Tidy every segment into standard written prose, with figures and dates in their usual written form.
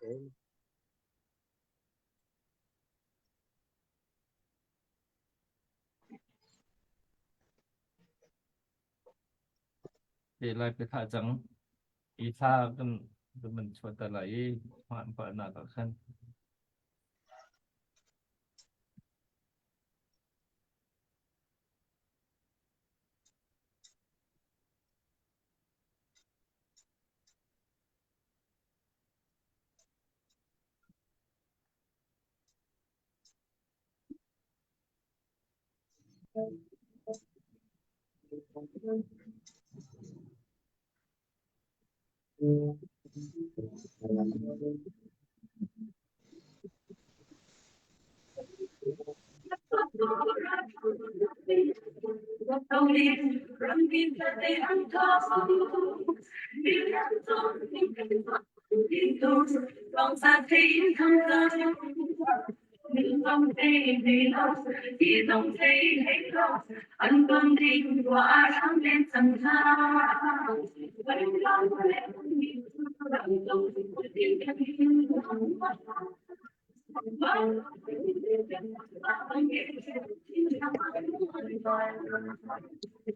Te lai pe thah cang. I thla kan kan man chuah ta lai i hmaan pa nak ah khan.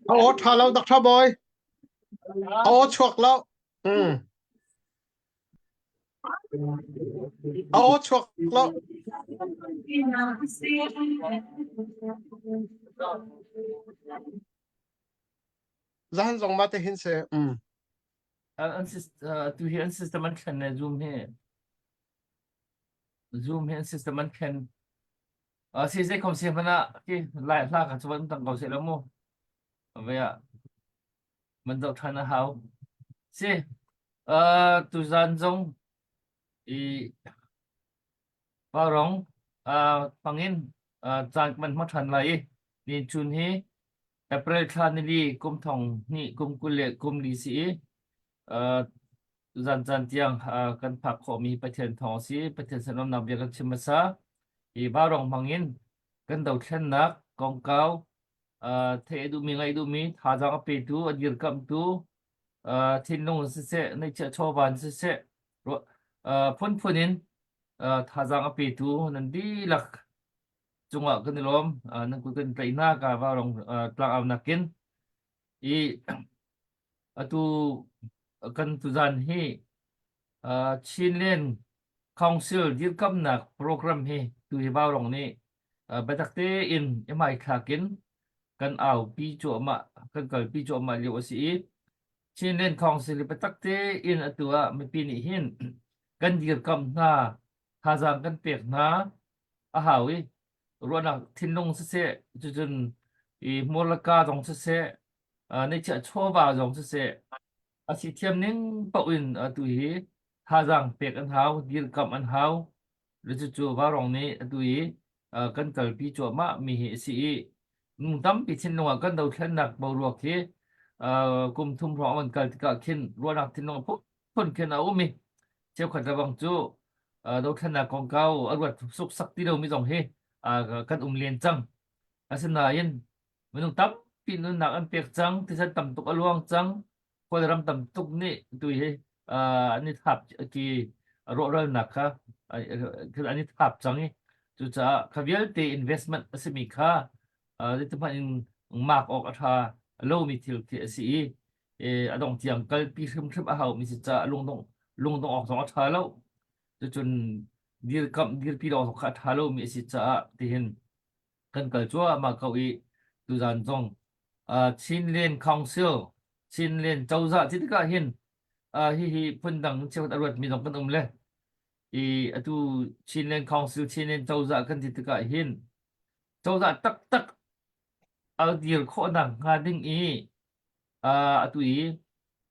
A aw ṭha lo Dr. Boy. A aw chuak lo. Mm. A aw chuak lo. Zahan zong ma te hin se. Mm. An tu hi an system an thlen le Zoom hi Zoom hi an system an thlen. Si zei kom se hmanh ah ki lai hla ka chuan tang ko se lo mu. Ve ah man zoh ṭhan a hau. Si uh, tuzan zong i parong uh, pangin uh, caan man hma ṭhan lai i ni chun hi April thla nili kum thong hnih kum 20 le kum li si i uh, tuzan caan tiang uh, kan phak khawhmi Pathian thawng si Pathian sinawmnak bia kan chim hmasa i varong hmangin kan dothlennak kongkau uh, theih a duhmi ngaih duhmi thazaang a petu a dirkamhtu uh, thinlung in siseh neihchiah chawva in siseh uh, phunphun in uh, thazaang a petu nan dihlak cungah kan i lawm uh, nan kut kan tlaih hna ka varong uh, tlangau nakin i atu kan tuzan hi uh, Chinland Council dirkamnak program hi tu hi Vaurong nih uh, biatak tein i hmaithlak in kan aupi cuahmah kan kalpi cuahmah lio a si i Chinland Council hi biatak tein atu ah mipi nih hin kan dirkamh hna thazaang kan pek hna a hau i ruahnak thinlung siseh cucun i hmur le ka zong siseh uh, neihchiah chawva zong siseh a si thiam ning paoh in atu hi thazaang pek an hau dirkamh an hau le cucu Vaurong nih atu hi uh, kan kalpi cuahmah mi hi a si i nung tampi thinlung ah kan dothlennak boruak hi uh, kum thum hrawng an kal tikah khin ruahnak thinlung a phun khin a um i cheukhat lebang cu uh, dothlennak kongkau a ruat suksak ti lomi zong hi uh, kan um len cang asinain minung tampi nunnak an pek cang thisen tam tuk a luang cang Kawlram tam tuk nih tu hi an i thap ti rawhralnak kha an i thap cang i cucaah kha vialte investment a simi kha zeiti hmanh in mak awk a ṭha lomi thil khi a si i a dong tiang kalpi hrimhrim a haumi si caah lungdong lungdong awk zong a ṭha lo cucun dirkamh dirpi awk zong kha a ṭha lomi a si caah tihin kan kal cuahmah ko i tuzan zong uh, Chinland Council Chinland cozah ti tikah hin uh, hihi phundang cheukhat a ruatmi zong kan um le i atu Chinland Council Chinland cozah kan ti tikah hin cozah taktak a dir khawhnak hnga ding i uh, atu i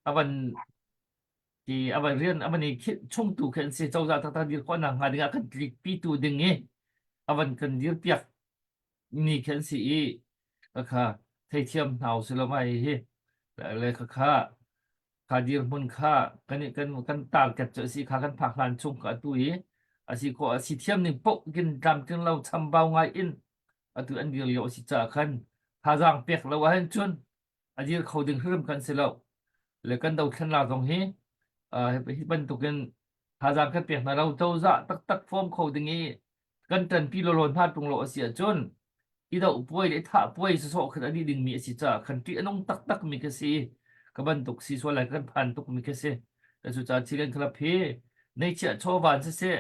avan ti avan rian avan i chungtu khi an si cozah taktak dir khawhnak hnga ding ah kan tlikpitu ding i avan kan dir piak mi khi an si i khakha theithiam hna usih law mah hihi le khakha kha dirhmun kha kan kan kan target cu a si kha kan phak hlan chung kha atu i a si khawh a si thiam ning paoh kin tlamtling lo chambau ngai in atu an dir lio a si caah khan thazaang pek lo ahhin cun a dir kho ding hrim kan si lo le kan dothlennak zong hi hi bantukin. Thazaang kan pek hna lo. Cozah taktak form kho ding i kan ṭanpi lawlaw hna ṭung lo a si ahcun i doh puai le i thah puai sawsawh khan a dih dingmi a si caah khan ṭih a nung taktak mi ka si. Ka bantuk si sual lai kan phan tuk mi ka si. Cucaah Chilean Club hi neihchiah chawva in siseh,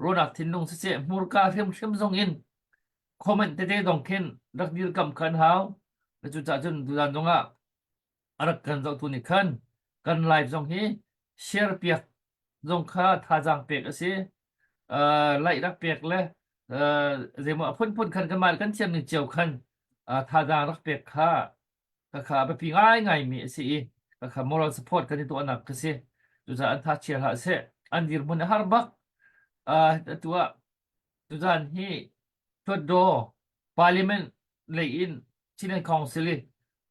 ruahnak thinlung siseh, hmurka hrimhrim zong in comment tete zong khin rak dirkamh kha an hau. Cucaah cun tuzan zong ah a rak kan zohtu nih khan kan live zong hi share piak zong kha thazaang pek a si. Like rak pek le zeimaw a phunphun khan kanmah kan thiam ning cio khan thazaang rak pek kha kha a biapi ngaingaimi a si i kha moral support kan i tuahnak ka si. Cucaah an tha chia hlah seh. An dirhmun a har bak. Atu ah tuzan hi Hluatdaw Parliament lei in Chinland Council i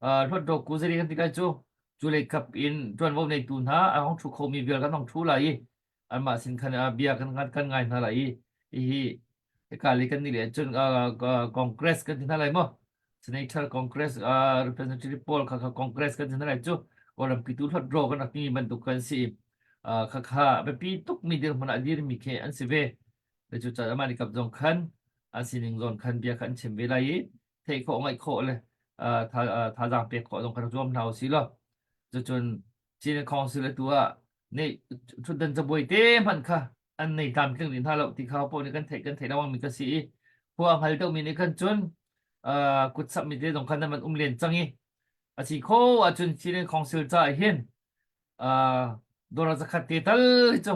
Hluatdaw kuzari kan ti lai cu cu lei kap in ṭuanvo neitu hna a hong ṭhu khomi vial kan hong ṭhu lai i anmah sin khan bia kan kan ngai hna lai i hihi hika lei kan nih le cun Congress kan ti hna lai maw Senator Congress Representative pawl kha kha Congress kan ti hna lai cu Kawlrampi tu hluatdaw kan rak timi bantuk kan si kha kha biapi tukmi dirhmun ah dirmi khi an si ve. Cucaah amah nih kap zong khan an sining zawn khan bia kha an chim ve lai i theih khawh ngaih khawh le thazaang pek khawh zong kha rak zuam hna usih law cucun Chin Council atu ah nei ṭhutdan cabuai te hmanh kha an nei tlamtling rih hna lo ti kha paoh nih kan theih kan theih lengmang mi ka si i khua hngal deuhmi nih khan cun kut samhmi te zong khan nan van um len cang i a si kho ahcun Chin Council caah hin dollar zakhat te tal hi cu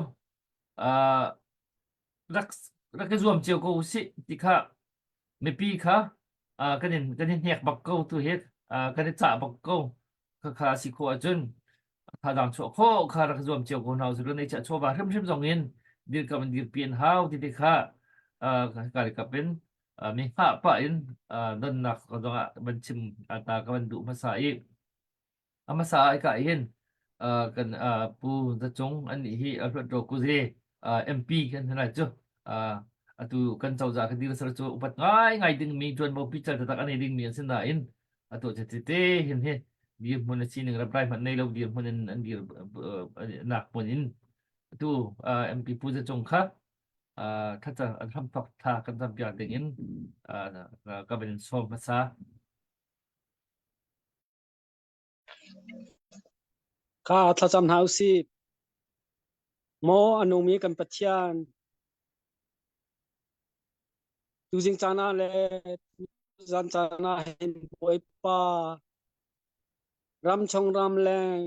rak rak i zuam cio ko usih ti kha mipi kha kan in kan in hnek bak ko tu hi kan i cah bak ko kha kha si khawh ahcun thazaang chuah khawh kha rak zuam cio ko hna usih law nei chawva hrimhrim zong in dirkam in dirpi an hau ti ti kha ka kap in mi hngah pah in donnak zong ah van chim ta ka van duh hmasa i A hmasa ah hika hin kan Pu Za Cung annih hi a hluat kuze MP kan si lai cu. Atu kan cozah kan dir sar cu upat ngaingai dingmi ṭuanvo pical taktak a nei dingmi an si nain atu tete hin hi dirhmun a sining reply hmanh nei lo dirhmun in an dir nak hmun in atu MP Pu Za Cung kha thlaca an hramthok thla kan campiak ding in ka van in sawm hmasa. Kha thlacam hna usih. Maw a nungmi kan Pathian, tuzing caan ah le tuzan caan ah hin Bawipa ramchung ramleng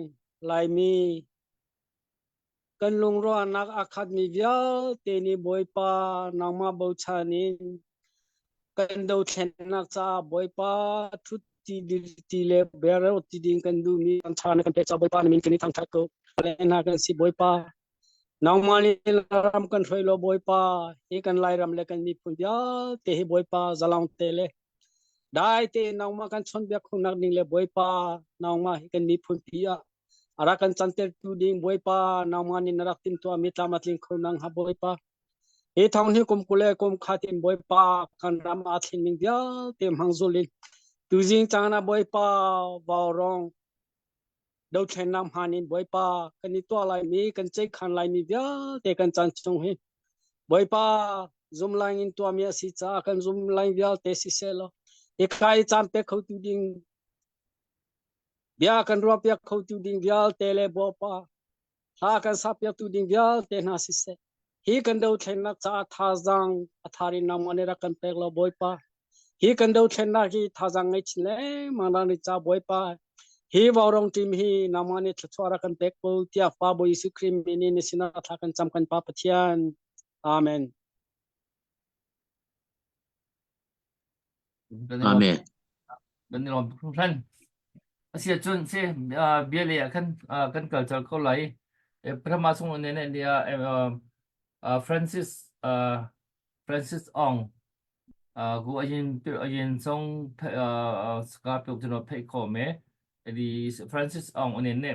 Laimi kan lungruahnak aa khatmi vialte nih Bawipa nangmah bochan in kan dothlennak caah Bawipa ṭhut ti ti le bereo ti ding kan duhmi kan ṭha na kan pek caah Bawipa na min kan i thangṭhat ko. Le hna kan si Bawipa nangmah nih ram kan hruai law Bawipa hi kan Lairam le kan miphun vialte hi Bawipa zalong te le dai tein nangmah kan chawnhbiak khawhnak ding le Bawipa nangmah hi kan miphun pi ah a rak kan cantertu ding Bawipa nangmah nih na rak timhtuahmi tlam a tling kho nang ha Bawipa hi thong hi kum kule kum khat in Bawipa kan ram aa thlen ning vialte hmang zul in tuzing caan ah Bawipa vaurawng dothlennak hmaan in Bawipa kan i tuah laimi kan ceihkhan laimi vialte kan caan chung hi Bawipa zum laing in tuahmi a si caah kan zum laing vialte siseh law hika i caan pek khotu ding Bia kan ruahpiak khotu ding vialte le Bawipa hla kan sakpiaktu ding vialte hna siseh hi kan dothlennak caah thazaang a thar in nangmah nih rak kan pek law Bawipa hi kan dothlennak hi thazaang ngei chin lengmang rak ni ca Bawipa hi vaurawng team hi nangmah nih thluachuah rak kan pek ko tiah Pa Bawi Jesuh Khrih min in na sinah thla kan cam kan Pa Pathian Amen. Amen. Kan i lawm tuk hringhran. A si ahcun si bia lei ah khan kan kal colh ko lai. Prama sung ne ne nia Francis Francis Ong gu ayin ayin song ska puk jino phei ko me di Francis Ong ne ne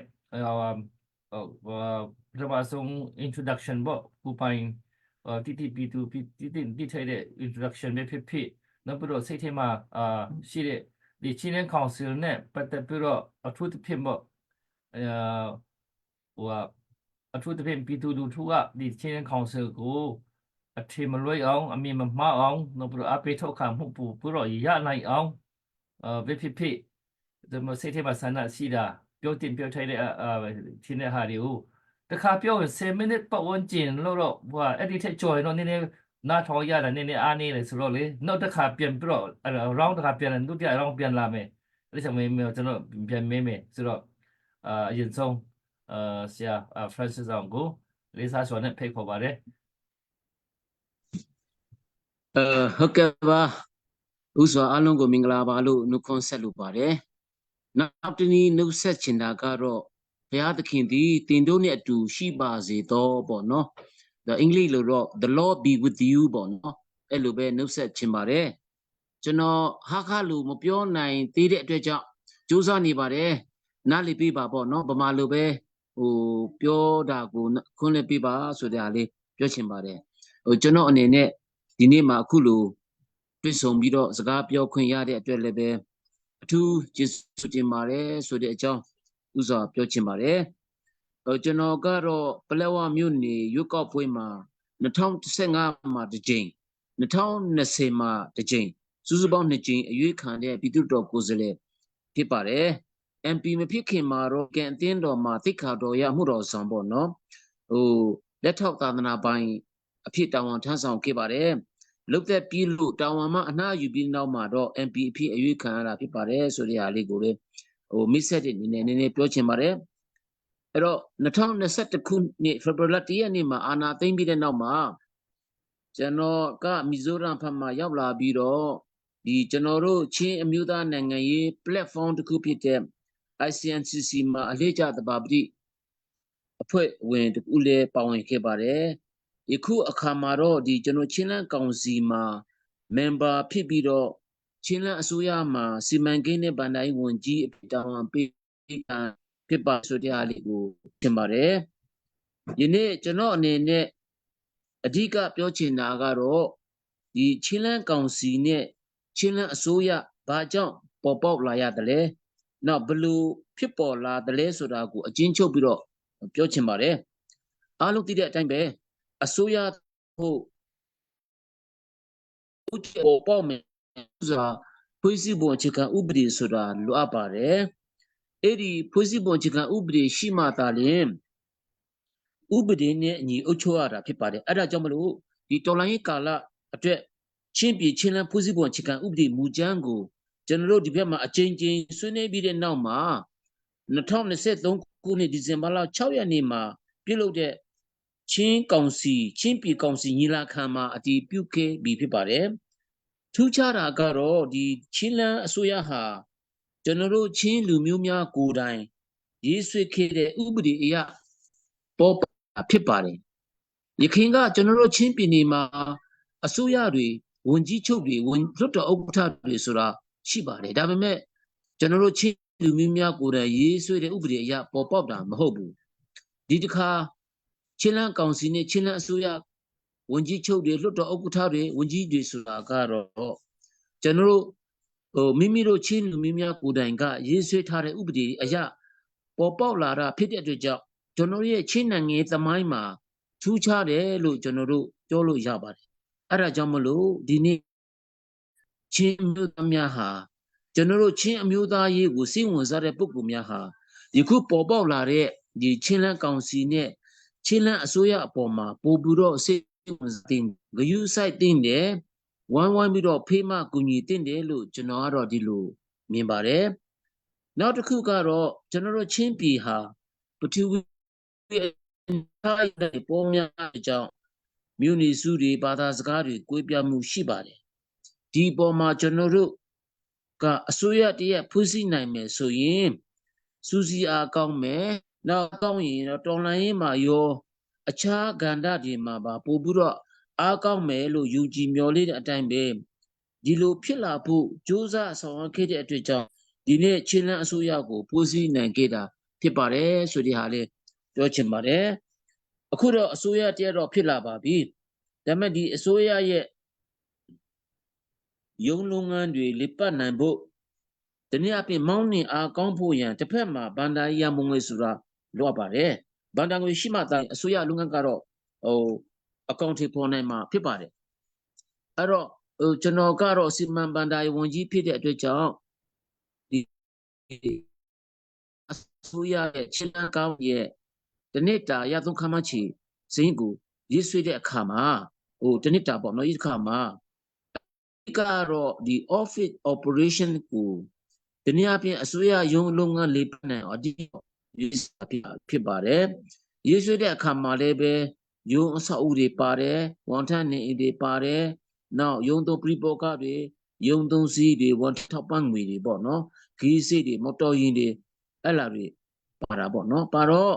ပထမဆုံး introduction ပေါ့ကိုပိုင်တိတိပီတူတိတိတိထိုက်တဲ့ introduction ပဲဖြစ်ဖြစ်နောက်ပြီးတော့စိတ်ထဲမှာအာရှိတဲ့ဒီ Chilean Council နဲ့ပတ်သက်ပြီးတော့အထူးသဖြင့်ပေါ့အဲဟိုက အထူးသဖြင့်ပြည်သူလူထုကဒီချင်းကောင်စီကိုအထင်မလွဲအောင်အမြင်မမှားအောင်နောက်ပြီးတော့အပေးထောက်ခံမှုပို့ပြီးတော့ရနိုင်အောင်အဲဖြစ်ဖြစ်ဖြစ်ဒီမစိတ်ထဲမှာဆန္ဒရှိတာပြောတင်ပြောထိုက်တဲ့အာထင်တဲ့ဟာတွေကိုတခါပြောရင်10မိနစ်ပတ်ဝန်းကျင်လို့တော့ဟိုအဲ့ဒီထက်ကျော်ရင်တော့နည်းနည်းနားထောင်ရတာနည်းနည်းအားနေတယ်ဆိုတော့လေနောက်တစ်ခါပြန်ပြီးတော့အဲ့ round တစ်ခါပြန်လာဒုတိယ round ပြန်လာမယ်အဲ့ဒီချက်မေးမယ်ကျွန်တော်ပြန်မေးမယ်ဆိုတော့အာအရင်ဆုံးအာဆရာ Francis အောင်ကိုလေးစားစွာနဲ့ဖိတ်ခေါ်ပါတယ် အဲဟုတ်ကဲ့ပါဥစွာအားလုံးကိုမင်္ဂလာပါလို့နှုတ်ခွန်းဆက်လိုပါတယ်နောက်တနည်းနှုတ်ဆက်ချင်တာကတော့ဘုရားသခင်သည်တင်တို့နဲ့အတူရှိပါစေတော့ပေါ့နော်ဒါအင်္ဂလိပ်လိုတော့ the lord be with you ပေါ့နော်အဲ့လိုပဲနှုတ်ဆက်ချင်ပါတယ်ကျွန်တော်ဟာခါလူမပြောနိုင်သေးတဲ့အတွက်ကြောင့်စူးစမ်းနေပါတယ်နားလည်ပြပါပေါ့နော်ဗမာလိုပဲဟိုပြောတာကိုခွင့်လက်ပြပါဆိုတဲ့ဟာလေးပြောချင်ပါတယ်ဟိုကျွန်တော်အနေနဲ့ဒီနေ့မှာအခုလိုတွေ့ဆုံပြီးတော့စကားပြောခွင့်ရတဲ့အတွက်လည်းပဲအထူးကျေးဇူးတင်ပါတယ်ဆိုတဲ့အကြောင်းဥစွာပြောချင်ပါတယ်ဟိုကျွန်တော်ကတော့ပလက်ဝမြို့နယ်ရွတ်ကောက်ပွဲမှာ2015မှာတစ်ကြိမ်2020မှာတစ်ကြိမ်စုစုပေါင်းနှစ်ကြိမ်အရွေးခံတဲ့ပြည်သူ့တော်ကိုယ်စားလှယ်ဖြစ်ပါတယ် MP မဖြစ်ခင်မှာတော့ကန်အတင်းတော်မှာတိခါတော်ရမှုတော်ဆောင်ပေါ့နော်ဟိုလက်ထောက်သာသနာပိုင်အဖြစ်တာဝန်ထမ်းဆောင်ခဲ့ပါတယ်လုတ်သက်ပြီးလို့တာဝန်မှအနာယူပြီးနောက်မှာတော့ MP အဖြစ်အရွေးခံရတာဖြစ်ပါတယ်ဆိုတဲ့ဟာလေးကိုလေဟိုမိဆက်တဲ့အနေနဲ့နည်းနည်းပြောချင်ပါတယ်အဲ့တော့2021ခုနှစ်ဖေဖော်ဝါရီလ1ရက်နေ့မှာအာဏာသိမ်းပြီးတဲ့နောက်မှာကျွန်တော်ကမီဇိုရမ်ဖက်မှာရောက်လာပြီးတော့ဒီကျွန်တော်တို့ချင်းအမျိုးသားနိုင်ငံရေး platform တစ်ခုဖြစ်တဲ့ ICNCC မှာအလေးကျတဘာပတိအဖွဲ့ဝင်တကူလည်းပါဝင်ခဲ့ပါတယ်ယခုအခါမှာတော့ဒီကျွန်တော်ချင်းလန်းကောင်စီမှာ member ဖြစ်ပြီးတော့ချင်းလန်းအစိုးရမှာစီမံကိန်းနဲ့ဗန်ဒိုင်းဝန်ကြီးအဖြစ်တာဝန်ပေးခံဖြစ်ပါဆိုတဲ့အားလေးကိုထင်ပါတယ်ယနေ့ကျွန်တော်အနေနဲ့အဓိကပြောချင်တာကတော့ဒီချင်းလန်းကောင်စီနဲ့ချင်းလန်းအစိုးရဘာကြောင့်ပေါ်ပေါက်လာရတယ်လဲနောက်ဘလို့ဖြစ်ပေါ်လာတယ်လဲဆိုတာကိုအချင်းချုပ်ပြီးတော့ပြောချင်ပါတယ်အားလုံးသိတဲ့အတိုင်းပဲအစိုးရဟုတ်ပေါ်ပေါက်မယ်ဆိုတာဖွဲ့စည်းပုံအခြေခံဥပဒေဆိုတာလိုအပ်ပါတယ်အဲ့ဒီဖွဲ့စည်းပုံအခြေခံဥပဒေရှိမှသာလျှင်ဥပဒေနဲ့အညီအုပ်ချုပ်ရတာဖြစ်ပါတယ်အဲ့ဒါကြောင့်မလို့ဒီတော်လိုင်းရေးကာလအတွက်ချင်းပြည်ချင်းလန်းဖွဲ့စည်းပုံအခြေခံဥပဒေမူကြမ်းကိုကျွန်တော်တို့ဒီဘက်မှာအချိန်ချင်းဆွေးနွေးပြီးတဲ့နောက်မှာ2023ခုနှစ်ဒီဇင်ဘာလ6ရက်နေ့မှာပြုလုပ်တဲ့ချင်းကောင်စီချင်းပြည်ကောင်စီညီလာခံမှာအတည်ပြုခဲ့ပြီးဖြစ်ပါတယ်။ထူးခြားတာကတော့ဒီချင်းလန်းအစိုးရဟာကျွန်တော်တို့ချင်းလူမျိုးများကိုယ်တိုင်ရေးဆွဲခဲ့တဲ့ဥပဒေအရပေါ်ဖြစ်ပါတယ်။ရခင်ကကျွန်တော်တို့ချင်းပြည်နယ်မှာအစိုးရတွေဝန်ကြီးချုပ်တွေဝန်လွှတ်တော်ဥက္ကဋ္ဌတွေဆိုတာရှိပါတယ်။ဒါပေမဲ့ကျွန်တော်တို့ချင်းလူမျိုးများကိုယ်တိုင်ရေးဆွဲတဲ့ဥပဒေအရပေါ်ပေါက်တာမဟုတ်ဘူး။ဒီတစ်ခါချင်းလန်းကောင်စီနဲ့ချင်းလန်းအစိုးရဝန်ကြီးချုပ်တွေလွှတ်တော်ဥက္ကဋ္ဌတွေဝန်ကြီးတွေဆိုတာကတော့ကျွန်တော်တို့ဟိုမိမိတို့ချင်းလူမျိုးများကိုယ်တိုင်ကရေးဆွဲထားတဲ့ဥပဒေအရပေါ်ပေါက်လာတာဖြစ်တဲ့အတွက်ကြောင့်ကျွန်တော်ရဲ့ချင်းနိုင်ငံသမိုင်းမှာထူးခြားတယ်လို့ကျွန်တော်တို့ပြောလို့ရပါတယ်။အဲ့ဒါကြောင့်မလို့ဒီနေ့ချင်းမျိုးသားများဟာကျွန်တော်တို့ချင်းအမျိုးသားရေးကိုစိတ်ဝင်စားတဲ့ပုဂ္ဂိုလ်များဟာယခုပေါ်ပေါက်လာတဲ့ဒီချင်းလန်းကောင်စီနဲ့ချင်းလန်းအစိုးရအပေါ်မှာပို့ပြီးတော့စိတ်ဝင်စားတင်ဂယုစိုက်တင်တယ်ဝိုင်းဝိုင်းပြီးတော့ဖေးမကူညီတင်တယ်လို့ကျွန်တော်ကတော့ဒီလိုမြင်ပါတယ်နောက်တစ်ခုကတော့ကျွန်တော်တို့ချင်းပြည်ဟာပထဝီထားတဲ့ပေါ်များအကြောင်းမြို့နေစုတွေဘာသာစကားတွေကွဲပြားမှုရှိပါတယ်ဒီပေါ်မှာကျွန်တော်တို့ကအစိုးရတရက်ဖွဲ့စည်းနိုင်မယ်ဆိုရင်စူစီအားကောင်းမယ်နောက်ကောင်းရင်တော့တော်လှန်ရေးမှာရောအခြားကဏ္ဍတွေမှာပါပို့ပြီးတော့အားကောင်းမယ်လို့ယုံကြည်မျှော်လင့်တဲ့အတိုင်းပဲဒီလိုဖြစ်လာဖို့ကြိုးစားဆောင်ရွက်ခဲ့တဲ့အတွက်ကြောင့်ဒီနေ့ချင်းလန်းအစိုးရကိုပို့စည်းနိုင်ခဲ့တာဖြစ်ပါတယ်ဆိုဒီဟာလေးပြောချင်ပါတယ်အခုတော့အစိုးရတရက်တော့ဖြစ်လာပါပြီဒါပေမဲ့ဒီအစိုးရရဲ့ရုံးလုပ်ငန်းတွေလည်ပတ်နိုင်ဖို့တနည်းအားဖြင့်မောင်းနှင်အားကောင်းဖို့ရန်တစ်ဖက်မှာဘန္ဒာရီယမုံငွေဆိုတာလိုအပ်ပါတယ်။ ဘန်ဒါငွေရှိမှသာအစိုးရလုပ်ငန်းကတော့ဟိုအကောင့်တွေပေါ်နိုင်မှာဖြစ်ပါတယ်အဲ့တော့ဟိုကျွန်တော်ကတော့စီမံဘန်ဒါဝန်ကြီးဖြစ်တဲ့အတွက်ကြောင့်ဒီအစိုးရရဲ့ချင်းလန်းကောင်းရဲ့တနစ်တာရသုံးခမချီစင်းကိုရေးဆွဲတဲ့အခါမှာဟိုတနစ်တာပေါ့နော်ဒီအခါမှာအဓိကတော့ဒီ office operation ကိုတနည်းအားဖြင့်အစိုးရရုံးလုပ်ငန်းလေးပတ်နိုင်အောင်အဓိကရေးဆွဲဖြစ်ပါတယ်ရေးဆွဲတဲ့အခါမှာလည်းပဲရုံးအဆောက်အဦတွေပါတယ်ဝန်ထမ်းနေအိမ်တွေပါတယ်နောက်ရုံးသုံးပရိဘောဂတွေရုံးသုံးစည်းတွေဝန်ထောက်ပံ့ငွေတွေပေါ့နော်ခီးစိတွေမော်တော်ယာဉ်တွေအဲ့လာတွေပါတာပေါ့နော်ပါတော့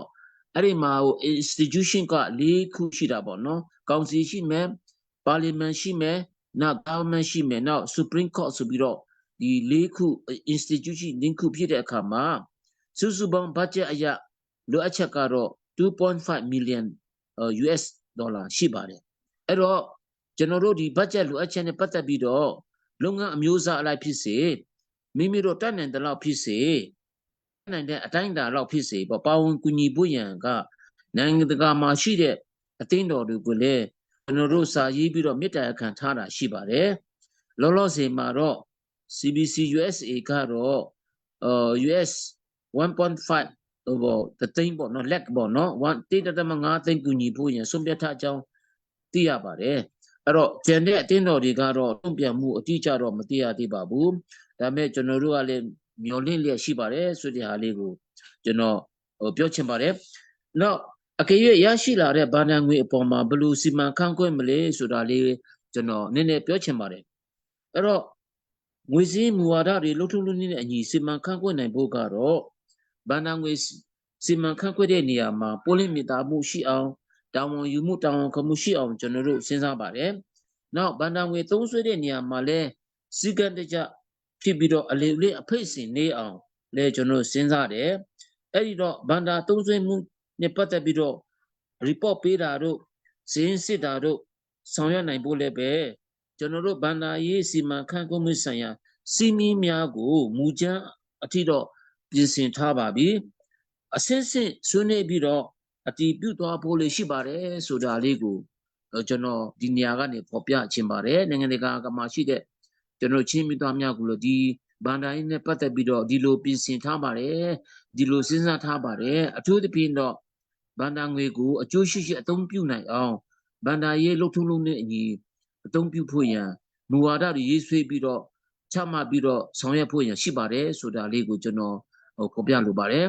အဲ့ဒီမှာဟို institution က၄ခုရှိတာပေါ့နော်ကောင်စီရှိမယ်ပါလီမန်ရှိမယ်နောက် government ရှိမယ်နောက် supreme court ဆိုပြီးတော့ဒီ၄ခု institution ၄ခုဖြစ်တဲ့အခါမှာစုစုပေါင်း budget အရလိုအပ်ချက်ကတော့2.5 million US ဒေါ်လာရှိပါတယ်အဲ့တော့ကျွန်တော်တို့ဒီ budget လိုအပ်ချက်နဲ့ပတ်သက်ပြီးတော့လုပ်ငန်းအမျိုးအစားအလိုက်ဖြစ်စေမိမိတို့တတ်နိုင်တဲ့လောက်ဖြစ်စေတတ်နိုင်တဲ့အတိုင်းအတာလောက်ဖြစ်စေပေါ့ပါဝင်ကူညီဖို့ရန်ကနိုင်ငံတကာမှာရှိတဲ့အသင်းတော်တွေကိုလည်းကျွန်တော်တို့စာရေးပြီးတော့မေတ္တာခံထားတာရှိပါတယ်လောလောဆယ်မှာတော့ CBC USA ကတော့ US 1.5ဟိုပေါ့တသိန်းပေါ့နော်လက်ပေါ့နော်1 1.5သိန်းကူညီဖို့ရန်ဆုံးဖြတ်ထားကြောင်းသိရပါတယ်အဲ့တော့ကျန်တဲ့အတင်းတော်တွေကတော့တုံ့ပြန်မှုအတိအကျတော့မသိရသေးပါဘူးဒါပေမဲ့ကျွန်တော်တို့ကလည်းမျှော်လင့်လျက်ရှိပါတယ်ဆိုတဲ့ဟာလေးကိုကျွန်တော်ဟိုပြောချင်ပါတယ်နောက်အကယ်၍ရရှိလာတဲ့ဘာနံငွေအပေါ်မှာဘယ်လိုစီမံခန့်ခွဲမလဲဆိုတာလေးကျွန်တော်နည်းနည်းပြောချင်ပါတယ်အဲ့တော့ငွေစည်းမူဝါဒတွေလှုပ်ထုံးလို့နေတဲ့အညီစီမံခန့်ခွဲနိုင်ဖို့ကတော့ဘာနံငွေစီမံခန့်ခွဲတဲ့နေရာမှာပိုလင့်မြတာမှုရှိအောင်တာဝန်ယူမှုတာဝန်ခံမှုရှိအောင်ကျွန်တော်တို့စဉ်းစားပါတယ်။နောက်ဗန္ဒငွေသုံးစွဲတဲ့နေရာမှာလဲစီကံတကြဖြစ်ပြီးတော့အလေလေးအဖိတ်စင်နေအောင်လဲကျွန်တော်စဉ်းစားတယ်။အဲ့ဒီတော့ဗန္ဒာသုံးစွဲမှုနဲ့ပတ်သက်ပြီးတော့ report ပေးတာတို့စင်းစစ်တာတို့ဆောင်ရွက်နိုင်ဖို့လည်းပဲကျွန်တော်တို့ဗန္ဒာရေးစီမံခန့်ခွဲမှုဆိုင်ရာစီမင်းများကိုမူကြမ်းအထိတော့ပြင်ဆင်ထားပါပြီ။အဆင့်ဆင့်ဆွေးနွေးပြီးတော့အတီးပြုတ်သွားဖို့လေးရှိပါတယ်ဆိုတာလေးကိုကျွန်တော်ဒီနေရာကနေဖော်ပြချင်ပါတယ်နိုင်ငံတကာကမှရှိတဲ့ကျွန်တော်ချင်းမိသားများကလို့ဒီဗန္ဒိုင်းနဲ့ပတ်သက်ပြီးတော့ဒီလိုပြင်ဆင်ထားပါတယ်ဒီလိုစဉ်းစားထားပါတယ်အထူးသဖြင့်တော့ဗန္ဒာငွေကိုအကျိုးရှိရှိအသုံးပြုနိုင်အောင်ဗန္ဒာရေးလှုပ်ထုံးလုံးနဲ့အညီအသုံးပြုဖို့ရန်မူဝါဒတွေရေးဆွဲပြီးတော့ချမှတ်ပြီးတော့ဆောင်ရွက်ဖို့ရန်ရှိပါတယ်ဆိုတာလေးကိုကျွန်တော်ဟိုဖော်ပြလိုပါတယ်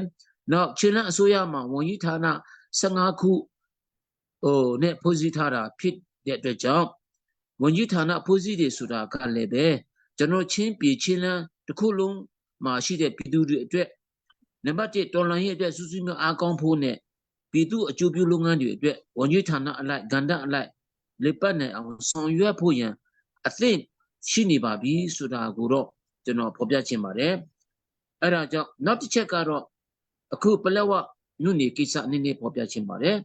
နောက်ခြေလန့်အစိုးရမှာဝန်ကြီးဌာန15ခုဟိုနဲ့ဖွဲ့စည်းထားတာဖြစ်တဲ့အတွက်ကြောင့်ဝန်ကြီးဌာနဖွဲ့စည်းတွေဆိုတာကလည်းပဲကျွန်တော်ချင်းပြည်ချင်းလန်းတစ်ခုလုံးမှာရှိတဲ့ပြည်သူတွေအတွက်နံပါတ်1တော်လှန်ရေးအတွက်စူးစူးမျိုးအားကောင်းဖို့နဲ့ပြည်သူအကျိုးပြုလုပ်ငန်းတွေအတွက်ဝန်ကြီးဌာနအလိုက်ဂန္ဓအလိုက်လက်ပတ်နိုင်အောင်ဆောင်ရွက်ဖို့ရန်အသင့်ရှိနေပါပြီဆိုတာကိုတော့ကျွန်တော်ဖော်ပြချင်ပါတယ်အဲ့ဒါကြောင့်နောက်တစ်ချက်ကတော့အခုပလက်ဝမြို့နယ်ကိစ္စအနည်းနည်းဖော်ပြချင်ပါတယ်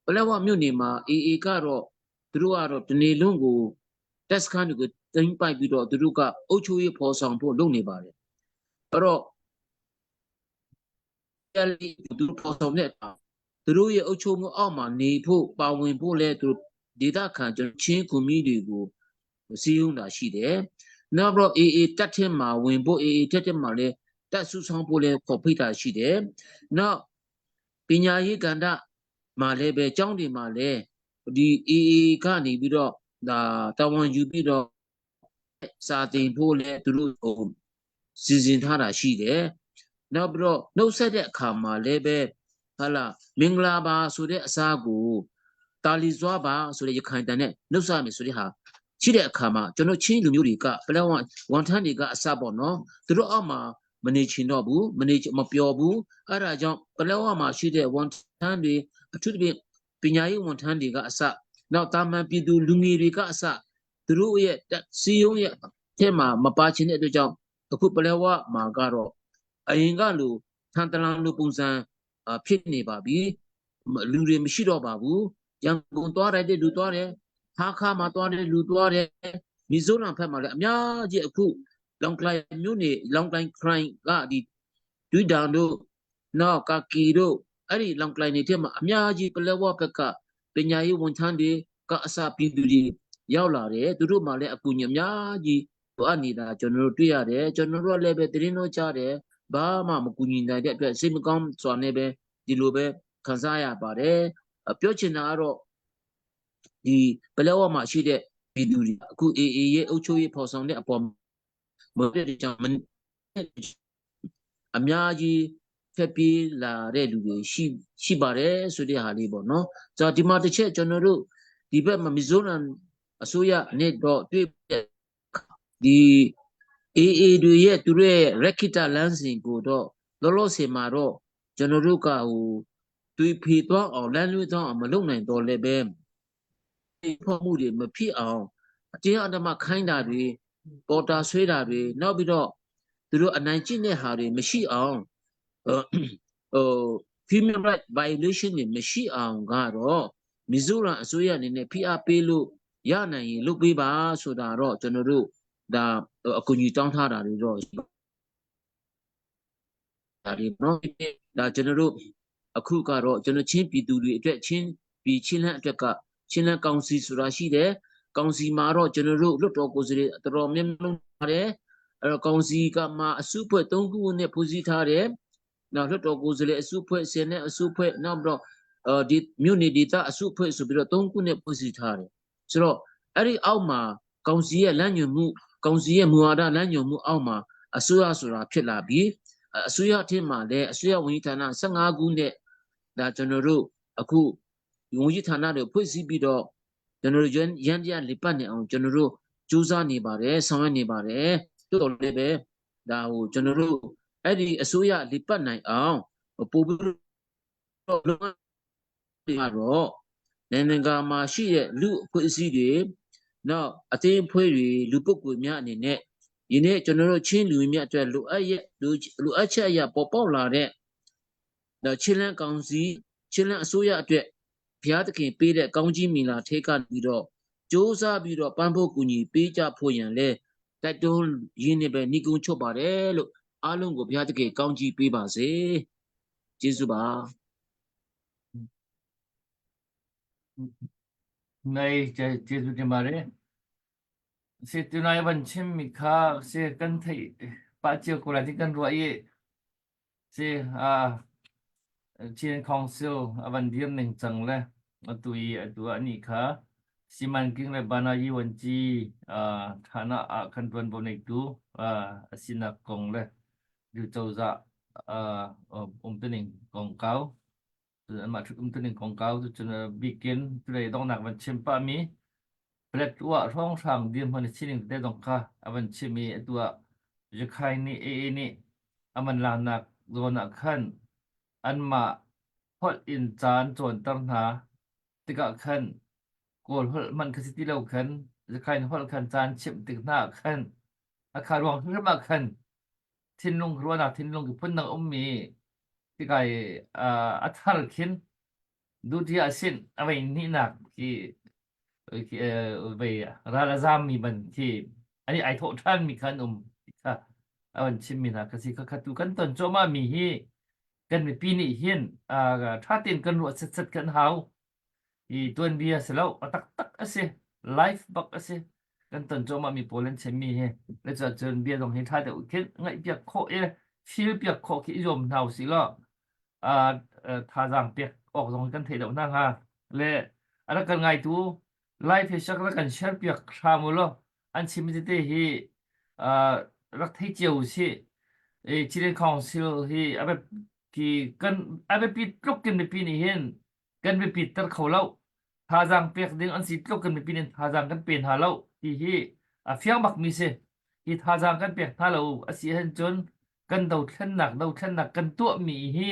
ပလက်ဝမြို့နယ်မှာ AA ကတော့သူတို့ကတော့တနေ့လုံးကိုတက်စခန်းတွေကိုတင်ပိုက်ပြီးတော့သူတို့ကအုပ်ချုပ်ရေးဖော်ဆောင်ဖို့လုပ်နေပါတယ်အဲ့တော့သူတို့ဖော်ဆောင်တဲ့အခါသူတို့ရဲ့အုပ်ချုပ်မှုအောက်မှာနေဖို့ပါဝင်ဖို့လဲသူတို့ဒေသခံကျွန်တော်ချင်းကွန်မြူတွေကိုစီးရုံးတာရှိတယ်နောက်တော့ AA တက်ထက်မှာဝင်ဖို့ AA တက်ထက်မှာလဲတက်ဆူဆောင်ဖို့လဲခေါ်ဖိတ်တာရှိတယ်နောက်ပညာရေးကဏ္ဍမှာလည်းပဲကျောင်းတွေမှာလည်းဒီ AA ကနေပြီးတော့ဒါတာဝန်ယူပြီးတော့စာတင်ဖို့လဲသူတို့ဟိုစီစဉ်ထားတာရှိတယ်နောက်ပြီးတော့နှုတ်ဆက်တဲ့အခါမှာလည်းပဲဟာလာမင်္ဂလာပါဆိုတဲ့အစားကိုတာလီစွာပါဆိုတဲ့ရခိုင်တန်နဲ့နှုတ်ဆက်မယ်ဆိုတဲ့ဟာရှိတဲ့အခါမှာကျွန်တော်ချင်းလူမျိုးတွေကပလက်ဝဝန်ထမ်းတွေကအစပေါ့နော်သူတို့အောက်မှာမနေချင်တော့ဘူးမနေမပျော်ဘူးအဲ့ဒါကြောင့်ပလက်ဝမှာရှိတဲ့ဝန်ထမ်းတွေအထူးသဖြင့်ပညာရေးဝန်ထမ်းတွေကအစနောက်တာမန်ပြည်သူလူငယ်တွေကအစသူတို့ရဲ့စီယုံရဲ့အထက်မှာမပါချင်တဲ့အတွက်ကြောင့်အခုပလက်ဝမှာကတော့အရင်ကလိုထန်တလန်လိုပုံစံဖြစ်နေပါပြီလူတွေမရှိတော့ပါဘူးရန်ကုန်သွားတဲ့လူသွားတယ်ဟာခါမှာသွားတဲ့လူသွားတယ်မီဇိုရမ်ဖက်မှာလည်းအများကြီးအခုလောင်ကလိုင်မြို့နယ်လောင်ကလိုင်ခရိုင်ကဒီဒွိဒန်တို့နောက်ကာကီတို့ အဲ့ဒီလောင်ကလိုင်နေထဲမှာအများကြီးပလက်ဝဘက်ကပညာရေးဝန်ထမ်းတွေကအစပြည်သူတွေရောက်လာတယ်သူတို့မှလည်းအကူအညီအများကြီးလိုအပ်နေတာကျွန်တော်တို့တွေ့ရတယ်ကျွန်တော်တို့ကလည်းပဲတရင်တော့ကြားတယ်ဘာမှမကူညီနိုင်တဲ့အတွက်စိတ်မကောင်းစွာနဲ့ပဲဒီလိုပဲခံစားရပါတယ်ပြောချင်တာကတော့ဒီပလက်ဝမှာရှိတဲ့ပြည်သူတွေအခု AA ရဲ့အုပ်ချုပ်ရေးဖော်ဆောင်တဲ့အပေါ်မပြတဲ့ကြောင့်အများကြီးဖက်ပြေးလာတဲ့လူတွေရှိရှိပါတယ်ဆိုတဲ့ဟာလေးပေါ့နော်။ဇာဒီမှာတစ်ချက်ကျွန်တော်တို့ဒီဘက်မှာမီဇိုရမ်အစိုးရနဲ့တော့တွေ့ဒီ AA တွေရဲ့သူတို့ရဲ့ရခိတလမ်းစဉ်ကိုတော့လောလောဆယ်မှာတော့ကျွန်တော်တို့ကဟိုတွေးဖေသွားအောင်လမ်းလွှဲသွားအောင်မလုပ်နိုင်တော့လည်းပဲဖောက်မှုတွေမဖြစ်အောင်အတင်းအဓမ္မခိုင်းတာတွေပေါ်တာဆွဲတာတွေနောက်ပြီးတော့သူတို့အနိုင်ကျင့်တဲ့ဟာတွေမရှိအောင်ဟို human right violation တွေမရှိအောင်ကတော့မီဇိုရမ်အစိုးရအနေနဲ့ဖိအားပေးလို့ရနိုင်ရင်လုပ်ပေးပါဆိုတာတော့ကျွန်တော်တို့ဒါအကူအညီတောင်းထားတာတွေတော့ဒါတွေနော်ဒါကျွန်တော်တို့အခုကတော့ကျွန်တော်ချင်းပြည်သူတွေအတွက်ချင်းပြည်ချင်းလန်းအတွက်ကချင်းလန်းကောင်စီဆိုတာရှိတယ်ကောင်စီမှာတော့ကျွန်တော်တို့လွတ်တော်ကိုယ်စားလှယ်တော်တော်များများပါတယ်အဲ့တော့ကောင်စီကမှအစုဖွဲ့၃ခုနဲ့ဖွဲ့စည်းထားတယ်နောက်လွတ်တော်ကိုယ်စားလှယ်အစုဖွဲ့ဆင်နဲ့အစုဖွဲ့နောက်တော့အဲဒီမြို့နယ်ဒေသအစုဖွဲ့ဆိုပြီးတော့၃ခုနဲ့ဖွဲ့စည်းထားတယ်ဆိုတော့အဲ့ဒီအောက်မှာကောင်စီရဲ့လမ်းညွှန်မှုကောင်စီရဲ့မူဝါဒလမ်းညွှန်မှုအောက်မှာအစိုးရဆိုတာဖြစ်လာပြီးအစိုးရအထက်မှာလည်းအစိုးရဝန်ကြီးဌာန15ခုနဲ့ဒါကျွန်တော်တို့အခုဝန်ကြီးဌာနတွေဖွဲ့စည်းပြီးတော့ကျွန်တော်တို့ရန်ရန်တရားလပတ်နေအောင်ကျွန်တော်တို့စူးစမ်းနေပါတယ်ဆောင်ရွက်နေပါတယ်တိုးတော်လည်းပဲဒါဟိုကျွန်တော်တို့အဲ့ဒီအစိုးရလပတ်နိုင်အောင်ပို့ပြီးတော့လုပ်ငန်းတွေကတော့နိုင်ငံကာမှာရှိတဲ့လူအဖွဲ့အစည်းတွေနောက်အသင်းအဖွဲ့တွေလူပုဂ္ဂိုလ်များအနေနဲ့ဒီနေ့ကျွန်တော်တို့ချင်းလူများအတွက်လိုအပ်ရဲ့လိုအပ်ချက်အရာပေါ်ပေါက်လာတဲ့ဒါချင်းလန်းကောင်စီချင်းလန်းအစိုးရအတွက်ဘုရားသခင်ပေးတဲ့ကောင်းကြီးမင်္ဂလာထိတ်ကပြီးတော့စ조사ပြီးတော့ပန်းဖို့ကူညီပေးကြဖို့ရန်လဲတိုက်တွန်းရင်းနေပဲဏိကုံချုပ်ပါတယ်လို့အားလုံးကိုဘုရားသခင်ကောင်းကြီးပေးပါစေကျေးဇူးပါ နိုင်ကျေးဇူးတင်ပါတယ် si tunai van chim mi kha si kan thei pa chiu ko la ti kan ruah i si a Chin Council a van dir ning cang le atu i atu ah ni kha Simanking le Banayi Wanci thana ah khan tuanvo neitu a sinak kong le du cozah umtuning kongkau anmah ṭhut umtuning kongkau cucun bikin tulei donghnak van chim pahmi Paletwa hrawnghrang dirhmun a sining tete zong kha a van chim i atu ah Rakhine nih AA nih a man laknak zawn ah khan anmah holh in ca an cawnter hna tikah khan Kawl holh hmanh kha si ti lo khan Rakhine holh khan ca an chimh tik hna ah khan a kha ruang hrimhrim ah khan thinlung ruahnak thinlung ki phundang ummi tikai a thar khin duty ah sin a vei hnihnak khi vei ral a zammi ban khi ani ai thawh ṭhan mi kha an um kha a van chimmi hna kha si kha kha tu kan ton cuahmah mi hi kan mipi nih hin ṭha tein kan ruah setset kan hau hi tuanbia si lo a taktak a si life bak a si kan ton cuahmah mi pawl an chimmi hi le cun bia zong hi ṭha deuh khin ngaih piak khawh i feel piak khawh khi i zuam hna usih law thazaang pek awk zong kan theih deuh hna hnga le a rak kan ngaitu live he shak rak kan share piak hram u law an chim tete hi rak thei cio usih Chin Council hi a ki kan a biapi tluk kin mipi nih hin kan biapi ter kho lo thazaang pek ding an si tluk kan mipi nih thazaang kan pe hna lo ti hi a fiang bak mi si hi thazaang kan pek hna lo a si ahcun cun kan dothlennak dothlennak kan tuah mi hi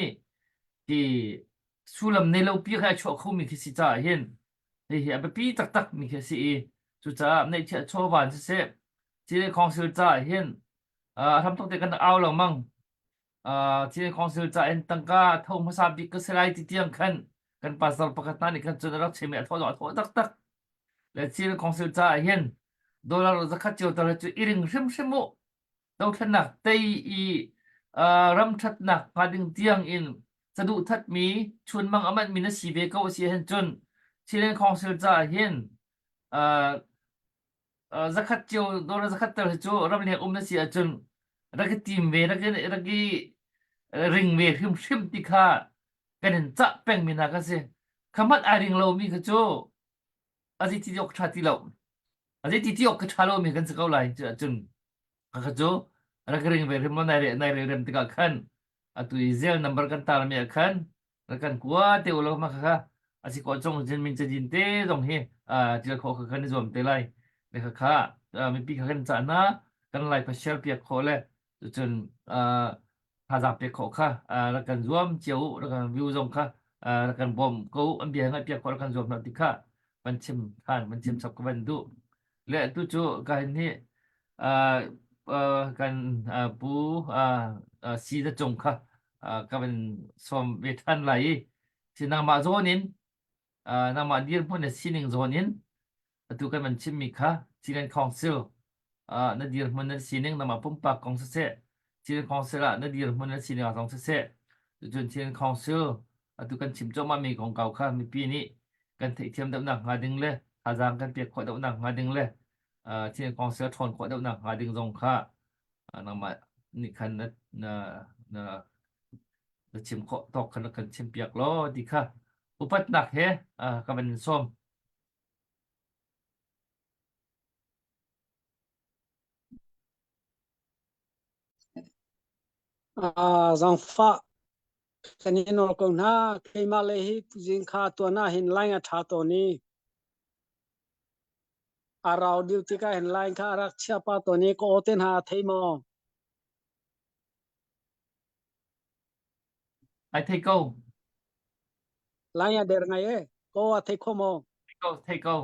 ti sullam nei lo pi kha a chuah kho mi khi si caah hin hihi a biapi taktak mi khi a si i cucaah neihchiah chawva in siseh Chin Council caah hin a hramthok te kan au lengmang Chin Council ca in tangka a tho hmasa bik ka si lai ti tiang khan kan pastor pakhat hna nih khan cun a rak chim i a thawh a thawh taktak le Chin Council caah hin dollar zakhat cio tar cu i ring hrimhrim u dothlennak tei i ram ṭhatnak hnga ding tiang in. Saduhthatmi chunmang a manhmi na si ve ko a si ahhin cun Chinland Council caah hin uh, uh, zakhat cio dollar zakhat tel hi cu ramleng um na si ahcun rak i tim ve rak i rak i ring ve hrimhrim ti kha kan in cah pengmi hna kha si. Kha hmanh ai ring lomi kha cu a zei ti awk ṭha ti lo. A zei ti ti awk ka ṭha lomi kan si ko lai cu ahcun Khakha cu rak ring ve hrim nai re nai re rem tikah khan atu i zel number kan tarmi ah khan rak kan kua te ulaw ma khakha asi ko chung jin min cajin te zong hi tial khawh kha kan i zuam te lai le khakha mipi kha kan cah hna kan lai kha share piak khawh le cun thazaang pek khawh kha rak kan zuam cio u rak kan view zong kha rak kan bawm ko an bia ngaih piak khawh rak kan zuam hna ti kha van chim than van chim chap ka van duh le tu cu ka hin hi kan pu si da cung kha ka van sawm ve than lai i si nangmah zawn in nangmah dirhmun le sining zawn in atu kan van chimmi kha Chinland Council ah na dirhmun na sining nangmah pumpak kong siseh Chinland Council ah na dirhmun na sining ah zong siseh cun Chinland Council atu kan chim cuahmah mi kongkau kha mipi nih kan theihthiam deuhnak hnga ding le thazaang kan pek khawh deuhnak hnga ding le Chinland Council ṭhawn khawh deuhnak hnga ding zong kha nangmah nih khan na na na na chim khawh tawk khan na kan chim piak law ti kha upatnak he ka van in sawm. Zaangfah kan i nawl ko hna. Keimah le hi tuzing kha tuan ah hin line a ṭha tawn i a rau deuh tikah hin line kha a rak chia pah tawn i ka aw te hna a thei maw? Ai thei ko. Line a der ngai e. Ka aw a thei kho maw? Thei ko, thei ko.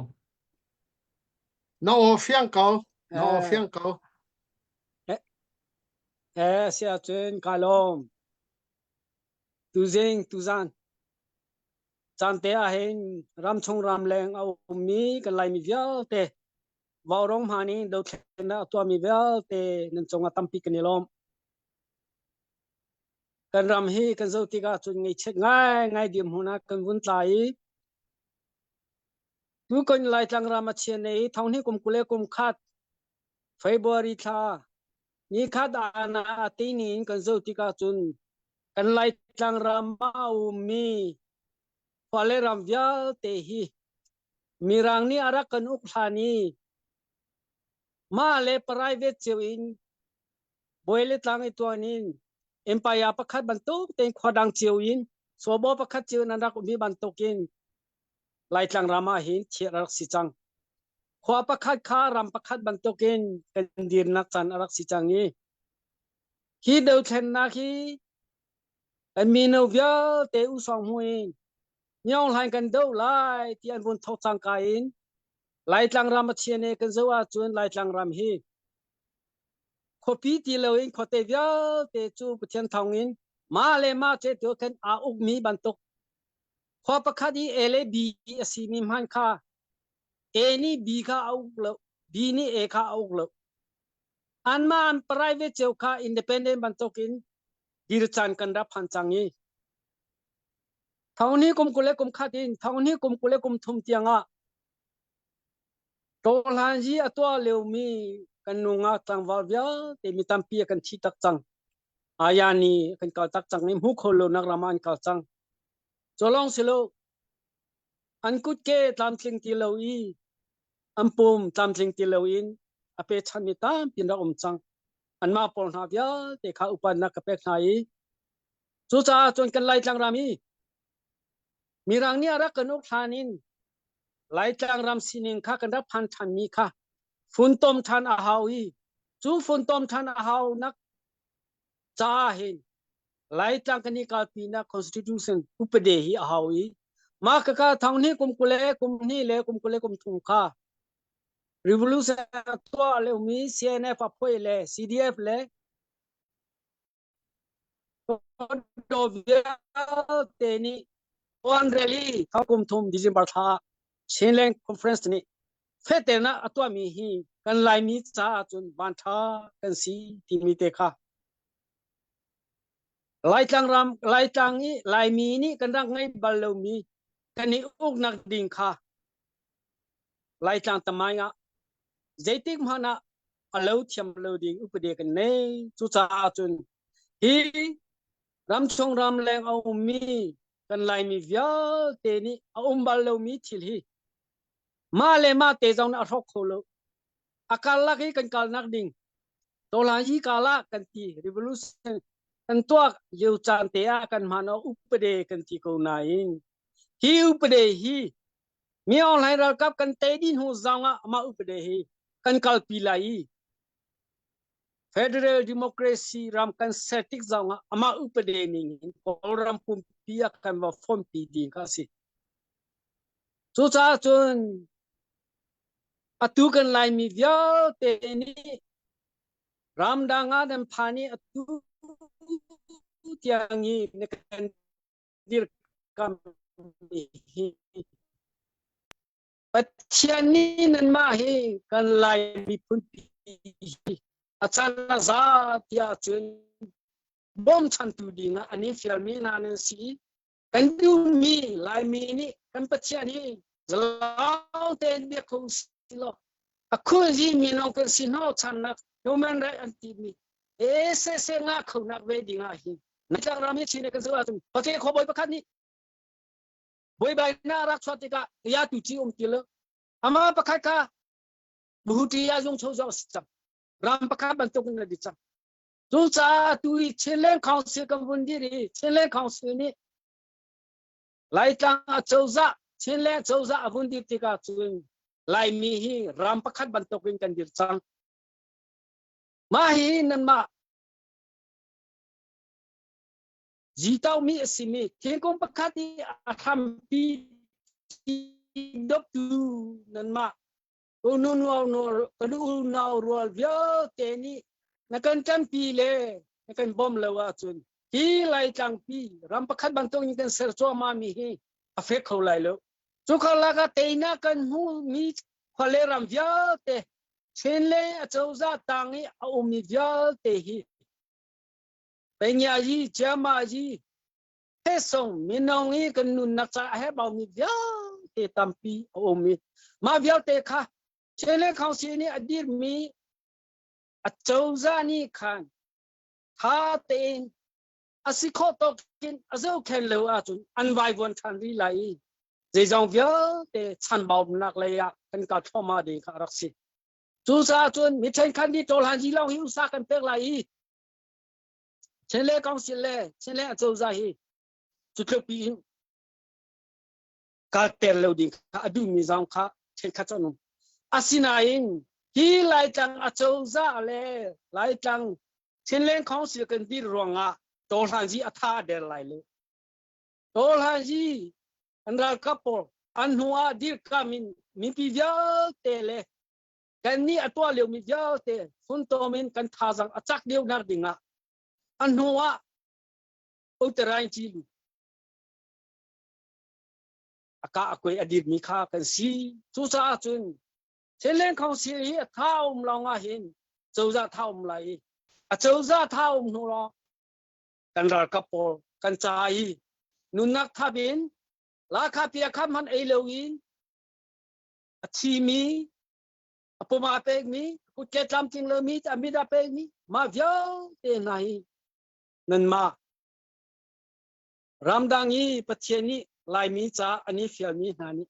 Na aw fiang ko. Na aw fiang ko. Eh, eh, si ahcun ka lawm. Tuzing, tuzan. Caan te ah hin ramchung ramleng a ummi kan Laimi vialte vaurawng hma nih dothlennak a tuahmi vialte nan cungah tampi kan i lawm. Kan ram hi kan zoh tikah cun ngaihchiat ngaingai dirhmun ah kan vun tla i tu kan Laitlang ram a chian i thonghnih kum 20 le kum khat February thla ni khat ana a ti ni in kan zoh tikah cun kan Laitlang ram a ummi khua le ram vialte hi Mirang nih a rak kan uk hlan i mah le private cio in bawi le tlang i tuan in empire pakhat bantuk tein khua dang cio in sobo pakhat cio in an rak ummi bantukin Laitlang ram ah hin thiah a rak si cang. Khua pakhat kha ram pakhat bantukin kan dirnak caan a rak si cang i hi dothlennak hi kan mino vialte usawng hmu in Myaung Hlaing kan doh lai ti an vun thok cangka in Laitlang ram a chian i kan zoh ahcun Laitlang ram hi khuapi ti loin khuate vialte cu Pathian thawng in mah le mah ce tu khan aa ukmi bantuk khua pakhat i A le B a simi hmanh kha A nih B kha a uk lo B nih A kha a uk lo anmah an private cio kha independent bantukin dir caan kan rak phan cang i thong ni kum 20 le kum khat in thong ni kum 20 le kum thum tiangah Tawhlan hi a tuah liomi kan nungak tlangval vialte mi tampi a kan thi tak cang. Ayani kan kal tak cang i hmu kho lonak ram ah an kal cang. Cu lawng si lo, an kutke tlamtling ti lo i an pum tlamtling ti lo in a pechanmi tampi an rak um cang. Anmah pawl hna vialte kha upatnak ka pek hna i cucaah cun kan Laitlang ram i Mirang nih a rak kan uk hlan in Laitlang ram sining kha kan rak phan ṭhanmi kha funtom ṭhan a hau i cu funtom ṭhan a haunak caah hin Laitlang kan i kalpinak constitution upade hi a hau i mah kaka thong hnih kum 20 le kum hnih le kum 20 le kum thum kha revolution tuah le umi CNF a phoi le CDF le vialte nih One Rally kum thum December thla Chinland Conference nih fehternak a tuahmi hi kan Laimi caah cun vanṭha kan si timi te kha. Laitlang ram Laitlang i Laimi nih kan rak ngeih bal lomi kan i uknak ding kha Laitlang tamaing ah zeitik hmanh ah a lo thiam lo ding upade kan nei. Cucaah cun hi ramchung ramleng a ummi kan Laimi vialte nih a um bal lomi thil hi mah le mah te zong nih a hrawk kho lo. A karlak i kan kalnak ding Tawla hi kala kan ti revolution kan tuak lio caan te ah kan hman ah upade kan ti ko nain hi upade hi mi online ralkap kan tei dih hnu zong ah mah upade hi kan kalpi lai i federal democracy ram kan ser tik zong ah amah upade ning in Kawlram pumpi ah kan va fonpi ding kha a si. Cucaah cun atu kan Laimi vialte nih ramdang ah nan phan i atu tiang i na kan dirkamh hi Pathian nih nanmah hi kan Lai miphun pi hi a caan a za tiah cun bawmchantu ding ah an i fialmi hna nan si. Kan duhmi Laimi nih kan Pathian hi zalau tein biak kho si law a khulzi mi lawng kan si hnawhchannak human right an timi e se se nga kho nak ve ding ah hin Natlang ram hi chin kan zoh ahcun pate khuabawi pakhat nih buaibai na rak chuah tikah ya tu chi um ti lo ama pakhat kha buhuti ya zung cho zong si cang ram pakhat bantuk in na di cang Cucaah tu i Chinland Council kan vun dir i Chinland Council nih Laitlang acozah Chinland cozah a vun dir tikah cun Laimi hi ram pakhat bantukin kan dir cang. Mah hi nanmah zitomi a simi thingkung pakhat i a hrampi doptu nanmah Kan unau rual vialte nih na kan ṭanpi le na kan bawmh lo ahcun hi Laitlangpi ram pakhat bantuk in kan ser cuahmahmi hi a fek kho lai lo. Cu karlak ah teinak kan hmuhmi khua le ram vialte Chin le acozah tang i a ummi vialte hi Pengiayi, Ciamayi, Hesong minung i kan nunnak caah a herhbaumi vialte tampi a um i mah vialte kha Chinland Council nih a dirmi a cozah nih khan tha tein a si khawh tawk in a zohkhen lo ahcun an vaivuan ṭhan rih lai i zeizong vialte chanbaunak lei ah kan kal thluahmah ding kha a rak si. Cucaah cun mi ṭhenkhat nih ṭawlhan hi lawng hi usa kan pek lai i Chinland Council le Chinland acozah hi cu tluk pi in kalter lo ding kha a duhmi zong kha thenkhat cu an um. Asinain hi Laitlang acozah le Laitlang Chinland Council kan dir ruangah Tawhlanzi a tha a der lai lo. Tawhlanzi an ralkap pawl an hnu ah dirkam in mipi vialte le kan nih a tuah liomi vialte funtom in kan thazang a cak deuh nak ding ah a hnu ah uterain ci lu a ka a kuai a dirmi kha kan si. Cucaah cun Chinland Council hi a tha um lawng ah hin cozah tha um lai i a cozah tha um hnu lawng kan ralkap pawl kan ca i nunnak thap in lakha pia kham han ei lo in a thimi, a pum aa pekmi, kutke tlamtling lomi, a mit aa pekmi, mah vialte hna hi nanmah ramdang i Pathian nih Laimi ca an i fialmi hna nih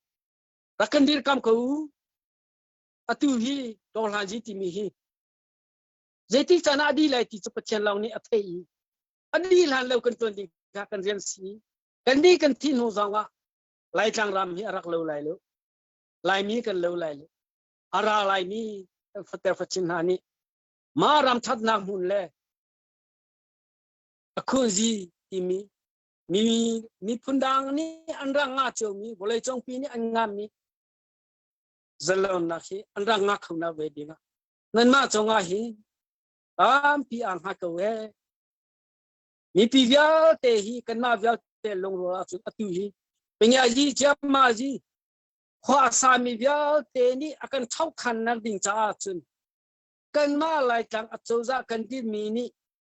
rak kan dirkam ko u. Atu hi Tawhlanzi timi hi zeitik caan ah a dih lai ti cu Pathian lawng nih a theih i a dih hlan lo kan tuan ding kha kan rian si. Kan nih kan thih hnu zong ah Laitlang ram hi a rak lo lai lo. Laimi kan lo lai lo. A ra laimi kan fater fachin hna nih mah ram thatnak hmun le a khunzi timi mi miphun dang nih an rak ngah ciomi vawleicungpi nih an ngahmi zalonnak hi an rak ngah kho na ve ding ah nanmah cungah hi tampi aa hngat ko ee. Mipi vialte hi kanmah vialte lungrual ahcun atu hi Pingiazi Ciammazi khua a sami vialte nih a kan chokhannak ding caah cun kanmah Laitlang acozah kan dirmi nih.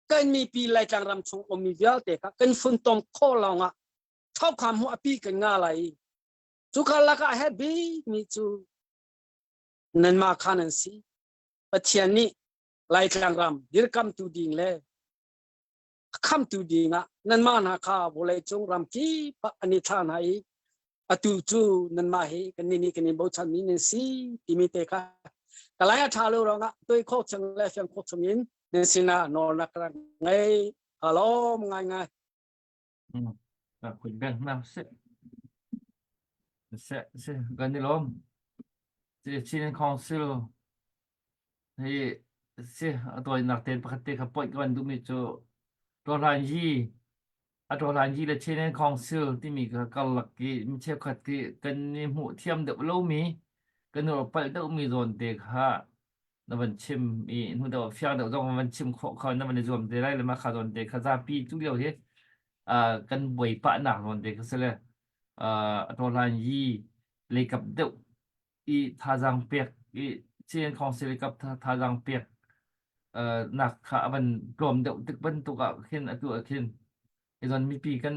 Kan mipi Laitlang ram chung ummi vialte kha kan funtom khawh lawngah thokham hu api kan nga lai. Cu karlak ah a herh bikmi cu nanmah kha nan si. Pathian nih Laitlang ram dirkamtu ding le khamtu ding ah nanmah hna kha vawleicung ram kip ah an i thlah hna i atu cu nanmah hi kannih nih kan in bochanmi nan si timi te kha ka lai a ṭha lo ruangah toi khawh chung le fiang khawh chung in nan sinah nawlnak ka rak ngei. Ka lawm ngaingai. Ka beng hna seh. Seh, seh, kan i lawm. Chin Council hi si a tawinak tein pakhat te kha point ka van duhmi cu Tawhlan Yi a Tawhlan Yi le Chin Council timi kha karlak i mi cheukhat i kan i hmuh thiam deuh lomi kan i palh deuhmi zawn te kha na van chim i hnu deuh fiang deuh zong van chim khawh kha na van i zuam te lai le mah kha zawn te kha zapi tu lio hi kan buai pahnak zawn te kha si le a Tawhlan Yi leikap deuh i thazaang pek i Chin Council kap thazaang pek nak kha a van tlawm deuh tik bantuk ah khin atu ah khin izon mipi kan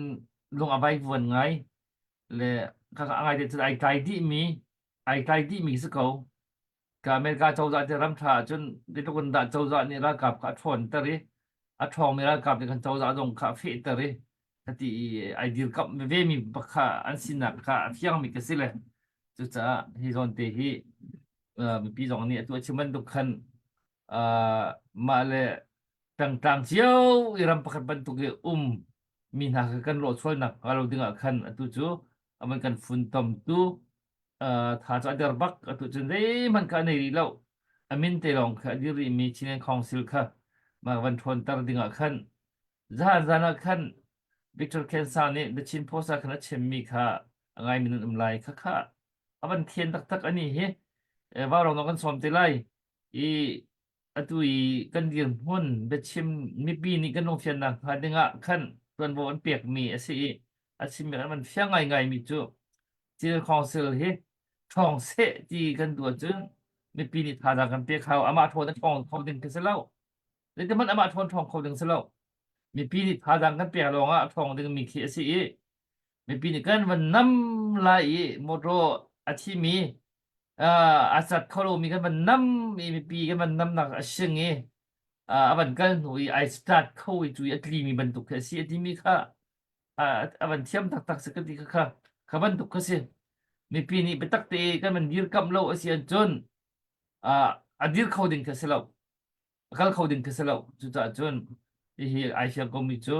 lung a vaivuan ngai le kha a ngai te cun ai tlai dih mi ai tlai dih mi si ko ka America cozah te ram tha ahcun zeitluk in dah cozah nih ralkap kha a ṭhawnter i a ṭhawngmi ralkap nih khan cozah zong kha a fehter i hati i ai dirkamh veve mi bak kha an sinak kha a fiangmi ka si le cucaah hi zawn te hi mipi zong nih atu a chim bantuk khan mah le tangtlang cio i ram pakhat bantuk i um mi hna kha kan rawhchualnak hnga lo dingah khan atu cu aman kan funtomtu tha cu a der bak atu cun zeihmanh kha a nei rih lo a min te lawng kha a dir rih mi Chin Council kha mah van ṭhawnter dingah khan Zahan zan ah khan Victor Khensa nih The Chin Post ah khan a chimmi kha a ngaimi nan um lai. Khakha a van thian taktak ani hi. Vaurawng dong kan sawm te lai. I atu i kan dirhmun biachim mipi nih kan lungfiannak hnga dingah khan tuanvo an pekmi a si i a chimmi an van fiang ngaingaimi cu Civil Council hi ṭhawng seh ti kan duh ahcun mipi nih thazaang kan pek hau. Amah ṭhawn a ṭhawng kho ding khi si lo. Zeitihmanh amah ṭhawn ṭhawng kho ding si lo. Mipi nih thazaang kan pek lawngah a ṭhawng dingmi khi a si i mipi nih kan van nam lai i motor a thimi a cat kho lomi kan van nam i mipi kan van namnak a sing i a van kal hnu i ai start kho i cu i a tlimi bantuk khi a si a timi kha a van thiam taktak si ka ti kha kha kha bantuk kha si. Mipi nih biatak te kan van dirkamh lo a si ahcun a dir kho ding kha si lo. A kal kho ding khi si lo. Cucaah cun hihi ai fiang komi cu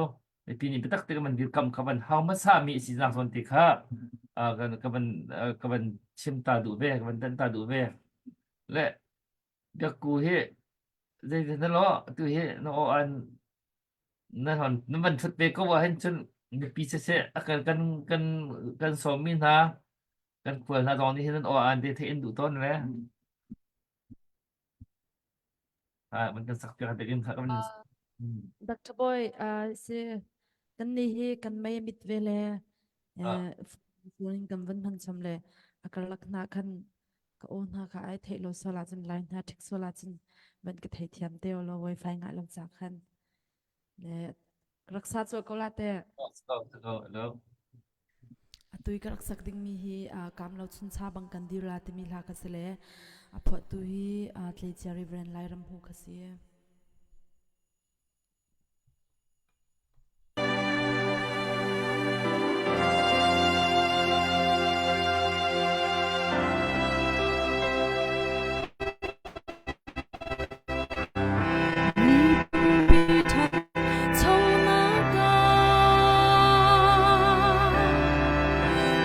mipi nih biatak te kan van dirkamh kha van hau hmasa mi a sinak zawn te kha ka van ka van chim ta duh ve, ka van tan ta duh ve. Le biakku hi zeitin na law tu hi na aw an na hon na van thut ve ko ah hin cun mipi siseh a kan kan kan kan sawmmi hna kan khual hna zong nih hin an aw an te theih in duh tawn le. Ah, man kan sak piak ding kha kan Dr. Boy, uh, si kan ni hi kan mei mit ve le phone kan van hman cham le a karlak hna khan ka o hna kha ai theih lo sola cun line hna thik sola cun van ka thei thiam te lo wifi ngah lo cha khan le raksa chu ko la te Atu i ka rak sak dingmi hi Kaam Lo Chuncha bang kan dir la timi hla kha si le a phuahtu hi Tleicia Reverend Lairam Hu kha si.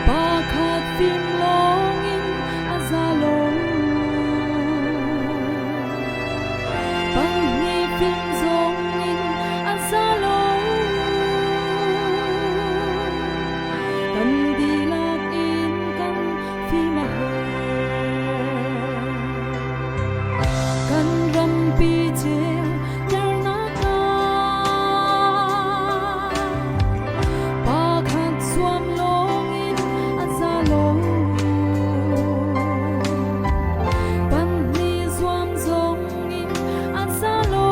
Pakhat fim lawngin a za lo. Pahnih fim zongin a za lo. Kan dihlak in kan fim a herh. Kan rampi ceu ternak ah pakhat zuam lawngin a za lo. Pahnih zuam zongin a za lo.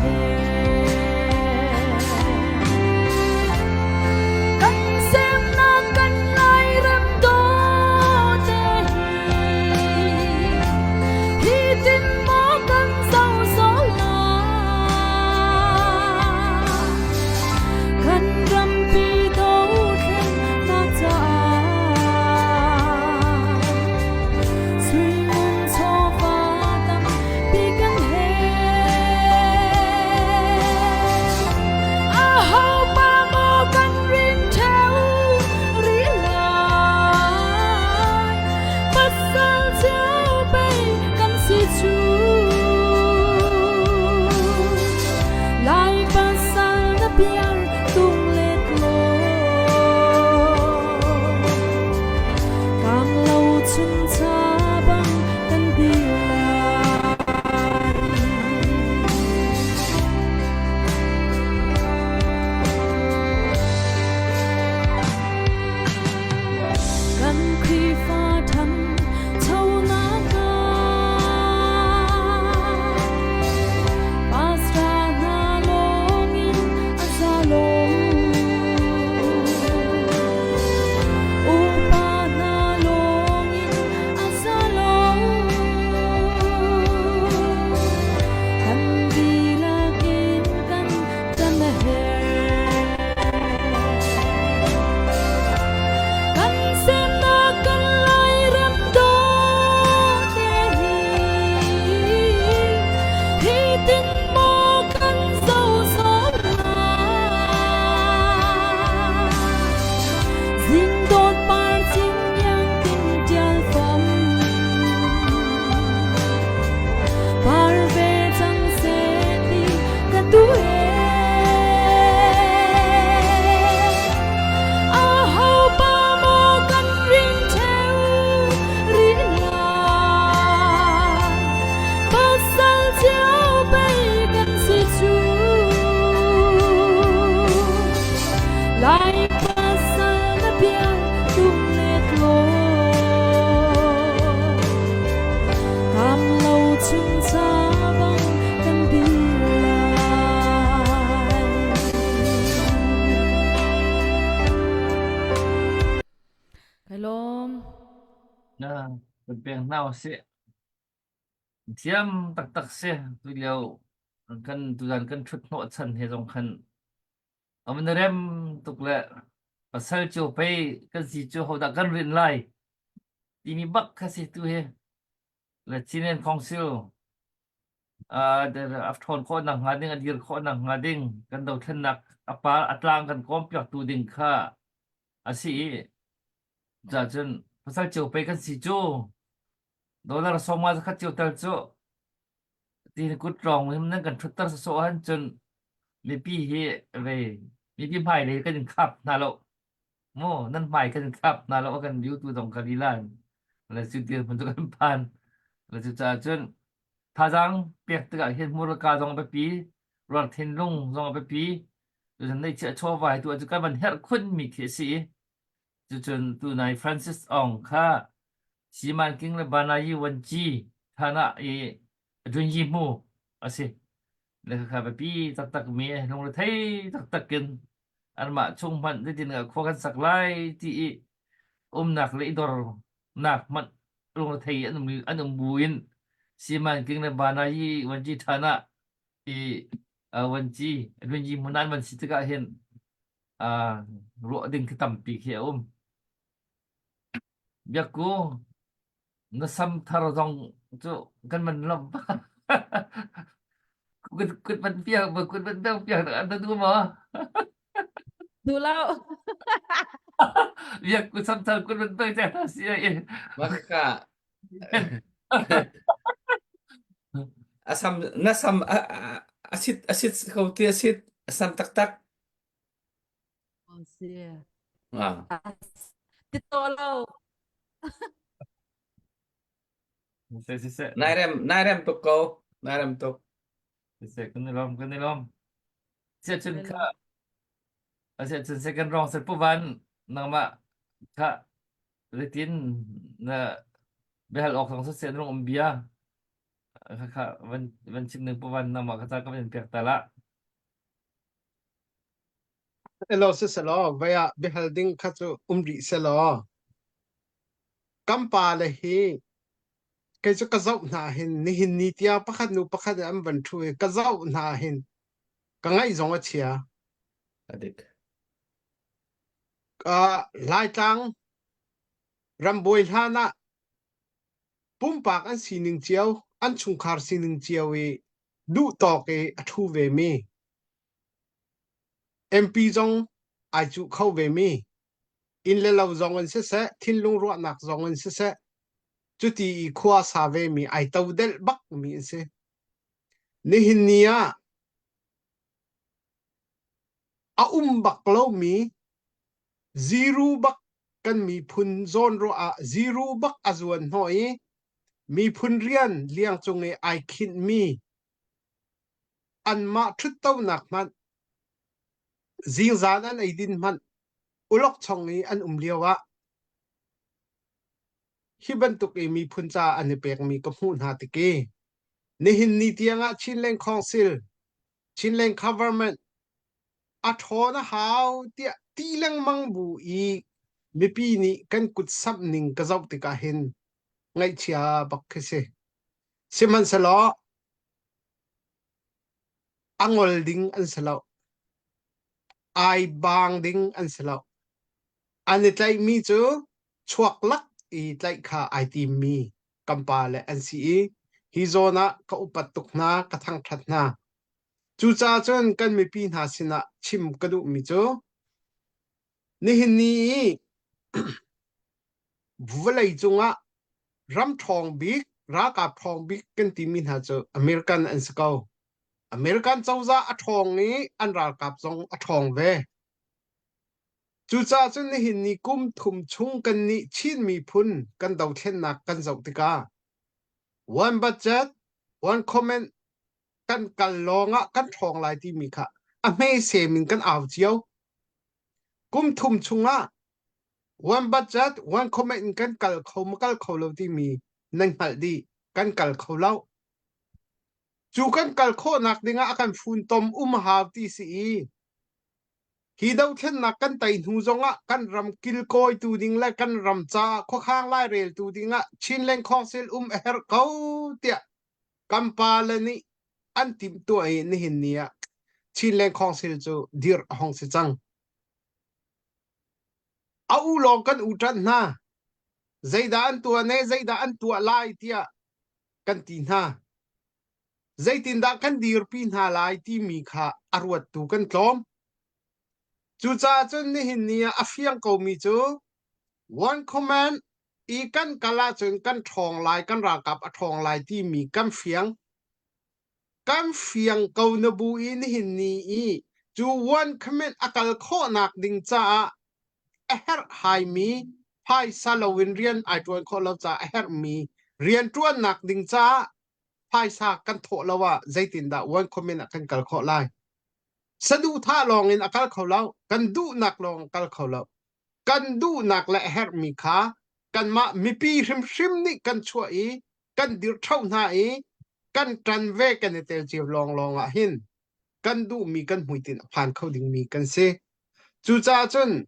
Herh. Kan semnak kan Lairam dawte hi, hi tin maw kan zoh sawh lai? Kan rampi dothlennak caah Suingun chawva tampi kan herh. Aho pa maw kan rin ṭheo rih lai? Pasal cio pei kan si cu. Lai pasal na piar tung le tlaw. Kang lo chun cha bang kan ti lai. Kan Khrihfa ṭhanchonak ah pastor hna lawngin a za lo. Upa hna lawngin a za lo. Kan dihlak in kan ṭan a herh. Kan semnak kan Lairam dawte hi, hi tin maw kan zoh sawh lai? Zingdawt par cing iang tin ṭial fom, par ve cang seh ti ka duh ee. Aho pa maw kan ring ṭheo rih lai? Pasal cio pei kan si cu. Lai pasal na bia tum le tlaw. Kam lo chung cha bang kan dir lai. Kai lawm. Na kan peng hna usih. Thiam taktak si tu lio kan tuzan kan ṭhut hnawh chan he zong khan a van rem tuk le pasal cio pei kan si cu hodah kan rin lai timi bak kha si tu hi le Chinland Council a ṭhawn khawh nakhnga ding a dir khawh nakhnga ding kan dothlennak a par a tlang kan kawmpiaktu ding kha a si i cun pasal cio pei kan si cu dollar sawma zakhat cio tal cu ti kut rong him nan kan ṭhutter sawsawh han cun mipi hi ve mipi hmai lei kan in khap hna lo mu nan hmai kan in khap hna lo kan view tu zong ka lilan le cu dirhmun cu kan phan le cu caah cun thazaang pek tikah hin hmurka zong a biapi ruang thinlung zong a biapi cun neihchiah chawva hi tu cu kan van herh khun mi khi a si i cucun tunai Francis Ong kha Siman King le Banayi Wanci thana i Junyi hmu a si le kha biapi taktak mi lungrethei taktak in anmah chung hmanh zeitin khua kan sak lai ti i umnak le i dornak hmanh lungrethei an um an um bu in Siman King le Banayi Wanci thana i Wanci Junyi hmun an van si tikah hin ruah ding khi tampi khi a um. Biakku, na sam thar zong cu kan man lawmh. Kut kut van piak kut van piak piak na duh maw? Duh lo. Biakku sam thar kut van piak ta si ai. Maka asam na sam asit asit ko ti asit asam taktak Si. Ah. Ti to lo. Siseh siseh. Nai rem nai rem tuk ko. Nai rem tuk. Siseh kan i lawm kan i lawm. Siah cun kha asiah cun second round se puvan nangmah kha zeitin na biahal awk zong siseh na rung um bia. Kha van van chim ning pawan na ma kha ka van pek ta la. Elo si selaw vai ah biahal ding kha cu um rih selaw kan pa le hi kei cu ka zoh hna hin nihin ni tiang pakhat nu pakhat an van ṭhu i ka zoh hna hin ka ngaih zong a chia. A dik. Uh, Laitlang rambuai hlan ah pumpak an sining cio, an chungkhar sining cio i duh tawk i a ṭhu vemi MP zong ai cuh kho vemi inn le lo zong in siseh, thinlung ruahnak zong in siseh, cuti i khua sa vemi ai todelh bakmi an si. Nihin ni ah a um bak lomi ziru bak kan miphun zawnruah ah ziru bak a zuan hnawh i miphun rian liang cung i ai khinhmi anmah ṭhuttonak hmanh zingzan an eidin hmanh ulokchong i an um lio ah hi bantuk i miphun ca an i pekmi ka hmuh hna tik i nihin ni tiangah Chinland Council Chinland Government a ṭhawn a hau tiah ti lengmang bu i mipi nih kan kut samh ning ka zoh tikah hin ngaihchia bak khi si. Sihmanhsehlaw a ngol ding an si lo. Ai baang ding an si lo. An i tlaihmi cu chuak lak i tlaih kha ai timmi kan pa le an si i hi zawn ah ka upat tuk hna, ka thangṭhat hna. Cucaah cun kan mipi hna sinah chim ka duhmi cu nihin ni i vawlei cungah ram ṭhawng bik, ralkap ṭhawng bik kan timi hna cu American an si ko. American cozah a ṭhawng i an ralkap zong a ṭhawng ve. Cucaah cun nihin ni kum thum chung kannih Chin miphun kan dothlennak kan zoh tikah one budget, one comment kan kal lawngah kan ṭhawng lai timi kha a hmesem in kan au cio. Kum thum chungah one budget, one comment in kan kal kho ma kal kho lo timi nan hngalh dih. Kan kal kho lo. Cu kan kal khawhnak dingah a kan funtom um hau ti si i hi dothlennak kan tei hnu zongah kan ram kilkawitu ding le kan ram caah khuakhang laireltu dingah Chinland Council um a herh ko tiah kan pale nih an timhtuah i nihin ni ah Chinland Council cu dirh a hong si cang. A u lawng kan u ṭanh hna. Zeidah an tuah ne, zeidah an tuah lai tiah kan ti hna. Zeitindah kan dirpi hna lai timi kha a ruattu kan tlawm. Cucaah cun nihin ni ah a fiang komi cu one command i kan kal ahcun kan ṭhawng lai, kan ralkap a ṭhawng lai timi kan fiang. Kan fiang ko na bu i nihin ni i cu one command a kal khawhnak ding caah a herhhaimi phaisa loin rian ai ṭuan khawh lo caah a herhmi rian ṭuannak ding caah phaisa kan thawh lo ah zeitindah one command ah kan kal khawh lai? Saduhthah lawng in a kal kho lo. Kan duhnak lawng a kal kho lo. Kan duhnak le a herhmi kha kanmah mipi hrimhrim nih kan chuah i kan dirhṭhoh hna i kan ṭan ve kan i tel cio lawnglawng ah hin kan duhmi kan hmuitinh a phan kho dingmi kan si. Cucaah cun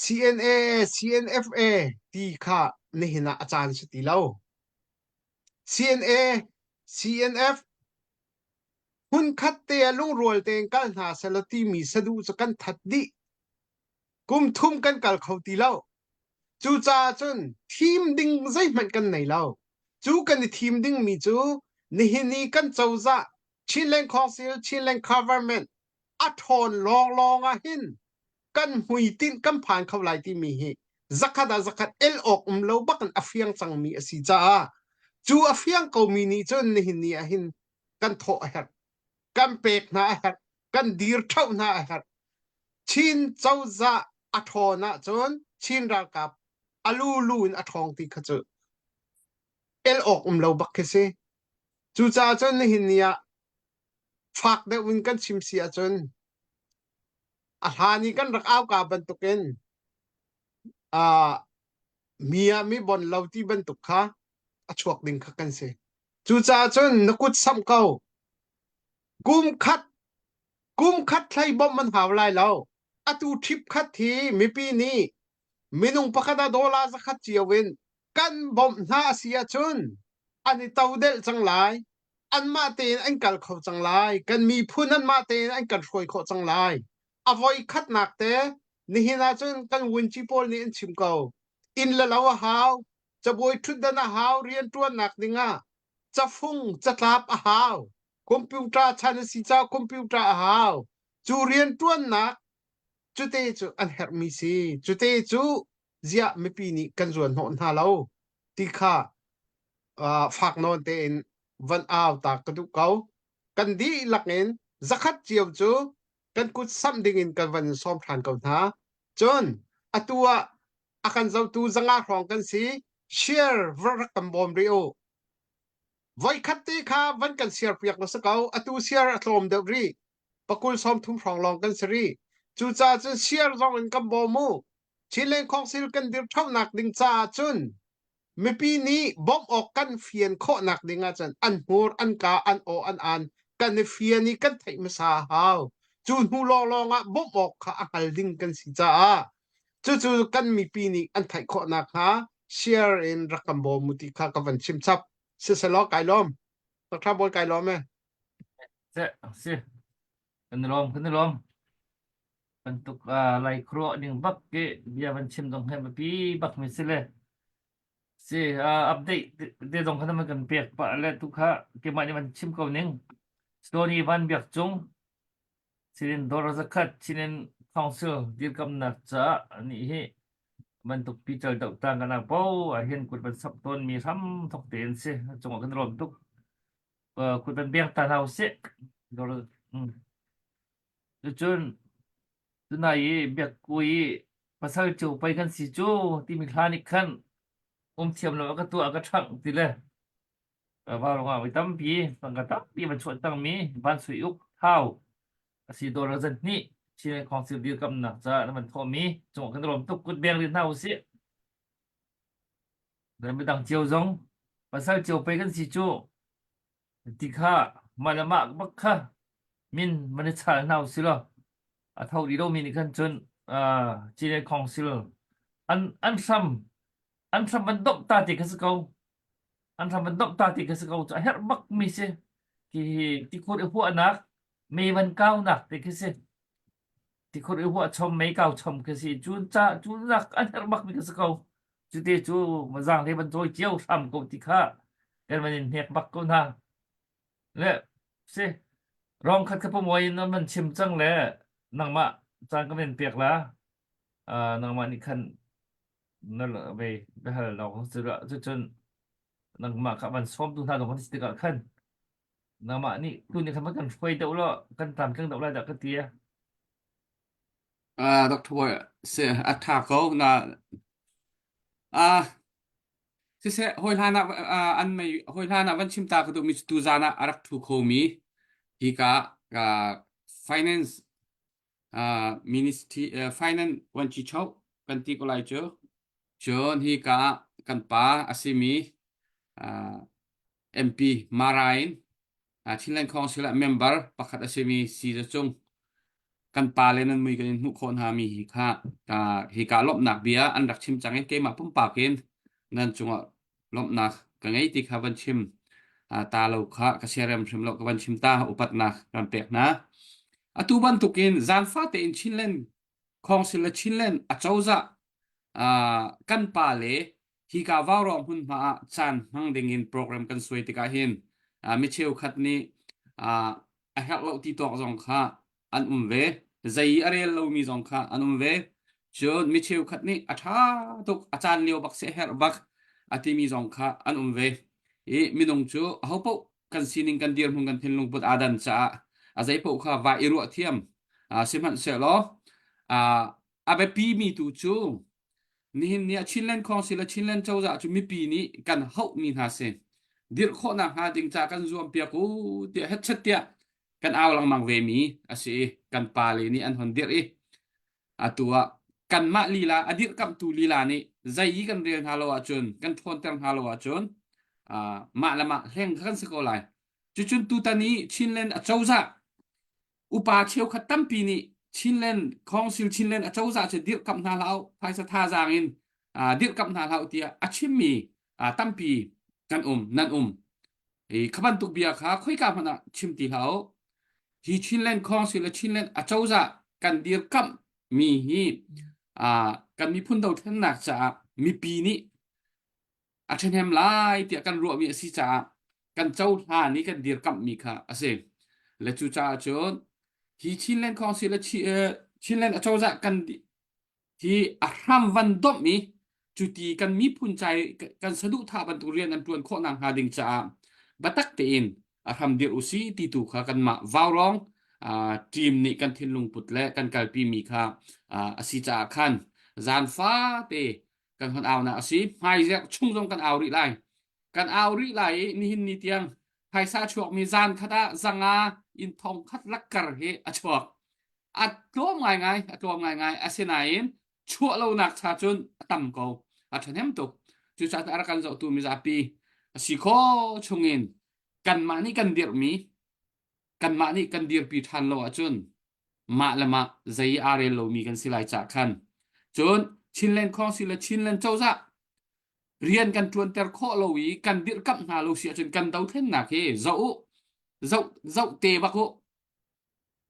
CNA, CNFA ti kha nihin ah a caan si ti lo. CNA, CNF hmunkhat te ah lungrual tein kal hna sehlaw timi saduh cu kan that dih. Kum thum kan kal kho ti lo. Cucaah cun thim ding zeihmanh kan nei lo. Cu kan i thim dingmi cu nihin i kan cozah Chinland Council, Chinland Government a ṭhawn lawnglawng ah hin kan hmuitinh kan phan kho lai timi hi zakhat ah zakhat el awk um lo bak in a fiang cangmi a si caah cu a fiang komi nih cun nihin ni ah hin kan thawh a herh kan pek hna a herh kan dir ṭhoh hna a herh Chin cozah a ṭhawn ahcun Chin ralkap a lulu in a ṭhawng ti kha cu el awk um lo bak khi si cucaah cun nihin ni ah fak deuh in kan chim si ahcun a hlan i kan rak auka bantukin uh, mi ah mi bon lo ti bantuk kha a chuak ding kha kan si. Cucaah cun na kut samh ko. Kum khat kum khat hlei bawmh an hau lai lo. Atu ṭhip khat hi mipi nih minung pakhat ah dollar zakhat cio in kan bawmh hna a si ahcun an i todelh cang lai. Anmah tein an kal kho cang lai. Kan miphun anmah tein an kan hruai khawh cang lai. A voi khatnak te nihin ahcun kan vunci pawl nih an chim ko. Inn le lo a hau, cabuai ṭhutdan a hau, rianṭuannak dingah cafung, catlap a hau. Computer chan a si caah computer a hau. Cu rianṭuannak cute cu an herhmi si. Cute cu ziah mipi nih kan zuan hnawh hna lo ti kha uh, fak nawn tein van au ta ka duh ko. Kan dihlak in zakhat cio cu kan kut samh dingin kan van sawm ṭhan ko hna. Cun atu ah a kan zotu zanga hrawng kan si. Share va rak kan bawm rih u. Voikhat te kha van kan share piak na si ko. Atu share a tlawm deuh rih. Pakul sawm thum hrawng lawng kan si rih. Cucaah cun share zong in kan bawm u. Chinland Council kan dir ṭhonak ding caah cun mipi nih bawmh awk kan fian khawhnak ding ahcun an hmur, an ka, an aw, an an kan i fian i kan theih hmasa a hau. Cu hnu lawnglawng ah bawmh awk kha a hngal ding kan si caah cucu kan mipi nih an theih khawh nakhnga share in rak kan bawm u ti kha ka van chim chap. Siselaw kai lawm. Dr. Bawi kai lawm e. Si, si. Kan i lawm, kan i lawm. Bantuk uh, lai khuaruah ning bak ke bia van chim dong he biapi bak mi si le si uh, update te dong kha man kan pek pa le tu kha keimah nih van chim ko ning Stony Van Biak Cung Chin Dor zakhat Chin Council dirkamnak ca ni hi bantuk pical doh tang kana po ah hin kut van sap ton mi hram thok te an si cungah kan rom tuk kut van beng ta hna usih dor Cucun tunai i biakku i pasal cio pei kan si cu timi hla nih khan um thiam lo a ka tuah a ka ṭhangh ti le vauruang ah voi tampi tangka tampi van chuah cangmi Van Sui Uk Thau a si dawr zan hnih Chin Council dirkamnak caah na van thawhmi cungah kan i lawm tuk kut beng rih hna usih. Midang cio zong pasal cio pei kan si cu Ti kha mah le mah bak kha min man i chal hna usih law a tho rih lomi nih khan cun uh, Cine Council an an hram an hram van domh ta ti kha si ko an hram van domh ta ti kha si ko cu a herh bak mi si hi hi tikhur i huahnak mei van kaunak ti khi si tikhur i huah chom mei kau chom khi si cu ca cu nak an herh bak mi kha si ko cute cu mazang le van cawi cio hram ko ti kha kan van in hnek bak ko hna le si rong khat kha pamuai in man chim cang le nangmah caan ka ven pek la nangmah nih khan na ve biahal lawng cu cun nangmah kha van sawm tu hna dong kan si tikah khan nangmah nih tu nih khan van kan hruai deuh law kan tlamtling deuh lai dah ka ti. Ah, Dr. Boy, se a tha ko na ah siseh hawi hlan ah ah, an mei hawi hlan ah van chim ta ka duhmi cu tuzan ah a rak thu khomi hi ka ah, finance ah, ministry eh, finance vuanci chok kan ti ko lai cu cun hi ka kan pa a simi ah, MP Mara in Chinland Council ah member pakhat a simi Si Za Cung kan pa le nan mui kan in hmuh khawh hna mi hi kha hi ka lawmhnak bia an rak chim cang i keimah pumpak in nan cungah lawmhnak ka ngei ti kha van chim ta lo kha ka siarem hrim lo ka van chim ta upatnak kan pek hna atu bantukin zaanfa tein Chinland Council le Chinland acozah kan pa le hika vaurawng hmunhma ah caan hmang dingin program kan suai tikah hin mi cheukhat nih a herh lo ti tawk zong kha an um ve zei i a rel lomi zong kha an um ve cun mi cheukhat nih a ṭha tuk a caan lio bak si a herh bak a timi zong kha an um ve i minung cu ahopaoh kan sining kan dirhmun kan thinlung put aa dan caah a zeipaoh kha va i ruah thiam sihmanhsehlaw a biapi mi tu cu Nihin ni ah Chinland Council le Chinland cozah cu mipi nih kan hauhmi hna si. Dirh khawhnak hnga ding ca kan zuam piak u tiah hetchet tiah kan au lengmang ve mi a si i kan pale nih an hon dirh i atu ah kanmah lila a dirhkamhtu lila nih zei i kan rel hna lo ahcun kan ṭhawnter hna lo ahcun. Uh, mah le mah hleng kha kan si ko lai. Cucun tutan i Chinland acozah upa cheukhat tampi nih Chinland Council Chinland acozah cu dirhkamh hna hlah u, phaisa thazaang in uh, dirhkamh hna hlah u tiah a chimmi uh, tampi kan um nan um. I kha bantuk bia kha khoika hmanh ah chim ti hlah u. Hi Chinland Council le Chinland acozah kan dirkamh mi hi uh, kan miphun dothlennak caah mipi nih a ṭhahnem lai tiah kan ruahmi a si caah kan cohlan i kan dirkamhmi kha a si. Le cucaah cun hi Chinland Council le Chinland acozah kan hi a hram van domh i cuti kan miphun cai kan saduhthah bantuk rian an ṭuan khawh nakhnga ding caah biatak tein a hram dirh u si ti tu kha kanmah vaurawng team nih kan thinlung put le kan kalpi mi kha a si caah khan zan fate kan hon au nak a si. Hmaizerh chung zong kan au rih lai. Kan au rih lai i nihin ni tiang phaisa chuakmi zan khat ah zanga in thong khat lakkar hi a chuak. A tlawm ngaingai, a tlawm ngaingai. Asinain chuah lonak cha cun a tam ko. A ṭhahnem tuk. Cucaah a rak kan zohtu mizapi a si kho chungin kanmah nih kan dirhmi kanmah nih kan dirpi ṭhan lo ahcun mah le mah zei aa rel lomi kan si lai cah khan cun Chinland Council le Chinland cozah rian kan ṭuanter khawh lo i kan dirhkamh hna lo si ahcun kan dothlennak hi zoh u zoh zoh te bak u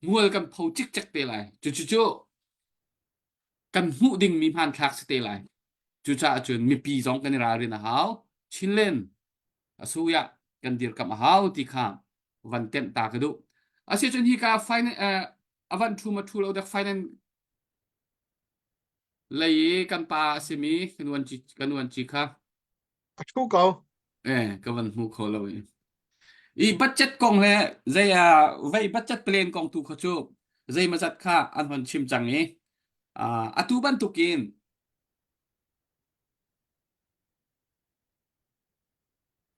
mual kan pho cikcek te lai cucu cu kan hmuh dingmi hmanthlak si te lai cucaah cun mipi zong kan i ralrin a hau Chinland a suya kan dirkamh a hau ti kha van temh ta ka duh. Asicun hika finance uh, avan thu ma thu lo dek finance lei i kan pa a simi kan uan ci kan uan ci kha A thu ko. eh ka van hmu kho lo i i budget kong le zei a vei budget plan kong tu kha cu zei mazat kha an hon chim cang i uh, atu bantukin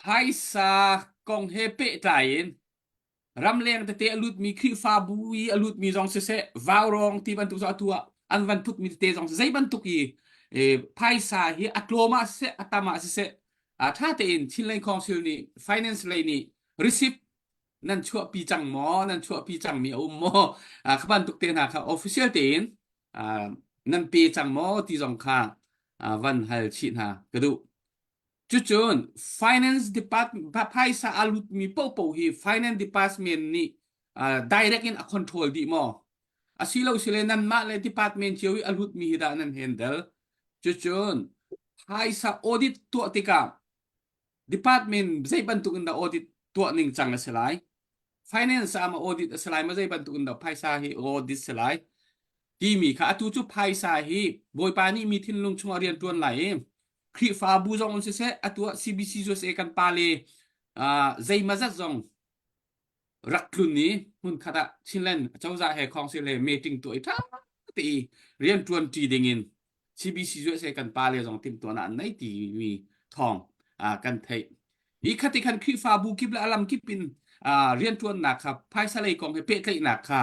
Phaisa kong he pehtlai in ramleng tete a lutmi Khrihfabu i a lutmi zong siseh, vaurawng ti bantuk zong atu ah an van thutmi tete zong zei bantuk i phaisa hi a tlawm ah siseh, a tam ah siseh, ṭha tein Chinland Council nih finance lei nih receipt nan chuahpi cang maw, nan chuahpi cangmi a um maw, kha bantuk te hna kha official tein nan pe cang maw ti zong kha van hal chih hna ka duh. Cucun finance department phaisa a lutmi paohpaoh hi finance department nih uh, direct in a control dih maw? Asilo sile nanmah le department cio i a lutmi hi dah nan handle. Cucun phaisa audit tuah tikah department zei bantuk in dah audit tuah ning cang a si lai? Finance ah ma audit a si lai ma zei bantuk in dah phaisa hi audit si lai? Timi kha atu cu phaisa hi Bawipa nih mi thinlung chungah rian ṭuan lai i Khrihfabu zong in siseh atu ah CBC USA kan pale uh, zeimazat zong rak tlun i hmunkhat ah Chinland cozah he council he meeting tuah i ṭha te i rian ṭuan ṭi ding in CBC USA kan pale zong timhtuahnak an nei timi thawng uh, kan theih. Hi khati khan Khrihfabu kip le alam kip in uh, rianṭuannak kha phaisa lei kong he pehtlaihnak kha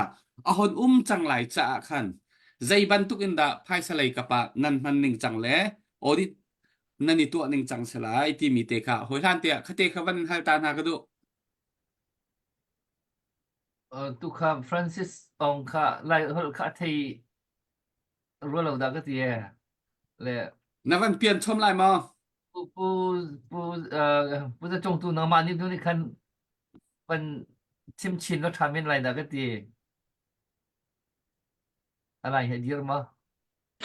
a hon um cang lai caah khan zei bantuk in dah phaisa lei kap ah nan hman ning cang le audit nan i tuah ning cang si lai timi te kha hawi hlan te ah khate kha van hal ta hna ka duh. Uh, tu kha Francis Ong kha lai holh kha a thei rua lo dah ka ti e. Le Na van pian chom lai maw? Pu pu pu uh, pu za cung tu nangmah nih tu nih khan van chim chin lo ṭha men lai dah ka ti. Alai he dir ma?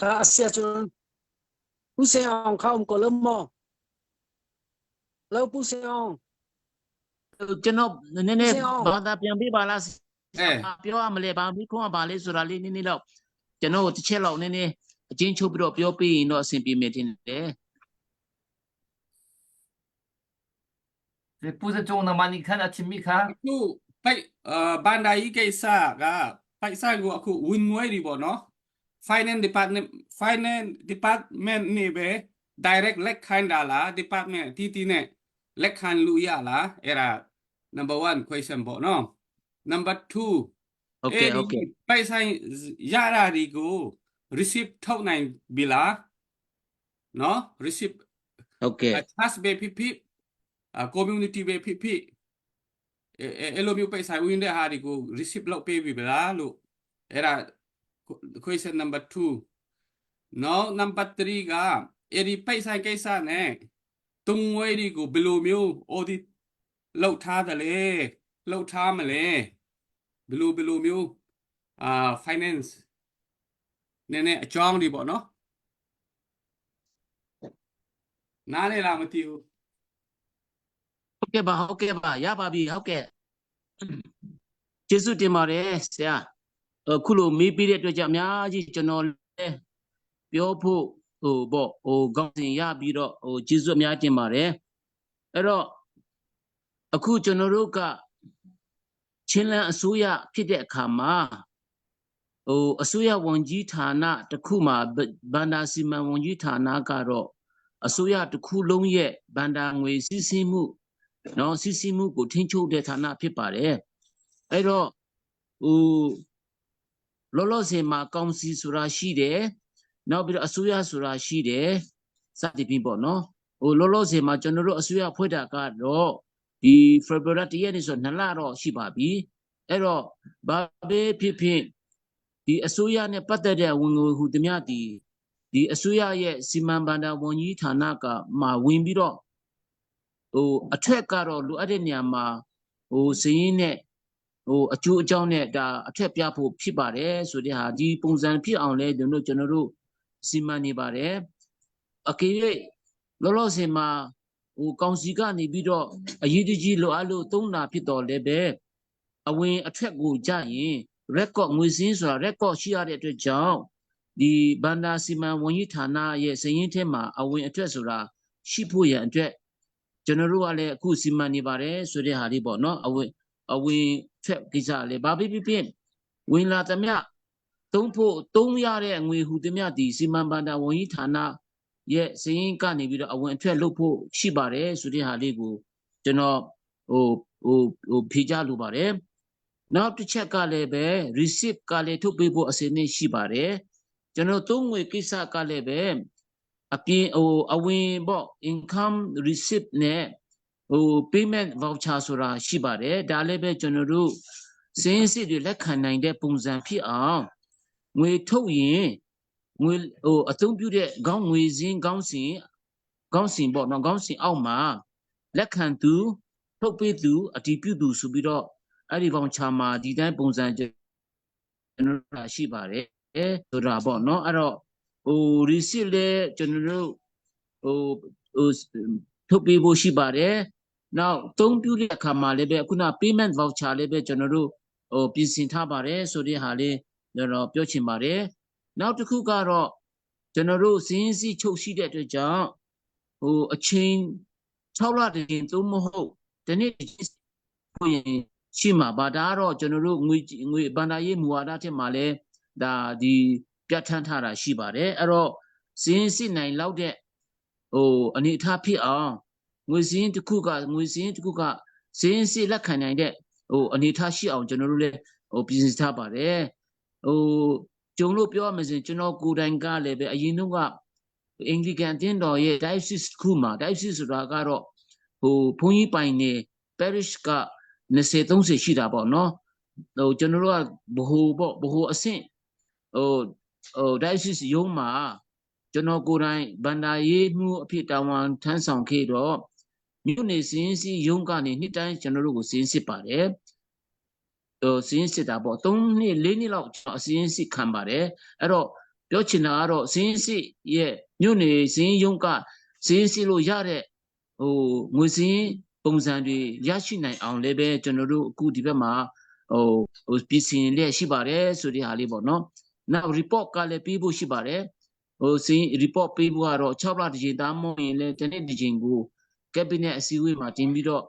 Kha a sia cun Pu Se Aung kha um ko lo maw? Lo Pu Se Aung. ကျွန်တော်နည်းနည်းဘာသာပြန်ပြပါလားပြောရမလဲဘာမိခွန်းကဘာလဲဆိုတာလေးနည်းနည်းတော့ကျွန်တော်တစ်ချက်လောက်နည်းနည်းအချင်းချုပ်ပြီးတော့ပြောပြရင်တော့အဆင်ပြေမယ်ထင်တယ် ပူဇကြုံနမနိခန်အချင်းမိခါ အခုပိုက်အာဘန်ဒါကြီးကိစ္စကပိုက်ဆိုင်ကိုအခုဝင်ငွေတွေပေါ့နော် finance department finance department နေပဲ direct လက်ခံတာလား department အတီးတီးနဲ့လက်ခံလို့ရလားအဲ့ဒါ number 1 question ပေါ့နော် number 2 ဟုတ်ကဲ့ဟုတ်ကဲ့ ပိုက်ဆိုင်ရတာတွေကို receipt ထုတ်နိုင်ပြီလားနော် receipt ဟုတ်ကဲ့ charge ပဲဖြစ်ဖြစ် Community ve phi phi elo mi pai sai uin de ha ri ku receipt lo pe vi bela lu era question number 2 no number 3 ga eri pai sai kai sa ne tungwei ri ku belu miu audit lo tha da le lo tha ma le belu belu miu uh, finance ne ne achong di bo no နားလေလားမသိဘူး ဟုတ်ကဲ့ပါဟုတ်ကဲ့ပါရပါပြီဟုတ်ကဲ့ကျေးဇူးတင်ပါတယ်ဆရာအခုလိုမေးပြီးတဲ့အတွက်ကြောင့်အများကြီးကျွန်တော်လည်းပြောဖို့ဟိုပေါ့ဟိုကောင်းစဉ်ရပြီးတော့ဟိုကျေးဇူးအများတင်ပါတယ်အဲ့တော့အခုကျွန်တော်တို့ကချင်းလန်းအစိုးရဖြစ်တဲ့အခါမှာဟိုအစိုးရဝန်ကြီးဌာနတစ်ခုမှာဘန္တာစီမံဝန်ကြီးဌာနကတော့အစိုးရတစ်ခုလုံးရဲ့ဘန္တာငွေစီးဆင်းမှုနော်စီးဆင်းမှုကိုထိန်းချုပ်တဲ့ဌာနဖြစ်ပါတယ်အဲ့တော့ဟိုလောလောဆယ်မှာကောင်စီဆိုတာရှိတယ်နောက်ပြီးတော့အစိုးရဆိုတာရှိတယ်စသဖြင့်ပေါ့နော်ဟိုလောလောဆယ်မှာကျွန်တော်တို့အစိုးရဖွဲ့တာကတော့ဒီ February တရက်နေ့ဆိုနှစ်လတော့ရှိပါပြီအဲ့တော့ဘာပဲဖြစ်ဖြစ်ဒီအစိုးရနဲ့ပတ်သက်တဲ့ဝင်ငွေဟူသည်များဒီဒီအစိုးရရဲ့စီမံဘဏ္ဍာဝန်ကြီးဌာနကမှာဝင်ပြီးတော့ဟိုအထက်ကတော့လိုအပ်တဲ့နေရာမှာဟိုစည်ရင်းနဲ့ဟိုအကျိုးအကြောင်းနဲ့ဒါအထက်ပြဖို့ဖြစ်ပါတယ်ဆိုတဲ့ဟာဒီပုံစံဖြစ်အောင်လဲကျွန်တော်ကျွန်တော်တို့စီမံနေပါတယ်အကေ၍လောလောဆယ်မှာဟိုကောင်စီကနေပြီးတော့အရေးတကြီးလိုအပ်လို့သုံးတာဖြစ်တော်လည်းပဲအဝင်အထွက်ကိုကြရင် record ငွေစင်းဆိုတာ record ရှိရတဲ့အတွက်ကြောင့်ဒီဘန္တာစီမံဝန်ကြီးဌာနရဲ့စည်ရင်းထဲမှာအဝင်အထွက်ဆိုတာရှိဖို့ရန်အတွက်ကျွန်တော်တို့ကလည်းအခုစီမံနေပါတယ်ဆိုတဲ့ဟာလေးပေါ့နော်အဝင်အဝင်ထွက်ကိစ္စလည်းဘာဖြစ်ဖြစ်ဖြစ်ဝင်လာသမျှသုံးဖို့သုံးရတဲ့ငွေဟူသမျှဒီစီမံဘန္တာဝန်ကြီးဌာနရဲ့စည်ရင်းကနေပြီးတော့အဝင်အထွက်လုပ်ဖို့ရှိပါတယ်ဆိုတဲ့ဟာလေးကိုကျွန်တော်ဟိုဟိုဟိုဖြေကြလိုပါတယ်နောက်တစ်ချက်ကလည်းပဲ receipt ကလည်းထုတ်ပေးဖို့အစီအစဉ်ရှိပါတယ်ကျွန်တော်သုံးငွေကိစ္စကလည်းပဲအပြင်ဟိုအဝင်ပေါ့ income receipt နဲ့ဟို payment voucher ဆိုတာရှိပါတယ်ဒါလည်းပဲကျွန်တော်တို့စင်းစစ်တွေလက်ခံနိုင်တဲ့ပုံစံဖြစ်အောင်ငွေထုတ်ရင်ငွေဟိုအသုံးပြုတဲ့ခေါင်းငွေစင်းခေါင်းစဉ်ခေါင်းစဉ်ပေါ့နော်ခေါင်းစဉ်အောက်မှာလက်ခံသူထုတ်ပေးသူအတည်ပြုသူဆိုပြီးတော့အဲ့ဒီ voucher မှာဒီတိုင်းပုံစံကျွန်တော်တို့ရှိပါတယ်ဆိုတာပေါ့နော်အဲ့တော့ဟို receipt လည်းကျွန်တော်တို့ဟိုဟိုထုတ်ပေးဖို့ရှိပါတယ်နောက်သုံးပြုတဲ့အခါမှာလည်းပဲခုန payment voucher လည်းပဲကျွန်တော်တို့ဟိုပြင်ဆင်ထားပါတယ်ဆိုတဲ့ဟာလေးကျွန်တော်ပြောချင်ပါတယ်နောက်တစ်ခုကတော့ကျွန်တော်တို့စင်းစီချုပ်ရှိတဲ့အတွက်ကြောင့်ဟိုအချိန်6လတည်းသို့မဟုတ်ဒီနေ့ကိုရင်ရှိမှာပါဒါကတော့ကျွန်တော်တို့ငွေငွေဘဏ္ဍာရေးမူဝါဒထက်မှာလဲဒါဒီပြဋ္ဌာန်းထားတာရှိပါတယ်အဲ့တော့စင်းစစ်နိုင်လောက်တဲ့ဟိုအနေအထားဖြစ်အောင်ငွေစင်းတစ်ခုကငွေစင်းတစ်ခုကစင်းစစ်လက်ခံနိုင်တဲ့ဟိုအနေအထားရှိအောင်ကျွန်တော်တို့လည်းဟိုပြင်ဆင်ထားပါတယ်ဟိုကြုံလို့ပြောရမယ်ဆိုရင်ကျွန်တော်ကိုယ်တိုင်ကလည်းပဲအရင်တုန်းကအင်္ဂလိကန်တင်းတော်ရဲ့ diocese တစ်ခုမှာ diocese ဆိုတာကတော့ဟိုဘုန်းကြီးပိုင်နေ parish က20 30ရှိတာပေါ့နော်ဟိုကျွန်တော်တို့ကဘ ਹੁ ပေါ့ဘ ਹੁ အဆင့်ဟိုဟို diocese ရုံးမှာကျွန်တော်ကိုယ်တိုင်ဗန္ဒာရေးမှုအဖြစ်တာဝန်ထမ်းဆောင်ခဲ့တော့မြို့နယ်စင်းစီရုံးကနေနှစ်တိုင်းကျွန်တော်တို့ကိုစင်းစစ်ပါတယ်ဟိုစင်းစစ်တာပေါ့3နှစ်4နှစ်လောက်ကျွန်တော်စင်းစစ်ခံပါတယ်အဲ့တော့ပြောချင်တာကတော့စင်းစစ်ရဲ့မြို့နယ်စင်းရုံးကစင်းစစ်လို့ရတဲ့ဟိုငွေစင်းပုံစံတွေရရှိနိုင်အောင်လည်းပဲကျွန်တော်တို့အခုဒီဘက်မှာဟိုဟိုပြည်စင်လျက်ရှိပါတယ်ဆိုတဲ့ဟာလေးပေါ့နော်နောက် report ကလည်းပြီးဖို့ရှိပါတယ်ဟိုစင်း report ပေးဖို့ကတော့6လတစ်ချိန်သားမဟုတ်ရင်လည်းတစ်နေ့တစ်ချိန်ကို cabinet အစည်းအဝေးမှာတင်ပြီးတော့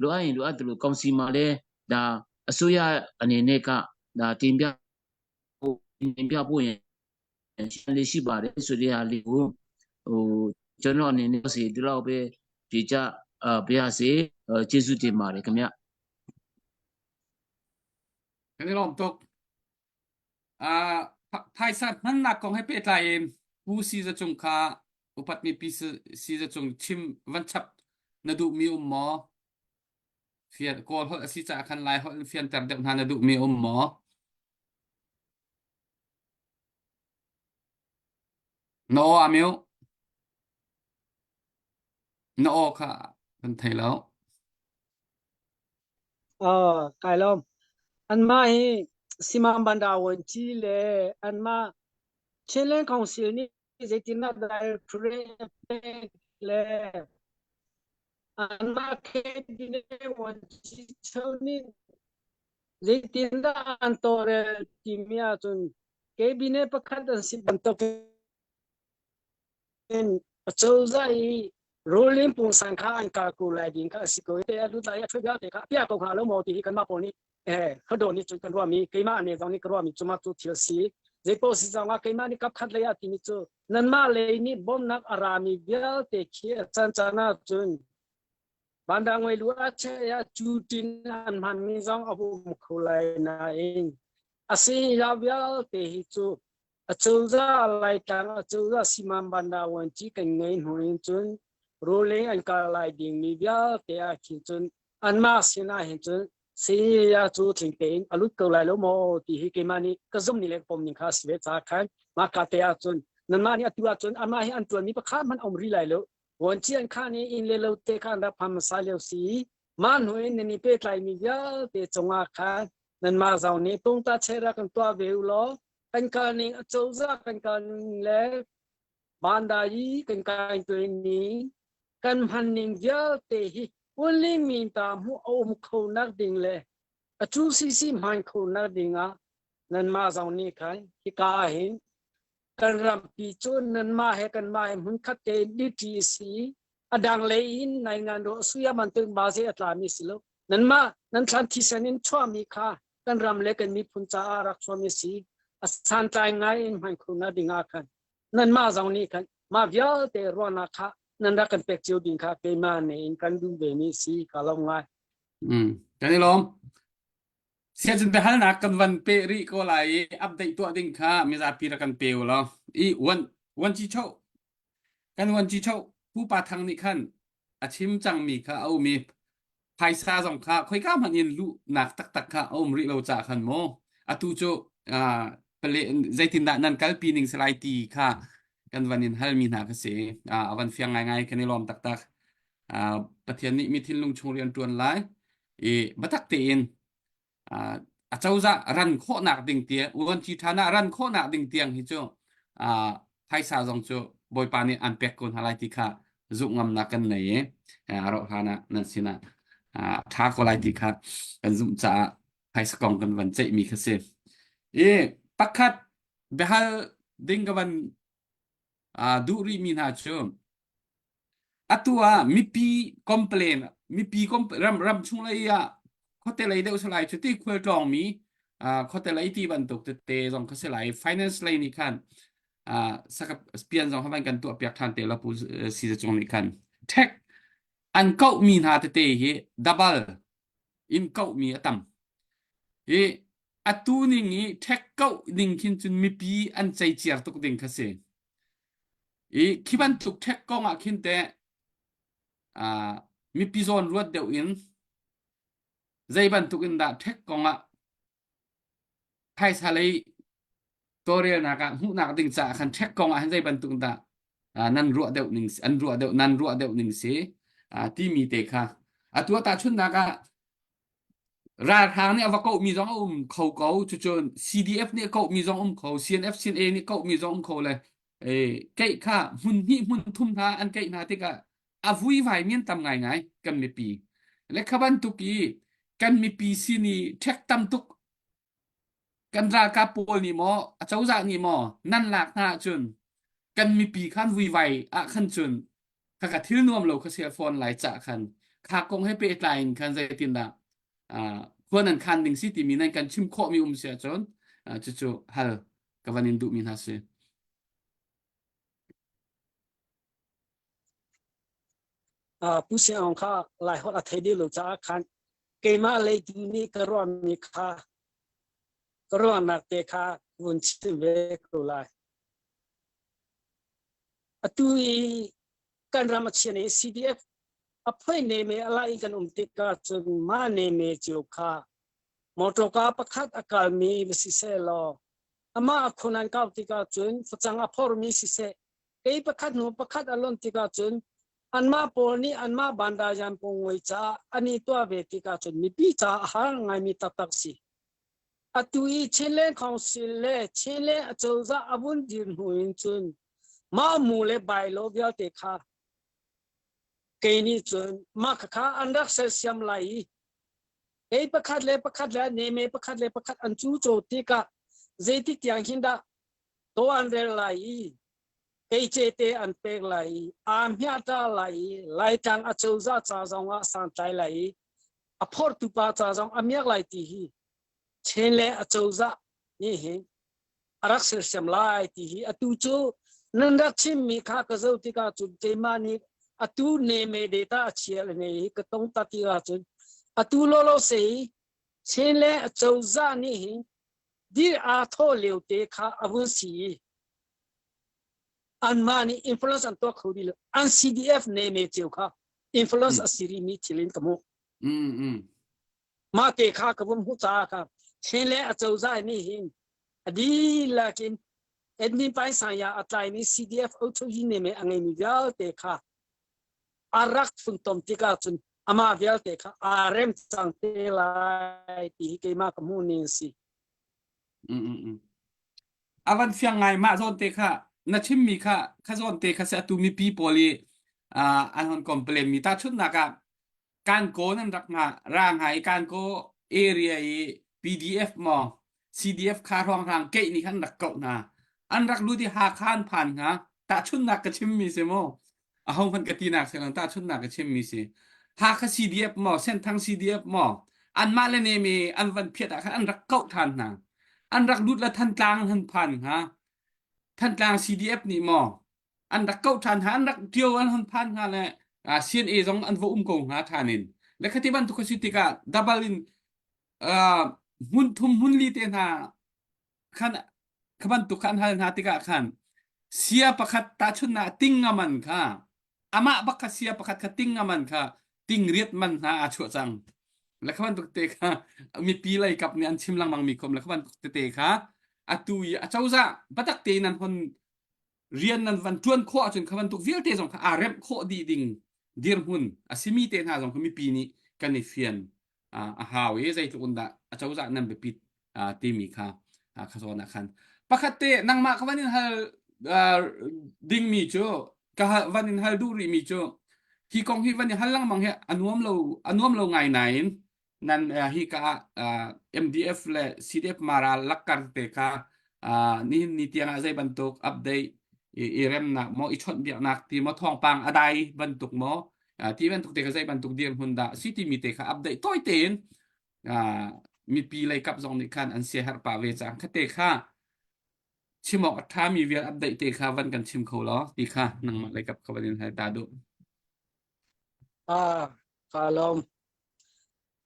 လိုအပ်ရင်လိုအပ်တယ်လို့ကောင်စီမှာလည်းဒါအစိုးရအနေနဲ့ကဒါတင်ပြဖို့တင်ပြဖို့ရင်လေးရှိပါတယ်ဆိုတဲ့ဟာလေးကိုဟိုကျွန်တော်အနေနဲ့စီဒီလောက်ပဲဖြေကြအပြရစေကျေးဇူးတင်ပါတယ်ခင်ဗျ Kan i lawm tuk. Ah, phaisa hmannak kong he pehtlai in Pu Si Za Cung kha upatmi Pi Si Za Cung chim van chap. Na duhmi um maw? Fian Kawl holh a si caah khan Lai holh in fianter deuh hna na duhmi um maw? Na aw a mute. Na aw kha kan thei lo. Oh, kai lawm. Anmah hi Simam Banda Wanci le anmah Chinland Council nih zeitindah directorate pek le anmah cabinet Wanci cheu nih zeitindah an tawlrel timi ahcun cabinet pakhat an si bantuk in acozah i ruling pungsan kha an kar ko lai ding kha a si ko i a lut lai a ṭhut vialte kha a piah ko hnga lo maw ti hi kanmah pawl nih eh hluttaw nih cun kan ruahmi keimah ane zong nih ka ruahmi cu mah cu thil si zeipaoh si zong ah keimah nih kapkhat lei ah timi cu nanmah lei nih bawmhnak a rami vialte khi a caan caan ahcun Vandangwei lu ah che ah cutin an hmanmi zong a um kho lai nain a si ya vialte hi cu acozah Laitlang acozah Siman Banda Wanci kan ngei hnu in cun ruling an kal lai dingmi vialte ah khin cun anmah sinah hin cun saya cu tling tein a lut ko lai lo maw ti hi keimah nih ka zumh ni le ka pom ning kha a si ve caah khan mah ka te ah cun nanmah nih atu ah cun amah hi an ṭuanmi pakhat hmanh a um rih lai lo Vuanci an khan i inn le lo te kha an rak phan hmasa lio si i mah hnu in nan i pehtlaimi vialte cungah khan nanmah zong nih tungta chera kan tuah ve u law kan kal ning acozah kan kal ning le bandai kan kai ning kan hman ning vialte hi only min ta hmuh a um kho nak ding le a cu sisi hman kho nak ding ah nanmah zong nih khan hika ah hin kan rampi cu nanmah he kanmah he hmunkhat te diti si a dang lei in nai ngan ro suya bantuk baze a tlami si lo nanmah nan thlan thisen in chuahmi kha kan ram le kan miphun caah rak chuahmi si a santlai ngai in hman kho na ding ah khan nanmah zong nih khan mah vialte ruahnak kha nan rak kan pek cio ding kha keimah ne in kan duh ve mi si ka lawm ngai Mm. Kan i lawm. Siacun biahalnak kan van peh rih ko lai i update tuah ding kha mizapi rak kan pe u law i wan wanci cho kan wanci cho pupa thang nih khan a chim cangmi kha a um i phaisa zong kha khoika hmanh in luhnak taktak kha a um rih lo caah khan maw atu cu pale zeitindah nan kalpi ning si lai ti kha kan van in halmi hna kha si a van fiang ngaingai kan i lawm taktak Pathian nih mi thinlung chung rian ṭuan lai i biatak tein acozah ran khawhnak ding tiang uanci ṭhan ah ran khawhnak ding tiang hi cu phaisa zong cu Bawipa nih an pek ko hna lai ti kha zumh ngamnak kan nei i a rauh hlan ah nan sinah ṭha ko lai ti kha kan zumh caah phaisa kong kan van ceihmi kha si. I pakhat biahal ding ka van duh rihmi hna cu Atu ah mipi complain mipi ram ram chung lei ah khuate lei deuh si lai cu ti khualtlawng mi khuate lei ti bantuk tete zong kha si lai finance lei nih khan saka pian zong havan kan tuah piak than te la pu si cung nih khan tax an koh mi hna tete hi double in koh mi a tam i atu ning i tax koh ning khin cun mipi an ceiciar tuk ding kha si I khi bantuk ṭhek kong ah khin teh uh, mipi zawn ruat deuh in zei bantuk in dah ṭhek kong ah phaisa lei tawlrelnak ah hmuhnak ding caah khan ṭhek kong ah hin zei bantuk in dah uh, nan ruah deuh ning an ruah deuh nan ruah deuh ning si uh, timi te kha atu ah tahchunhnak ah Ralhrang nih a va kohmi zong a um kho ko. Cucun CDF nih a kohmi zong um kho, CNF CNA nih kohmi zong um kho le keih kha hmun hnih hmun thum hna an keih hna tikah a vuivai mi an tam ngaingai kan mipi. Le kha bantuk i kan mipi sin i ṭhek tam tuk kan ralkap pawl nih maw acozah nih maw nan lak hna ahcun kan mipi khan vuivai ah khan cun khaka thil nuam lo kha sia fawn lai cah khan kha kong he pehtlai in khan zeitindah khua nan khan ding si timi nan kan chim khawhmi um si ahcun cucu hal ka van in duhmi hna si. Pu Siang Aung kha Lai holh a thei dih lo caah khan keimah lei tu nih ka ruahmi kha ka ruahnak te kha vun chim ve ko lai. Atu i kan ram a chian i CDF. A phoi neme a lai kan um tikah cun mah neme cio kha motorka pakhat a kalmi va siseh law amah a khun an kau tikah cun facang a phormi siseh kei pakhat hnu pakhat a lon tikah cun anmah pawl nih anmah bandayan pungngoi caah an i tuah ve tikah cun mipi caah a har ngaimi taktak si. Atu i Chinland Council le Chinland acozah a vun dir hnu in cun mah mu le bailo vialte kha kei nih cun mah khakha an rak sersiam lai i kei pakhat le pakhat le neme pakhat le pakhat an cu caw tikah zeitik tiang hin dah to an rel lai i kei te an pek lai i aa hmiahta lai i Laitlang acozah ca zong ah santlai lai i a phortu pa ca zong a miak lai ti hi Chen le acozah nih hin a rak sersiam lai ti hi atu cu nan rak chimmi kha ka zoh tikah cun keimah nih atu neme data a chia le ne hi ka tong ta ti ahcun atu lolo se hi Chen le acozah nih hin dir aa thawh lio te kha a vun si i anmah nih influence an tuah kho dih lo an CDF neme cio kha influence a si rihmi thil in ka hmuh. Mm, mm. Mah te kha ka vun hmuh caah kha Chin le acozah nih hin a dihlak in admin paisaya a tlaimi CDF ochoyi neme a ngeimi vialte kha a rak funtom tikah cun amah vialte kha aa rem cang te lai ti hi keimah ka hmuh ning si. Mm, mm, mm. A van fiang ngai mah zawn te kha na chimmi kha kha zawn te kha se atu mipi pawl i uh, an hon complain mi tahchunhnak ah Kankaw nan rak nga ra hnga i Kankaw area i PDF maw CDF kha hrawnghrang keih nih khan rak koh hna. An rak lut i Hakha an phan hnga. Tahchunhnak ka chimmi si mu. Aho hmanh ka tinak si lo tahchunhnak ka chimmi si. Hakha CDF maw Senthang CDF maw anmah le nemi an van phiat ah khan an rak koh ṭhan hna. An rak lut le Thantlang an phan hnga. Thantlang CDF nih maw an rak koh ṭhan hna an rak ṭio an hon phan hnga le CNA zong an va um ko hnga ṭhan in le khati bantuk a si tikah double in hmun thum hmun li te hna khan kha bantuk kha an hal hna tikah khan sia pakhat tahchunhnak ting nga man kha amah bak kha sia pakhat kha ting nga man kha ting riat man hna aa chuah cang le kha bantuk te kha mipi lei kap nih an chim lengmang mi khom le kha bantuk tete kha atu i acozah batak tein an hon rian nan van ṭuan khawh ahcun kha bantuk vialte zong kha aa remh khawh dih ding dirhmun a simi te hna zong kha mipi nih kan i fian a hau i zeitluk in dah acozah nan biapit timi kha kha zawn ah khan pakhat te nangmah ka van in hal dingmi cu ka van in hal duh rihmi cu hi kong hi van i hal lengmang hi a nuam lo a nuam lo ngai nain nan hi ka ah MDF le CDF Mara lakkar te kha nihin ni tiang ah zei bantuk update i remnak maw i chawnhbiaknak ti maw thawngpang a dai bantuk maw ti bantuk te kha zei bantuk dirhmun dah si timi te kha update tawi tein mipi lei kap zong nih khan an siaherh pah ve cang kha te kha chim awk a ṭhami vial update te kha van kan chim kho law ti kha nangmah lei kap kha van in hal ta duh. Ah, ka lawm.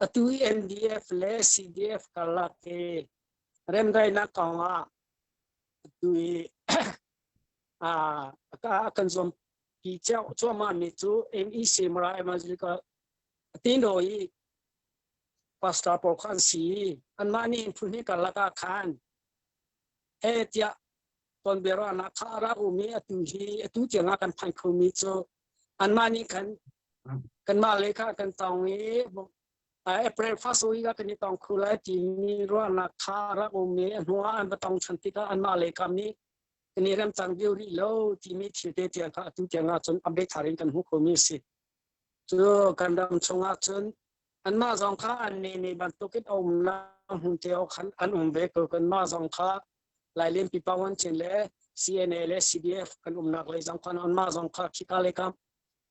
Atu i NDF le CDF karlak hi remdaihnak kongah atu i a kan zuampi cuahmahmi cu MEC Mara Evangelical Tino i pastor pawl kha an si i anmah nih phun hnih karlak ah khan he tiah tonbiaruahnak kha a rak um i atu hi atu tiangah kan phan khomi cu anmah nih khan kanmah lei kha kan tong i April first week ah kan i tong khu lai timi ruahnak kha rak um i a hnuah an va tong ṭhan tikah anmah lei kam nih kan i rem cang deuh rih lo timi thil te tiang kha atu tiang ah cun update thar in kan hmuh khomi a si. Cu kan ram chungah cun anmah zong kha an nih nih bantukin a umnak hmun te khan an um ve ko kanmah zong kha Lailen pipa wan chin le CNA le CDF kan umnak lei zong khan anmah zong kha khika lei kam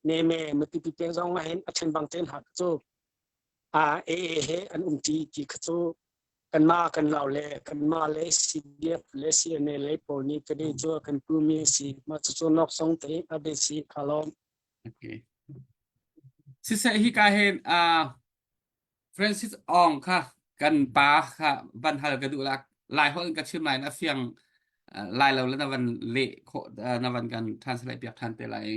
neme matupi peng zong ah hin a then bang ten ha cu a AA he an um ti ti kha cu kanmah kan lau le kanmah le CDF le CNA le pawl nih kan i cu kan tu mi si ma cu cu nok song te a be si khalom Okay. Siseh hi ka hin uh, Francis Ong kha kan pa kha van hal ka duh la lai holh in ka chim lai na fiang lai lo le na van leh khawh na van kan translate piak than te lai.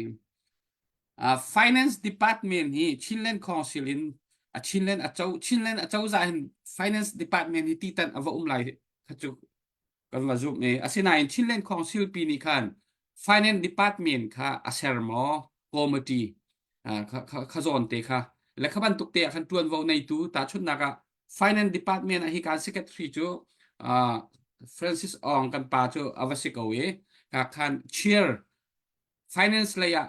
Uh, finance department hi Chinland Council in a Chinland a cho Chinland a cozah hin finance department hi titan a va um lai kha cu kan va zumh i asinain Chinland Council pi nih khan finance department kha a ser maw committee kha zawn te kha le kha bantuk te ah khan tuanvo neitu tahchunhnak ah finance department ah hi kan secretary cu Francis Ong kan pa cu a va si ko i ka khan chair finance lei ah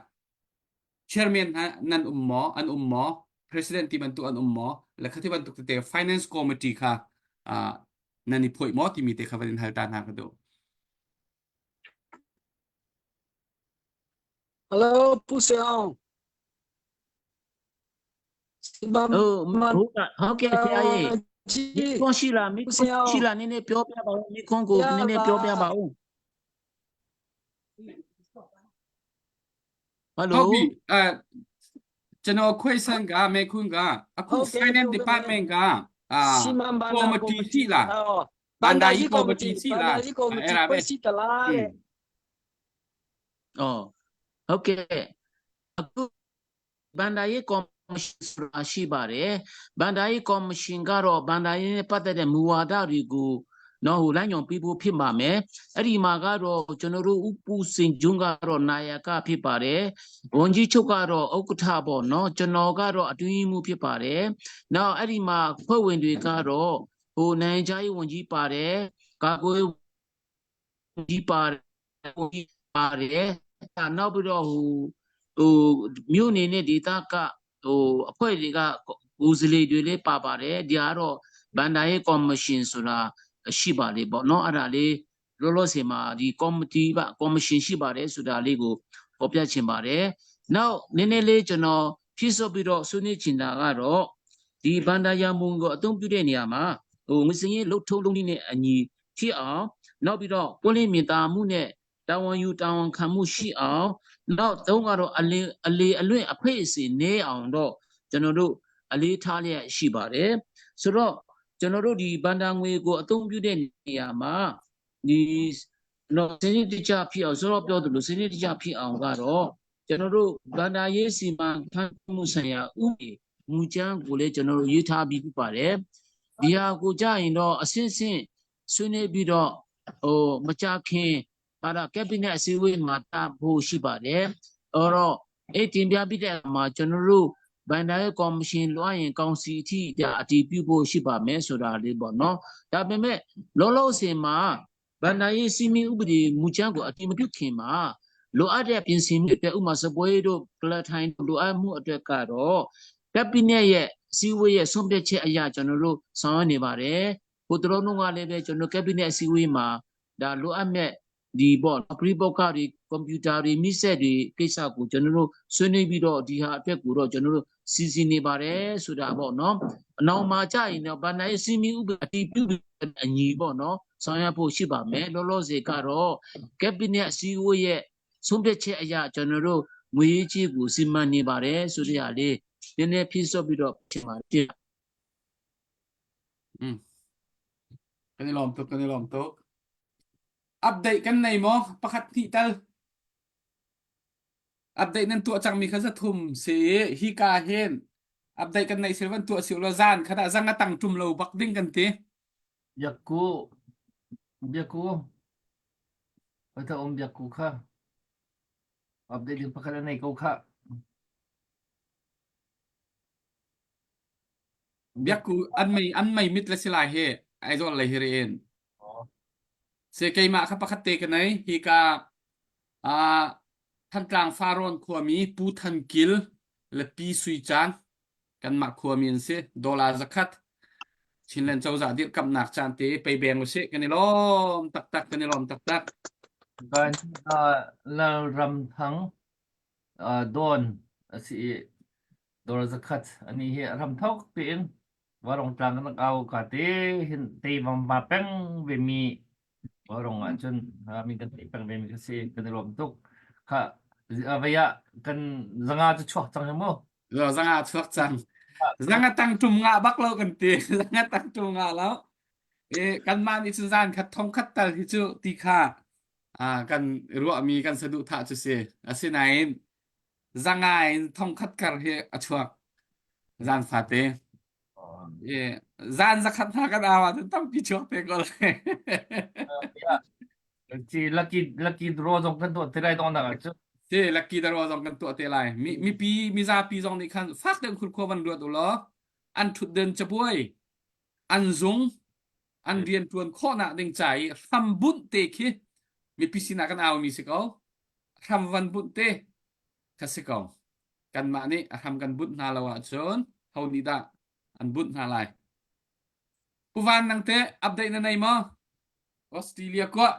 chairman hna nan um maw an um maw president ti bantuk an um maw le khati bantuk tete finance committee kha nan i phoih maw timi te kha van in hal ta hna ka duh Hello, Pu Seong. 哦，好，好嘅，谢阿姨。你讲死啦，你讲死啦，你你表表吧，你讲过，你你表表吧。 Hello ဟုတ်ပြီအဲကျွန်တော်ခွေဆန်ကမေခွန်းကအခု finance department ကအာကော်မတီရှိလားဘန်ဒါကြီးကော်မတီရှိလားအဲ့ဒါပဲ ရှိတလားတဲ့ အော်ဟုတ်ကဲ့အခုဘန်ဒါရေးကော်မရှင်ဆိုတာရှိပါတယ်ဘန်ဒါရေးကော်မရှင်ကတော့ဘန်ဒါရေးနဲ့ပတ်သက်တဲ့မူဝါဒတွေကိုနော်ဟိုလမ်းညွန်ပေးဖို့ဖြစ်ပါမယ်အဲ့ဒီမှာကတော့ကျွန်တော်တို့ဥပူစင်ကျွန်းကတော့နာယကဖြစ်ပါတယ်ဝန်ကြီးချုပ်ကတော့ဥက္ကဋ္ဌပေါ့နော်ကျွန်တော်ကတော့အတွင်းမှုဖြစ်ပါတယ်နောက်အဲ့ဒီမှာဖွဲ့ဝင်တွေကတော့ဟိုနိုင်ငံခြားရေးဝန်ကြီးပါတယ်ကာကွယ်ကြီးပါတယ်ကြီးပါတယ်ဒါနောက်ပြီးတော့ဟိုဟိုမြို့နယ်နဲ့ဒေသကဟိုအဖွဲ့တွေကကိုယ်စားလှယ်တွေလည်းပါပါတယ်ဒီကတော့ဘန်ဒါရေးကော်မရှင်ဆိုတာရှိပါလေပေါ့နော်အဲ့ဒါလေးလောလောဆယ်မှာဒီကော်မတီပါကော်မရှင်ရှိပါတယ်ဆိုတာလေးကိုပေါ်ပြချင်ပါတယ်နောက်နည်းနည်းလေးကျွန်တော်ဖြည့်စွက်ပြီးတော့ဆွေးနွေးချင်တာကတော့ဒီဘန်ဒါယာမုံကိုအသုံးပြုတဲ့နေရာမှာဟိုငွေစင်းရေးလှုပ်ထုံးလုံးနဲ့အညီဖြစ်အောင်နောက်ပြီးတော့ပွင့်လင်းမြင်သာမှုနဲ့တာဝန်ယူတာဝန်ခံမှုရှိအောင်နောက်သုံးကတော့အလေအလေအလွင့်အဖိတ်အစင်နေအောင်တော့ကျွန်တော်တို့အလေးထားလျက်ရှိပါတယ်ဆိုတော့ကျွန်တော်တို့ဒီဘန္တာငွေကိုအသုံးပြုတဲ့နေရာမှာဒီတော့စနစ်တကျဖြစ်အောင်ဆိုတော့ပြောသလိုစနစ်တကျဖြစ်အောင်ကတော့ကျွန်တော်တို့ဘန္တာရေးစီမံခန့်မှုဆိုင်ရာဥပဒေမူကြမ်းကိုလည်းကျွန်တော်တို့ရေးထားပြီးဖြစ်ပါတယ်ဒီဟာကိုကြရင်တော့အဆင့်ဆင့်ဆွေးနွေးပြီးတော့ဟိုမကြခင်ဟာလာကက်ဘိနက်အစည်းအဝေးမှာတာဖို့ရှိပါတယ်အဲ့တော့အဲ့တင်ပြပြီးတဲ့အခါမှာကျွန်တော်တို့ဘန်ဒါရဲ့ကော်မရှင်လွှားရင်ကောင်စီအထိဒါအတည်ပြုဖို့ရှိပါမယ်ဆိုတာလေးပေါ့နော်ဒါပေမဲ့လောလောဆယ်မှာဘန်ဒါရေးစီမီဥပဒေမူကြမ်းကိုအတည်မပြုခင်မှာလိုအပ်တဲ့ပြင်ဆင်မှုအတွက်ဥပမာစပွဲတို့ကလထိုင်တို့လိုအပ်မှုအတွက်ကတော့ကက်ဘိနက်ရဲ့အစည်းအဝေးရဲ့ဆုံးဖြတ်ချက်အရကျွန်တော်တို့ဆောင်ရွက်နေပါတယ်ဟိုတလုံးလုံးကလည်းပဲကျွန်တော်ကက်ဘိနက်အစည်းအဝေးမှာဒါလိုအပ်မဲ့ဒီပေါ့ပရိဘောဂတွေကွန်ပျူတာတွေမိဆက်တွေကိစ္စကိုကျွန်တော်တို့ဆွေးနွေးပြီးတော့ဒီဟာအတွက်ကိုတော့ကျွန်တော်တို့စီစဉ်နေပါတယ်ဆိုတာပေါ့နော်အနောက်မှာကြာရင်တော့ဗန္ဒိုင်းစီမီဥပဒေအတည်ပြုအညီပေါ့နော်ဆောင်ရွက်ဖို့ရှိပါမယ်လောလောဆယ်ကတော့ကက်ဘိနက်အစည်းအဝေးရဲ့ဆုံးဖြတ်ချက်အရကျွန်တော်တို့ငွေကြေးကိုစီမံနေပါတယ်ဆိုတဲ့ဟာလေးနည်းနည်းဖြည့်စွက်ပြီးတော့ထင်ပါတယ် อืมkan i lawm tuk kan i lawm tuk update kan nei maw pakhat hnih tal update nan tuah cangmi kha zathum si hi ka hin update kan nei sil van tuah siu lo zan khata zang a tang tum lo bak ding kan ti Biakku biakku Ata um biakku kha update ding pakhat a nei ko kha Biakku an mei an mei mit le silai he Aizawl lei hi riin. Se keimah kha pakhat te ka nei hi ka ah Thantlang Farrawn khuami Pu Than Kil le Pi Sui Caan kanmah khuami an si dollar zakhat Chinland cozah dirhkamhnak caan te pei beng usih kan i lawm taktak kan i lawm taktak. Kan Lalram Thang Dawn a si i dollar zakhat ani hi ram thok tein Varong tlang kan au ka te hin te vam va peng ve mi varong ah cun mi kan te peng ve mi ka si kan i lawm tuk kha vaya kan zanga cu chuak cang he mu zanga chuak cang zanga tang tum nga bak lo kan ti zanga tang tum nga lo e kan ma ni cun zan khat thong khat tal hi cu ti kha a kan ruah mi kan saduh thah cu si asinain. Zangai in thongkhat kar hi a chuak zan fate. E zan zakhat hna kan au ahcun tampi chuak te ko lai. Ci lucky lucky draw zong kan tuah te lai dong nak ah cu. Si lucky draw zong kan tuah te lai. Mi mipi mizapi zong nih khan fak deuh khurkhua van ruat u law an thutden cabuai an zung an rianṭuan khawhnak ding ca i hram bunh te khi mipi sinah kan aumi si ko. Hram van bunh te kha si ko. Kanmah nih a hram kan bunh hna lo ahcun ho nih dah an bunh hna lai? Pu Van nang teh update na nei maw? Australia kuah.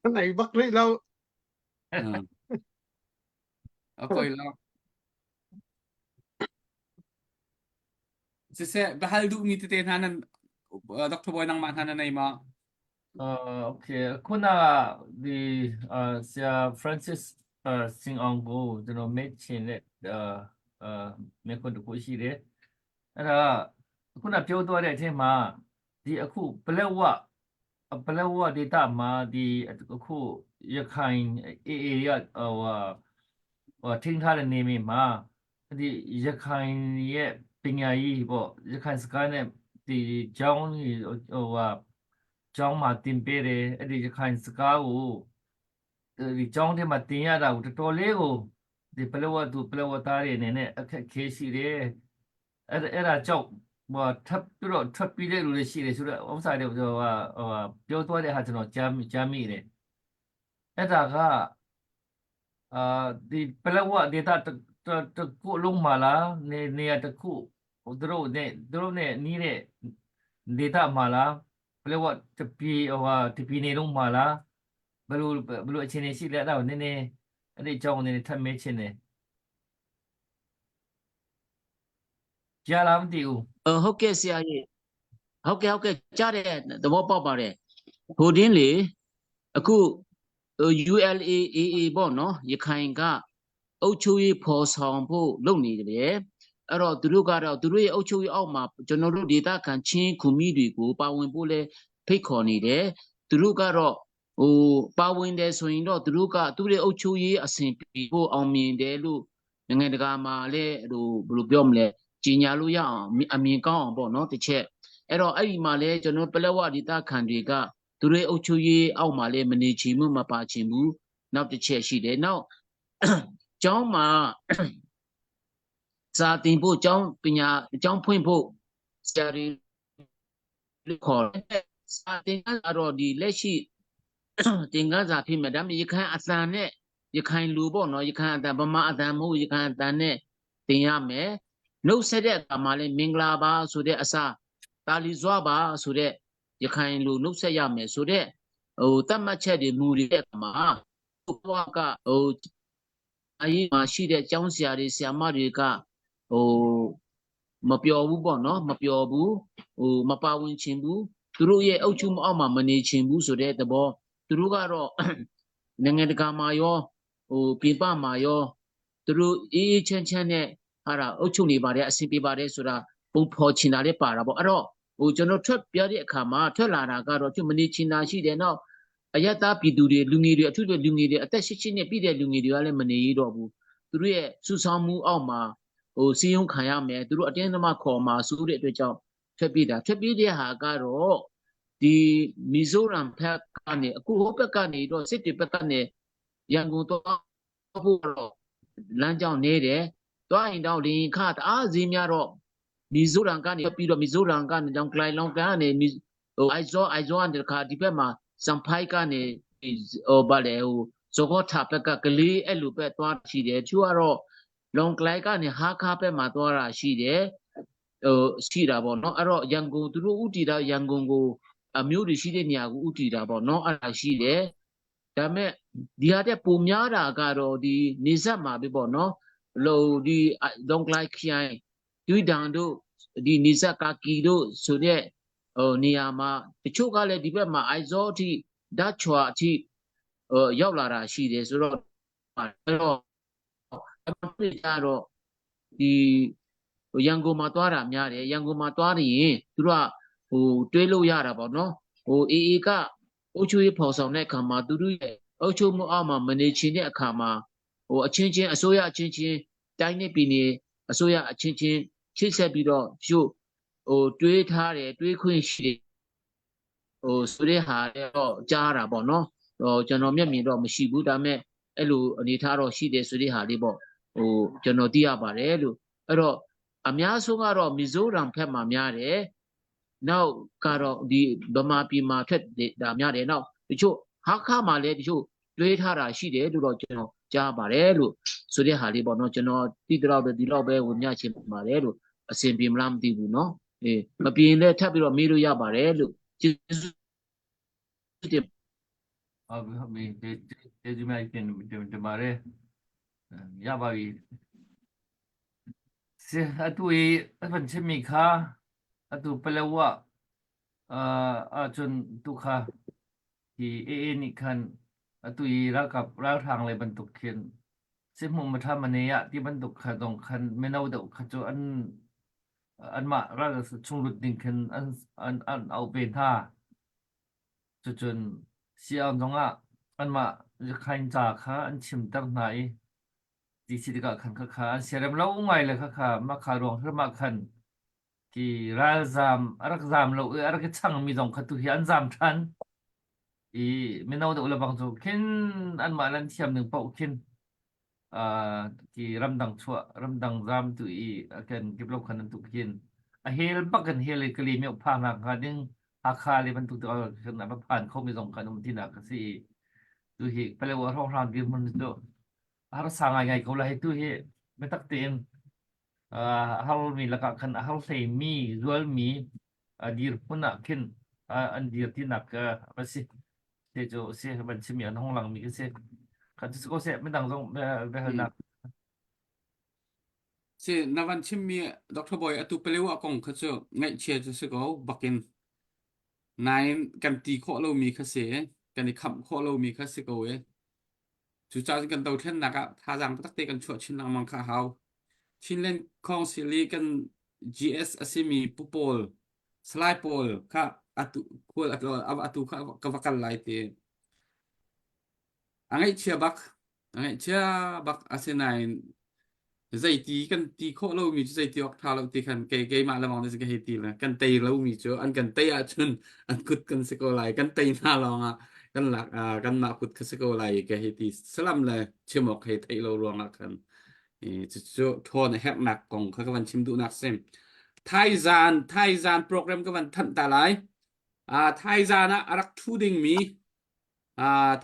Ka nei bak rih lo. A poi lo. Siseh, biahal duhmi tete hna nan Dr. Bawi nangmah hna na nei maw? Uh, okay, ခုနကဒီအာဆရာ Francis အာစင်အောင်ကိုကျွန်တော်မေ့ချင်တဲ့အာအာမေခွန်းတစ်ခုရှိတယ်အဲ့ဒါခုနပြောသွားတဲ့အချိန်မှာဒီအခုပလက်ဝပလက်ဝဒေတာမှာဒီအခုရခိုင်အေအေရဟိုဟာဟိုထိန်းထားတဲ့နေမြေမှာ ဒီရခိုင်ရဲ့ပညာရေးပေါ့ရခိုင်စကားနဲ့ဒီကျောင်းကြီးဟိုဟာကျောင်းမှာသင်ပေးတယ်အဲ့ဒီရခိုင်စကားကိုဒီကျောင်းထဲမှာသင်ရတာကိုတော်တော်လေးကိုဒီပလောဝသူပလောဝသားတွေအနေနဲ့အခက်ခဲရှိတယ်အဲ့အဲ့ဒါကြောင့်ဟိုထပ်ပြီးတော့ထွက်ပြီးတဲ့လူတွေရှိတယ်ဆိုတော့ဥစ္စာတွေဟိုဟာဟိုပြောသွားတဲ့ဟာကျွန်တော်ကြားကြားမိတယ်အဲ့ဒါက အာဒီပလက်ဝဒေတာတခုလုံးမှာလားနေနေရာတခုသူတို့နဲ့သူတို့နဲ့နီးတဲ့ဒေတာမှာလားပလက်ဝတပီဟိုဟာတပီနေလုံးမှာလားဘယ်လိုဘယ်လိုအခြေအနေရှိလဲအဲ့ဒါကိုနည်းနည်းအဲ့ဒီအကြောင်းကိုနည်းနည်းထပ်မေးချင်တယ်ကြားလားမသိဘူး ဟုတ်ကဲ့ဆရာကြီးဟုတ်ကဲ့ဟုတ်ကဲ့ကြားတဲ့သဘောပေါက်ပါတယ်ဟိုတင်းလေအခု ULAAA ပေါ့နော်ရခိုင်ကအုပ်ချုပ်ရေးဖော်ဆောင်ဖို့လုပ်နေတယ်အဲ့တော့သူတို့ကတော့သူတို့ရဲ့အုပ်ချုပ်ရေးအောက်မှာကျွန်တော်တို့ဒေသခံချင်းခုမီတွေကိုပါဝင်ဖို့လဲဖိတ်ခေါ်နေတယ်သူတို့ကတော့ဟိုပါဝင်တယ်ဆိုရင်တော့သူတို့ကသူတို့ရဲ့အုပ်ချုပ်ရေးအစဉ်ပြေဖို့အောင်မြင်တယ်လို့နိုင်ငံတကာမှာလည်းဟိုဘယ်လိုပြောမလဲကြီးညာလို့ရအောင်အမြင်ကောင်းအောင်ပေါ့နော်တစ်ချက်အဲ့တော့အဲ့ဒီမှာလဲကျွန်တော်ပလက်ဝဒေသခံတွေကသူတို့အုပ်ချုပ်ရေးအောက်မှာလည်းမနေချင်ဘူးမပါချင်ဘူးနောက်တစ်ချက်ရှိတယ်နောက်ကျောင်းမှာစာတင်ဖို့ကျောင်းပညာကျောင်းဖွင့်ဖို့ဆရာတွေခေါ်တယ်စာတင်ကတော့ဒီလက်ရှိသင်ခန်းစာဖြစ်မယ်ဒါပေမဲ့ရခိုင်အသံနဲ့ရခိုင်လူပေါ့နော်ရခိုင်အသံဗမာအသံမဟုတ်ရခိုင်အသံနဲ့သင်ရမယ်နှုတ်ဆက်တဲ့အခါမှာလည်းမင်္ဂလာပါဆိုတဲ့အစားတာလီဇွာပါဆိုတဲ့ရခိုင်လူနှုတ်ဆက်ရမယ်ဆိုတဲ့ဟိုတတ်မှတ်ချက်တွေမူတွေတဲ့အခါမှာဘဝကဟိုအရေးမှာရှိတဲ့ကျောင်းဆရာတွေဆရာမတွေကဟိုမပျော်ဘူးပေါ့နော်မပျော်ဘူးဟိုမပါဝင်ချင်ဘူးသူတို့ရဲ့အုပ်ချုပ်မှုအောက်မှာမနေချင်ဘူးဆိုတဲ့သဘောသူတို့ကတော့နိုင်ငံတကာမှာရောဟိုပြင်ပမှာရောသူတို့အေးအေးချမ်းချမ်းနဲ့ဟာတာအုပ်ချုပ်နေပါတယ်အဆင်ပြေပါတယ်ဆိုတာပုံဖော်ချင်တာလည်းပါတာပေါ့အဲ့တော့ဟိုကျွန်တော်ထွက်ပြတဲ့အခါမှာထွက်လာတာကတော့သူမနေချင်တာရှိတယ်နောက်အယက်သားပြည်သူတွေလူငယ်တွေအထူးသဖြင့်လူငယ်တွေအသက်၈နှစ်ပြည့်တဲ့လူငယ်တွေကလည်းမနေရတော့ဘူးသူတို့ရဲ့စုဆောင်းမှုအောက်မှာဟိုစီယုံခံရမယ်သူတို့အတင်းသမားခေါ်မှာစိုးတဲ့အတွက်ကြောင့်ထွက်ပြေးတာထွက်ပြေးတဲ့ဟာကတော့ဒီမီဇိုရမ်ဘက်ကနေအခုဟိုဘက်ကနေတော့စစ်တွေဘက်ကနေရန်ကုန်တော့ဖို့တော့လမ်းကြောင်းနေတယ်တွားရင်တော့လင်ခတအားဈေးများတော့မီဇိုရမ်ကနေပြီးတော့မီဇိုရမ်ကနေတောင်ကလိုင်လောင်ကနေဟိုအိုက်ဇောအိုက်ဇောကနေတခါဒီဘက်မှာစံဖိုက်ကနေဟိုဗာလေဟိုဇောထဘက်ကကလေးအဲ့လိုပဲသွားရှိတယ်သူကတော့လောင်ကလိုင်ကနေဟာခါဘက်မှာသွားတာရှိတယ်ဟိုရှိတာပေါ့နော်အဲ့တော့ရန်ကုန်သူတို့ဥတီတာရန်ကုန်ကိုအမျိုးတွေရှိတဲ့နေရာကိုဥတီတာပေါ့နော်အဲ့ဒါရှိတယ်ဒါပေမဲ့ဒီဟာတဲ့ပုံများတာကတော့ဒီနေဆက်မှာပဲပေါ့နော်လို့ဒီလောင်ကလိုင်ခရိုင်ဒွိဒန်တို့ဒီနေဆက်ကာကီတို့ဆိုတဲ့ဟိုနေရာမှာတချို့ကလည်းဒီဘက်မှာအိုက်ဇောအထိဓာတ်ချွာအထိဟိုရောက်လာတာရှိတယ်ဆိုတော့အဲ့တော့အဲ့ကြတော့ဒီရန်ကုန်မှာသွားတာများတယ်ရန်ကုန်မှာသွားရင်သူတို့ကဟိုတွေးလို့ရတာပေါ့နော်ဟိုအေအေကအုပ်ချုပ်ရေးဖော်ဆောင်တဲ့အခါမှာသူတို့ရဲ့အုပ်ချုပ်မှုအောက်မှာမနေချင်တဲ့အခါမှာဟို ဟိုအချင်းချင်းအစိုးရအချင်းချင်းတိုင်းနဲ့ပြည်နယ်အစိုးရအချင်းချင်းချိတ်ဆက်ပြီးတော့တချို့ဟိုတွေးထားတယ်တွေးခွင့်ရှိတယ်ဟိုဆိုတဲ့ဟာတော့ကြားတာပေါ့နော်ဟိုကျွန်တော်မျက်မြင်တော့မရှိဘူးဒါပေမဲ့အဲ့လိုအနေထားတော့ရှိတယ်ဆိုတဲ့ဟာလေးပေါ့ဟိုကျွန်တော်သိရပါတယ်လို့အဲ့တော့အများဆုံးကတော့မီဇိုရမ်ဖက်မှာများတယ်နောက်ကတော့ဒီဗမာပြည်မှာထွက်တာများတယ်နောက်တချို့ဟာခါမှာလည်းတချို့တွေးထားတာရှိတယ်လို့တော့ကျွန်တော်ကြားပါတယ်လို့ဆိုတဲ့ဟာလေးပေါ့နော်ကျွန်တော်တိတော့ဒီတော့ပဲဝင်မြချင်ပါတယ်လို့အဆင်ပြေမလားမသိဘူးနော်အေးမပြေရင်လည်းထပ်ပြီးတော့မေးလို့ရပါတယ်လို့ကျေးဇူးတင် ဟုတ်ပြီဟုတ်ပြီကျေကျေးဇူးများတင်တင်ပါတယ်ရပါပြီ Si atu i a van chimmi kha atu Palawa uh, ahcun tu kha hi AA nih khan atu i ralkap ralhrang lei bantuk khin sihhmuh matha mane ah ti bantuk kha zong khan mino deuh kha cu an anmah ral chunglut ding khin an an an auh ve hna. Cucun siang zongah anmah Rakhine ca kha an chimter hna i ti si tikah khan khakha an siarem lo ngai le khakha mah kha ruang hrim ah khan ki ralzam a rak zam lo i a rak i changmi zong kha tu hi an zam ṭhan i mino deuh le bang cu khin anmah le an thiam ning paoh khin uh, ki ramdang chuah ramdang zam tu i kan kip lo khan an tu khin a hel bak kan hel i kali meo pha nak hnga ding Hakha le bantuk te kan a phan kho mi zong kan um ti nak ka si tu hi Palawa hrawnghrang dirhmun cu harsa ngaingai ko lai tu hi biatak tein uh, harmi lakah khan a har hleimi zualmi uh, dirhmun ah khin uh, an dir tinak uh, a si te cu si van chimi an hong langmi ka si kha cu ko seh midang zong biahalnak Si na van chimmi Dr. Boy atu palewa kong kha cu ngaihchia cu si ko bakin nain kan ti khawh lomi kha si kan i khamh khawh lomi kha si ko e Cucaah cun kan dothlennak ah thazaang taktak te kan chuah chin lengmang kha a hau. Chinland Council i kan GS a simi pu pawl, Salai pawl kha atu khual atu kha ka va kal lai ti. A ngaihchia bak, a ngaihchia bak asinain zeiti kan ti khawh lomi cu zeiti awk ṭha lo ti khan kei keimah lengmang nih ka hei ti le kan tei lomi cu an kan tei ahcun an kut kan si ko lai kan tei hna lawngah kan lak kanmah kut kha si ko lai ka hei ti salam le chim awk hei theih lo ruangah khan cucu ṭhawn a herhnak kong kha ka van chim duhnak sim Thaizan Thaizan program ka van thanh ta lai Thaizan ah a rak ṭhu dingmi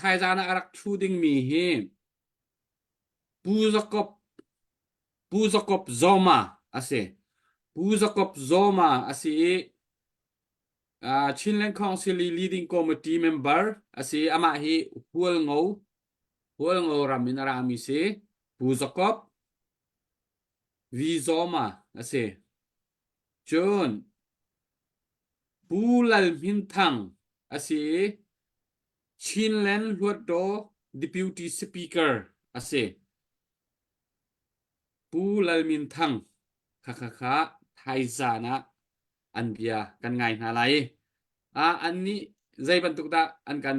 Thaizan ah a rak ṭhu dingmi hi Pu Jakob Pu Jakob Zoma a si. Pu Jakob Zoma a si i uh, Chinland Council i leading committee member a si. Amah hi Hualngo Hualngo ram in a rami si. Pu Jakob V Zoma a si. Cun Pu Lal Hmin Thang a si i Chinland Hluttaw Deputy Speaker a si. Pu Lal Min Thang khakha thaizan ah an bia kan ngai hna lai. Ah an nih zei bantuk dah an kan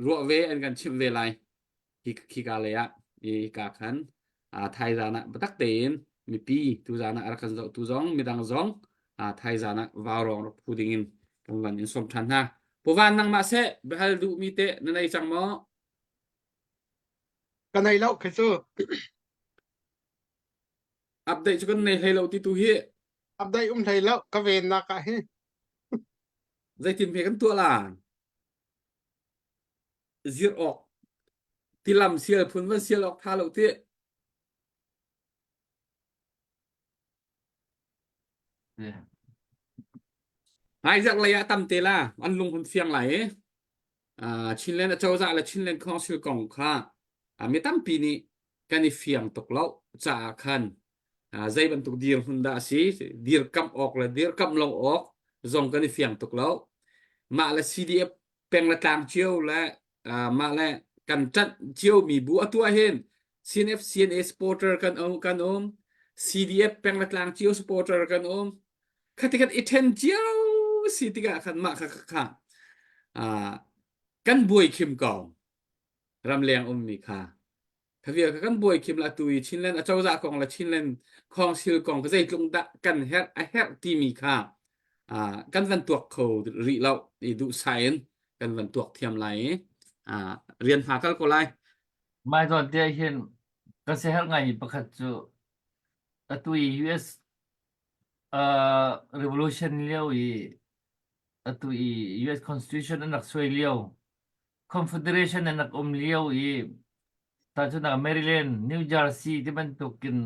ruah ve an kan chimh ve lai. Hi khika lei ah i ka khan thaizan ah biatak tein mipi tuzan ah a rak kan zohtu zong midang zong thaizan ah vaurawng rak phu ding in kan van in sawm ṭhan hna. Pu Van nangmah seh biahal duhmi teh na nei cang maw? Ka nei lo khi cu. Update cu kan nei hlei lo ti tu hi. Update um hlei lo ka vennak ah hi. Zeitin hme kan tuah la? Zir awk tilam sial phun van sial awk tha lo ti. Hmaizarh lei ah tam te la an lung hun fiang lai i uh, Chinland acozah le Chinland Council kong kha uh, mi tampi nih kan i fiang tuk lo caah khan uh, zei bantuk dirhmun dah a si dirkamh awk le dirkamh lo awk zong kan i fiang tuk lo mah le CDF peng le tlang cio le uh, mah le kan ṭanh ciomi bu atu ah hin CNF CNA supporter kan um kan um CDF peng le tlang cio supporter kan um khati khat i ṭhen cio si tikah khan mah kha kha kha uh, kan buai khim ko ramleng ummi kha. Khavia kha kan buai khim la tu i Chinland acozah kong le Chinland Council kong ka zeitluk dah kan herh a herh timi kha ah kan van tuak kho rih lo i duhsah in kan van tuak thiam lai i ah rian hma kal ko lai. Mai zawn te hin ka siaherh ngaimi pakhat cu atu i US uh, revolution lio i atu i US Constitution an rak suai lio Confederation an rak um lio i tahchunhnak Maryland, New Jersey ti bantukin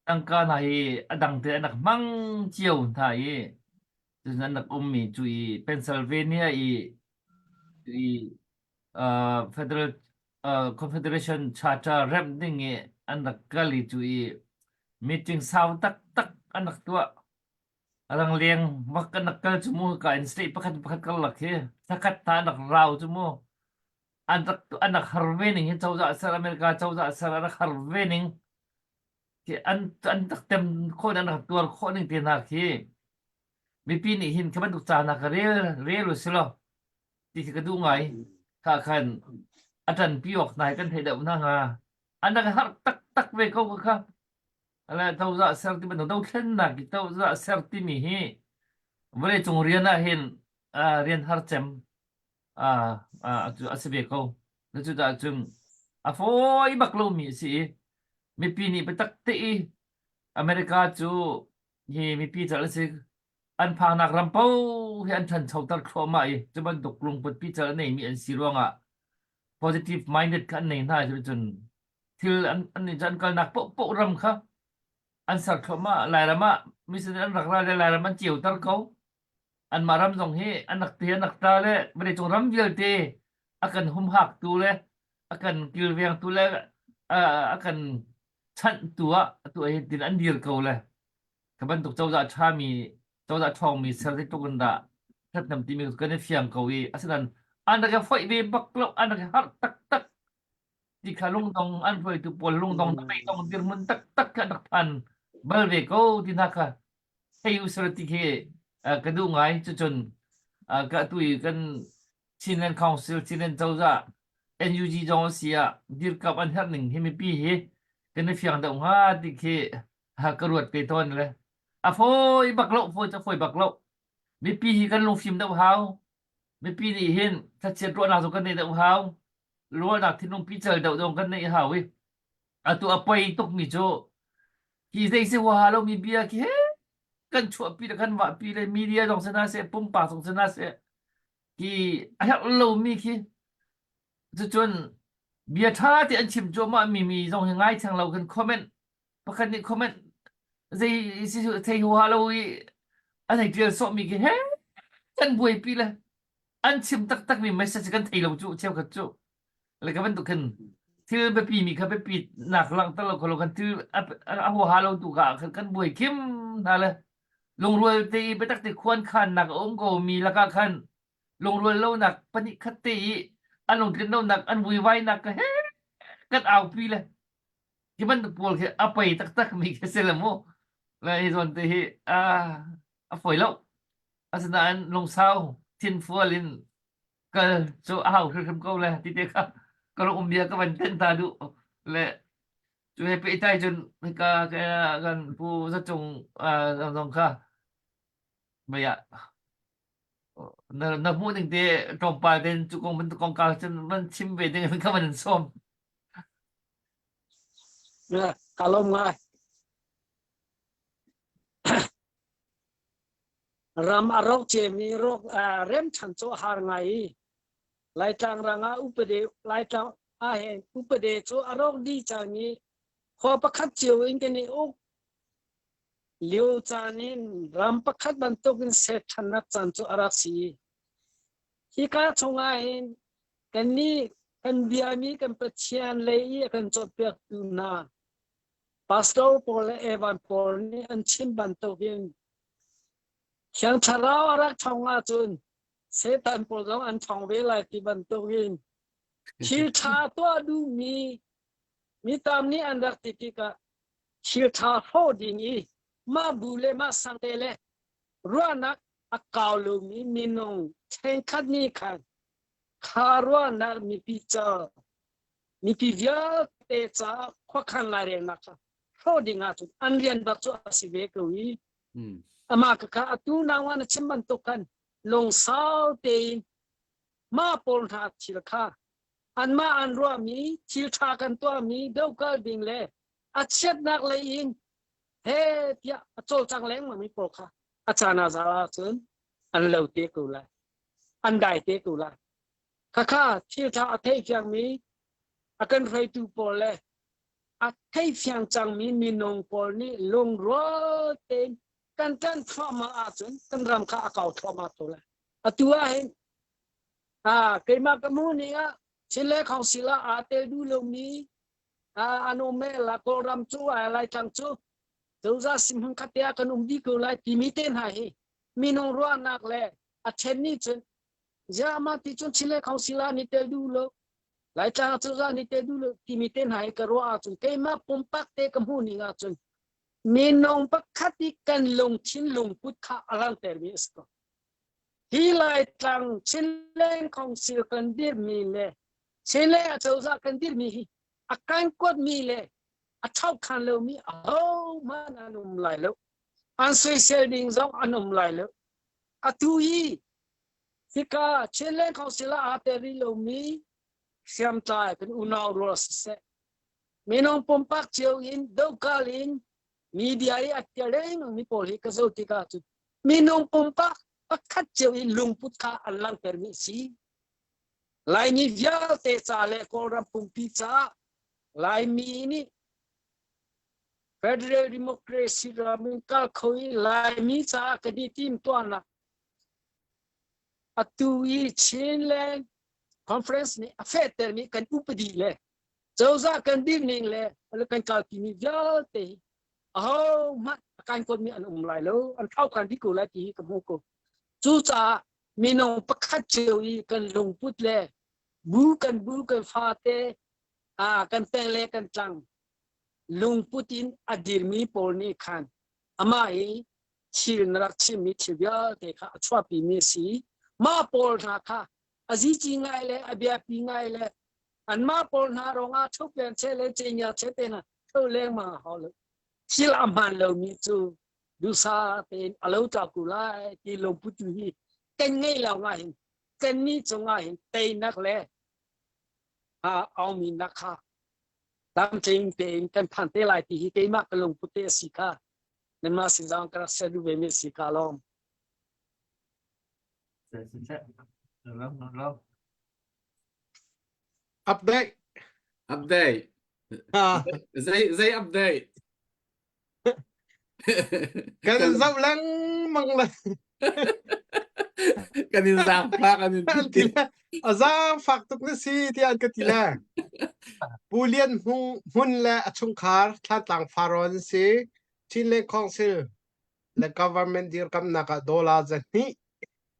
tangka hna hi a dang te an rak hmang cio hna i cun an rak ummi cu i Pennsylvania i i uh, Federal uh, Confederation Charter remh ding i an rak kal i cu i meeting sau taktak an rak tuah. Rangleng bak kan rak kal cu mu ka in state pakhat pakhat karlak khi thakhat hna an rak rau cu mu an rak an rak har ve ning hi cozah ser America cozah ser an rak har ve ning khi an an rak tem khawh an rak tuar khawh ning te hna khi mipi nih hin khi bantuk ca hna ka rel rel u si law ti khi ka duh ngai kha khan a ṭanpi awk hna hi kan theih deuh hna hnga an rak har taktak ve ko kha Ale cozah ser ti bantuk dothlennak i cozah ser timi hi vawleicung rian ah hin uh, rian har cem uh, uh, cu a si ve ko. Cucaah cun a fawi bak lomi a si i mipi nih biatak te i America cu hi mipi cal a si an phaknak ram paoh hi an ṭhanchoter thluahmah i cu bantuk lungput pical a neimi an si ruangah positive minded kha an nei hna cun thil an an an kalnak paohpaoh ram kha an ser thluahmah Lairam ah mission an rak ra le Lairam an ceuter ko anmah ram zong hi an rak ti an rak ta le vawleicung ram vialte a kan humhaktu le a kan kilvengtu le a kan chanhtu ah atu ah hin tin an dir ko le ka bantuk cozah ṭhami cozah ṭhawngmi ser zeitluk in dah ṭhathnem timi kan i fiang ko i asinain an rak i foih ve bak lo an rak i harh taktak ti kha lungdong an hruaitu pawl lungdong beidong dirhmun taktak kha an rak phan bal ve ko ti hna kha thei usila ti khi ka duh ngai cucun ka atu i kan Chinland Council Chinland cozah NUG zong a si ah dirkamh an herh ning hi mipi hi kan i fiang deuh hnga ti khi ka ruat ve tawn le a fawi bak lo fawi cu fawi bak lo mipi hi kan lungfim deuh hau mipi nih hin thlachiat ruahnak zong kan neih deuh hau ruahnak thinlung pical deuh zong kan neih hau i atu a poi tukmi cu hi zei si huaha lomi bia khi kan chuahpi le kan vahpi le media zong si hna seh pumpak zong si hna seh hi a herh lomi khi cucun bia ṭha te an chim cuahmah mi mi zong hi ngai theng lo kan comment pakhat nih comment zei si thei huaha lo i an hei ṭial sawhmi khi he kan buaipi le an chim taktakmi message kan thei lo cu cheukhat cu le ka bantuk khin thil biapi mi kha biapi nak langhter lo kholo kan thil a huaha lo tu ka khan kan buai khim hna le lungrual te i biatak te khuan khan nak a um ko mi lakah khan lungrual lo nak pahnih khat te i an lungtlin lo nak an vuivai nak ka he kan aupi le hi bantuk pawl khi a pei taktak mi khi si le mu le hi zawn te hi a a fawi lo asinain lungsau thinfual in kal cu a hau hrimhrim ko le ti te kha ka rak um bia ka van ten ta duh le cu he pehtlai cun hika kan pu zacung zong kha mei ah na na hmuh ning te tlawmpal ten cu kong bantuk kongkau cun van chim ve ding in ka van in sawm Ka lawm ngai. Ram a rawk ciami rawk rem ṭhan cu a har ngai i Laitlang rang ah upade Laitlang ahhin upade cu a rawk dih cang i khua pakhat cio in kan i uk lio caan in ram pakhat bantukin ser ṭhannak caan cu a rak si. Hika chungah hin kannih kan biami kan Pathian lei i a kan cawnpiaktu hna Pastor pawl le Evan pawl nih an chim bantukin Thiang Thlarau a rak ṭhawng ahcun Satan pawl zong an ṭhawng ve lai ti bantukin thil ṭha tuah duhmi mi tam nih an rak ti tikah thil ṭha hrawh ding i mah bu le mah sang te le ruahnak a kau lomi minung ṭhenkhat nih khan kha ruahnak mipi ca mipi vialte. vialte caah khuakhan lairelnak kha hrawh ding ahcun an rian bak cu a si ve ko i amah ka kha atu nangmah na chim bantuk khan lungsau tein mah pawl hna thil kha anmah an ruahmi thil ṭha kan tuahmi dokal ding le a chiatnak lei in he tiah a cawlcang lengmang mi pawl kha a caan ah zal ahcun an lo te ko lai an dai te ko lai khakha thil ṭha a thei fiangmi a kan hruaitu pawl le a thei fiang cangmi minung pawl nih lungrual tein kan ṭan thluahmah ahcun kan ram kha a kau thluahmah ko lai. Atu ah hin keimah ka hmuh ning ah Chinland Council ah aa tel duh lomi an um e la Kawlram cu Laitlang cu cozah sim khat te ah kan um dih ko lai timi te hna hi minung ruahnak le a ṭhen nih cun ziah mah ti cun Chinland Council ah ni tel duh lo Laitlang ah cozah ni tel duh lo timi te hna hi ka ruah ahcun keimah pumpak te ka hmuh ning ahcun minung pakhat i kan lungthin lungput kha a langhtermi a si ko. Hi Laitlang Chinland Council kan dirhmi le Chinland acozah kan dirhmi hi a kan kuatmi le a ṭhaukhan lomi ahohmanh an um lai lo. An soisel ding zong an um lai lo. Atu hi hika Chinland Council ah aa tel rih lomi hriamtlai kan unau rual siseh minung pumpak cio in dokal in media i a tel lengmang mi pawl hi ka zoh tikah cun minung pumpak pakhat cio in lungput kha an langhtermi a si. Laimi vialte ca le Kawlram pumpi caah Laimi nih Federal Democracy ram in kal kho i Laimi caah kan i timtuahnak atu i Chinland Conference nih a fehtermi kan upadi le cozah kan dirning le kan kalpimi vialte hi ahohmanh a kan kuatmi an um lai lo an thlaukan dih ko lai ti hi ka hmu ko cucaah minung pakhat cio i kan lungput le bu kan bu kan fate a kan peng le kan tlang lungput in a dirmi pawl nih khan amah i thil na rak chimmi thil vialte kha a chuahpimi a si mah pawl hna kha a zici ngai le a biapi ngai le anmah pawl hna rongah thuplen che le cengel che te hna tho lengmang a hau lo thil a hmaan lomi cu dusa tein a lo tla ku lai ti lungput tu hi kan ngei lo nga hin kan ni cungah hin teinak le a auminak kha tlamtling tein kan phan te lai ti hi keimah ka lungput te a si kha nanmah sin zong ka rak share duh ve mi a si ka lawm Update. Update. Ah. Zei zei update? Kan in zoh lengmang le. Kan in zaangfak kan in An ti le a zaangfak tuk na si tiah an ka ti le. Pu Lian Hmung Hmun le a chungkhar Thlantlang Farawn si Chinland Council le government dirkamnak ah dollar 200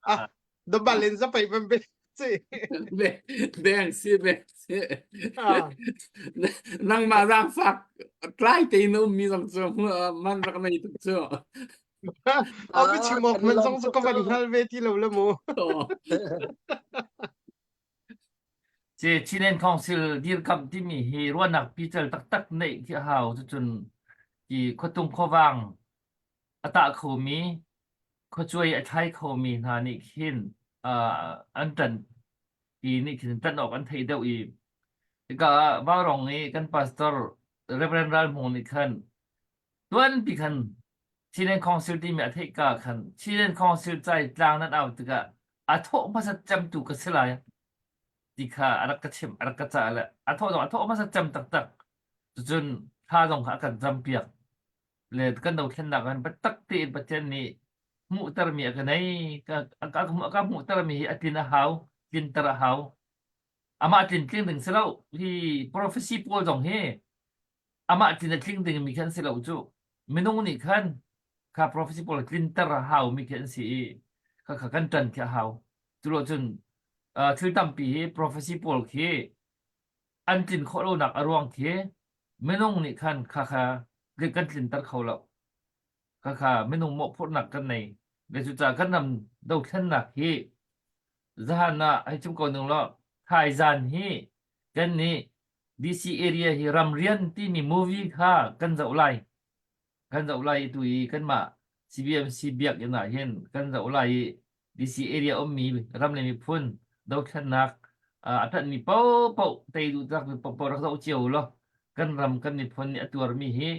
ah dabal in zapei ban be si beng si beng si nangmah zaangfak tlai tein um mi zong cu man rak nei tuk cu a bi chim awk man zong cu ka van hngal ve ti lo le mu Ce Chinland Council dirkamh timi hi ruahnak pical taktak neih khi a hau cucun ti khuatung khuavang a tah khomi khuacuai a thlai khomi hna nih khin uh, an ṭan ti nih khin ṭan awk an theih deuh i hika ah Vaurawng i kan pastor Reverend Ral Hmung nih khan tuanpi khan Chinland Council timi a theih ka khan Chinland Council cai tlang nan au tikah a thawh hmasat cemtu ka si lai ti kha a rak ka chimh a rak ka cah le a thawh zong a thawh hmasat cem taktak cucun thla zong kha a kan campiak le kan dothlennak ah biatak tein Pathian nih hmuhtermi a ka nei ka ka ka hmuhtermi hi a tlin a hau tlinter a hau amah tlin tling ding si lo hi prophecy pawl zong hi amah tlin a tling dingmi khi an si lo cu minung nih khan kha prophecy pawl tlinter a hau mi khi an si i kha kha kan ṭan khi a hau cu lo cun thil tampi hi prophecy pawl khi an tlin khawh lonak a ruang khi minung nih khan kha kha kan tlinter kho lo kha kha minung mawhphurhnak kan nei le cucaah kan ram dothlennak hi zahan ah hei chim ko ning law thaizan hi kan nih. DC area hi ramrian timi movie kha kan zoh lai. Kan zoh lai i tu i kanmah CBMC biakinn ah hin kan zoh lai i DC area ummi ram le miphun dothlennak a ṭanhmi paohpaoh tei duh takmi paohpaoh rak zoh cio law kan ram kan miphun nih a tuarmi hi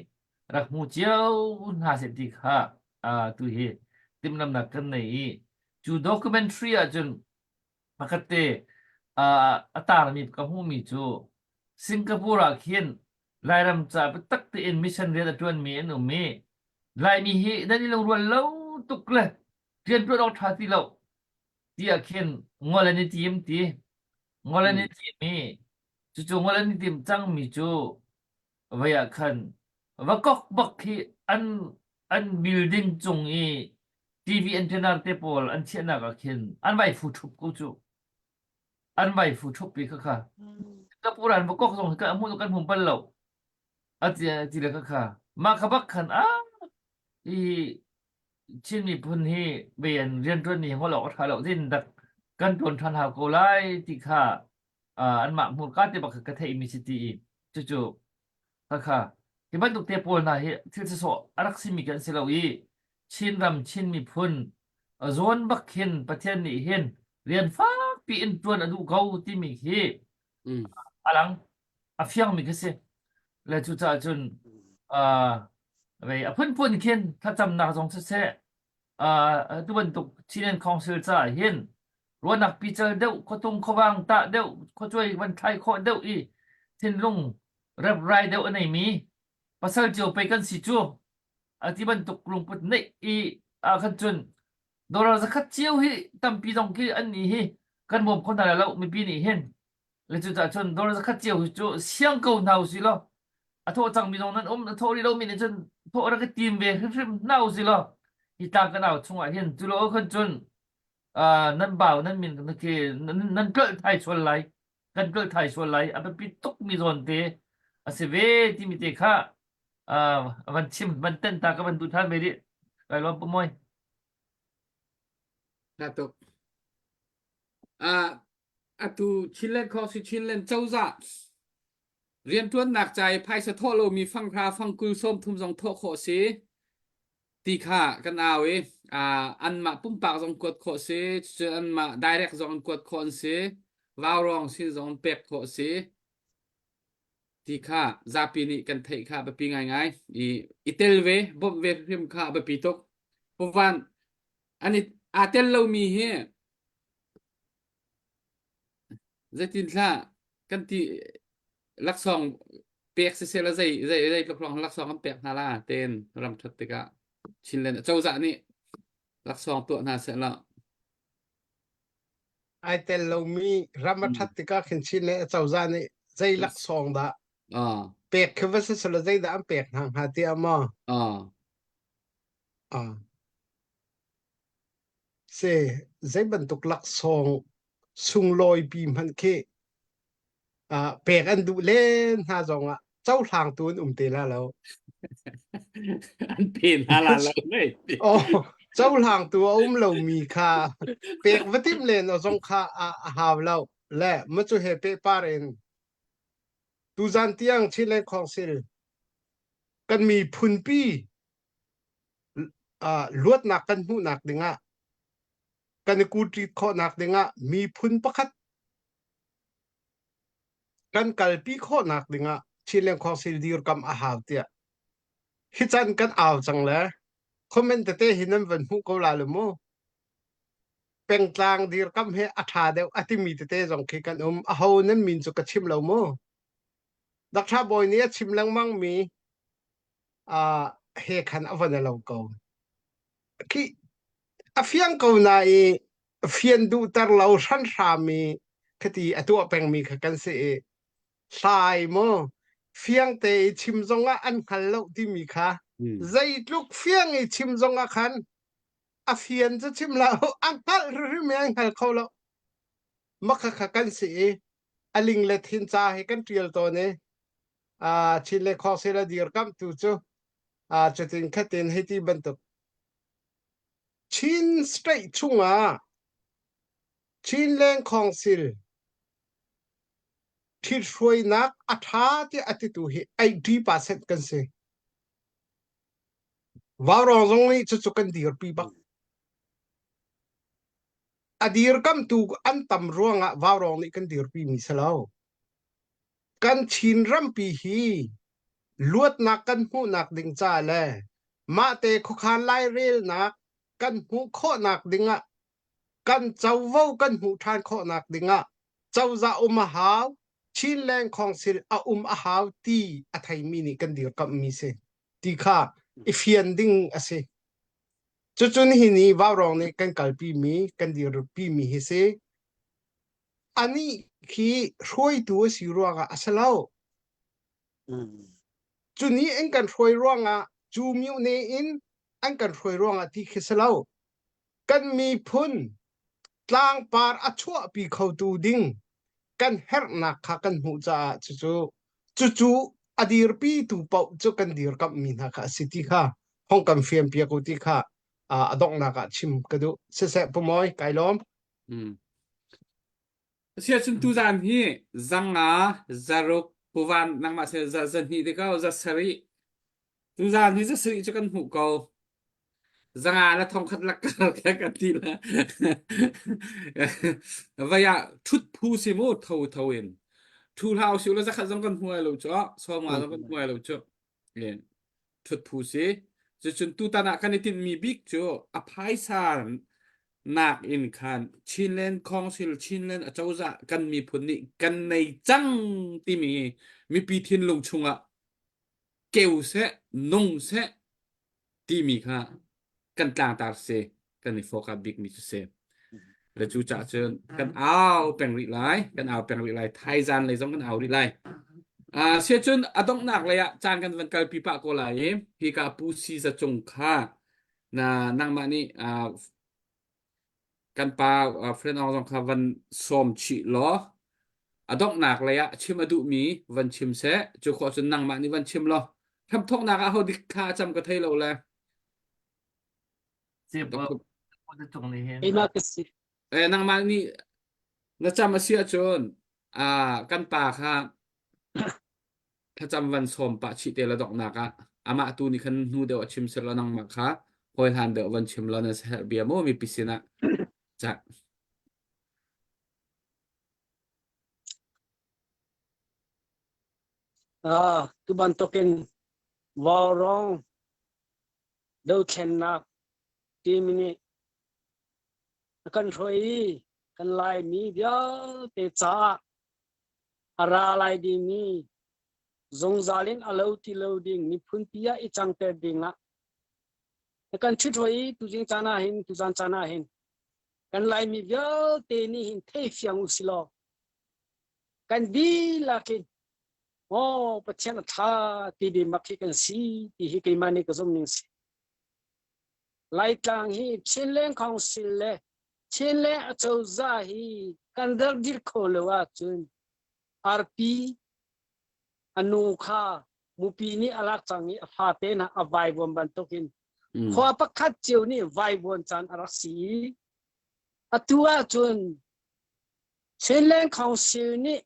rak hmu cio hna seh ti kha tu hi timhlamnak kan nei i cu documentary ahcun pakhat te a tarmi ka hmuhmi cu Singapore ah khin Lairam ca biatak tein mission rian a ṭuanmi an um i Laimi hi nan i lungrual lo tuk le rianṭuan awk ṭha ti lo tiah khin ngol an i tim ti. Ngol an i tim i cucu ngol an i tim cangmi cu vei ah khan va kok bak khi an an building cung i TV antenna te pawl an chiahnak ah khin an vai fu ṭhup ko cu. An vai fu ṭhup pi kha kha. Singapore an va kok zong hi kan hmu kan hmu bal lo. A ti ti le kha kha. Mah kha bak khan a i Chin miphun hi ve an rianṭuan mi ngol awk a ṭha lo din dak kan ṭuan ṭhan hau ko lai ti kha anmah hmurka te bak ka theih mi si ti i cucu khakha hi bantuk te pawl hna hi thil sawsawh a rak simi kan si lo i Chin ram Chin miphun zawn bak khin Pathian nih hin rian fakpi in ṭuan a duh ko timi hi a lang a fiangmi khi si le cucaah cun a phunphun khin thlacamnak zong siseh tu bantuk Chin Council caah hin ruahnak pical deuh khuatung khuavang tah deuh khuacuai van thlai khawh deuh i thinlung reprai deuh a neimi pasal cio pei kan si cu a ti bantuk lungput neih i ah khan cun dollar zakhat cio hi tampi zong khi an nih hi kan bawm kho hna lo mipi nih hin le cucaah cun dollar zakhat cio hi cu siang ko hna usih law a thawh cangmi zong nan um a thawh rih lomi nih cun thawh rak i tim ve hrimhrim hna usih law hi tlang kan au chungah hin cu lo khan cun nan bau nan min khi nan tlolh thai sual lai kan tlolh thai sual lai a biapi tukmi zawn te a si ve timi te kha van chim van ten ta ka van duh than ve rih kai lawm pamoy Na tuk. Ah, atu Chinland Khawsi Chinland cozah rianṭuannak ca i phaisa thawh lomi fanghra fangkul 30 zong thawh khawh si ti kha kan au i anmah pumpak zong kuat khawh si cun anmah direct zong an kuat khawh an si vaurawng sin zong an pek khawh si ti kha zapi nih kan theih kha biapi ngaingai i i tel ve bawmh ve hrim kha biapi tuk puvan an i aa tel lomi hi Zeitin hlah kan ti laksawng pek siseh la zei zei zei tluk hrawng laksawng kan pek hna la ten ram ṭhat tikah Chinland cozah nih laksawng tuah hna seh law. Ai tel lomi ram a ṭhat tikah khin Chinland cozah nih zei laksawng dah Ah. pek khi va si selaw zeidah an pek hna hnga tiah maw? Ah. Ah. Si, zei bantuk laksawng sunglawipi hmanh khi uh, pek an duh len hna zongah cohlangtu an um te la lo. An pe hna la lo mei. Oh, cohlangtu a um lomi kha pek va timh len o zong kha a, a hau lo. Le macu he pehpar in tuzan tiang Chinland Council kan miphunpi luatnak kan hmuhnak dingah kan i kuṭit khawhnak dingah miphun pakhat kan kalpi khawhnak dingah Chinland Council dirkamh a hau tiah hi can kan au cang le comment tete hi nan van hmuh ko la lu mu pengtlang dirkamh he a ṭha deuh a timi tete zong khi kan um aho nan min cu ka chim lo mu Dr. Bawi nih a chim lengmang mi uh, he khan a van lo ko. Khi a fiang ko na i fian duhter lo hranhram i khati a tuah pengmi kha kan si i hlai mu fiang te i chim zongah an hngal lo timi kha zeitluk fiang i chim zongah khan a fian cu chim lo a hngalh hrimhrim i an hngal kho lo makha kha kan si i a ling le thin ca hi kan ṭial tawn i uh, Chin le Khawsel a dirkamhtu cu uh, cutin khatin hei ti bantuk Chin state chungah Chinland Council Ṭhithruainak a ṭha tiah a titu hi 80% kan si. Vaurawng zong nih cucu kan dirpi bak. A dirkamtu an tam ruangah vaurawng nih kan dirpi mi si lo. Kan Chin rampi hi luatnak kan hmuhnak ding ca le mahte khuakhan lairelnak kan hmuh khawhnak dingah kan covo kan hmuh ṭhan khawhnak dingah cozah um a hau, Chinland Council a um a hau ti a theimi nih kan dirkamhmi si ti kha i fian ding a si. Cucun hi ni Vaurawng nih kan kalpimi, kan dirpimi hi si. Anih khi hruaitu a si ruangah a si lo. Cu ni an kan hruai ruangah, cu myone in an kan hruai ruangah ti khi si lo. Kan miphun tlangpar a chuahpi khotu ding kan herhnak kha kan hmuh caah cucu cucu a dirpitu paoh cu kan dirkamhmi hna kha a si ti kha hong kan fianpiak u ti kha a donghnak ah chim ka duh. Siseh Pu Mawi, kai lawm. Mm. Asiahcun tuzaan hi zanga zaruk puvan nangmah se za zahnih te ko za sarih tuzaan hi za sarih cu kan hmuh ko zanga la thongkhat lak ka kan ti la vai ah thut phu si mu tho tho in thu hlau si la zakhat zong kan hmu ai lo chu sawm nga zong kan hmu ai lo chu Ṭhut phu si. Cucun tutan ah kan i tinhmi bik cu a phaisa nak in khan Chinland Council, Chinland acozah kan miphun nih kan nei cang timi mipi thinlung chungah keu seh, nung seh timi kha kan tlangtar si kan i focus bikmi cu si. Le cu cah cun kan au peng rih lai, kan au peng rih lai, thaizan lei zong kan au rih lai. Uh, sia cun a donghnak lei ah caan kan van kalpi pah ko lai i hika Pu Si Za Cung kha na nangmah nih uh, kan pa uh, friend Ong zong kha van sawm chih law a donghnak lei ah chim a duhmi van chim seh cu khawh cun nangmah nih van chim law hramthawknak ah ho dik kha a cam ka thei lo le Eh, nangmah nih na cam a si ahcun ah kan pa kha thlacam van sawm pah chih te la donghnak ah amah tu nih khan hnu deuh a chim sir la nangmah kha hawi hlan deuh van chim la na herh bia mu mipi sinah ca Ah, tu bantukin vaurawng dothlennak timi nih a kan hruai i kan Laimi vialte caah a ra lai dingmi zungzal in a lo ti lo ding miphunpi ah i cangter ding ah a kan ṭhithruai i tuzing caan ah hin tuzan caan ah hin kan Laimi vialte nih hin thei fiang u si law kan dihlak in Aw Pathian a ṭha ti ding bak hi kan si ti hi keimah nih ka zumh ning si. Laitlang hi Chinland Council le Chinland acozah hi kan dir kho lo ahcun arpi a nu kha mupi nih a lak cang i a fate hna a vaivuan bantukin khua pakhat cio nih vaivuan caan a rak si i atu ahcun Chinland Council nih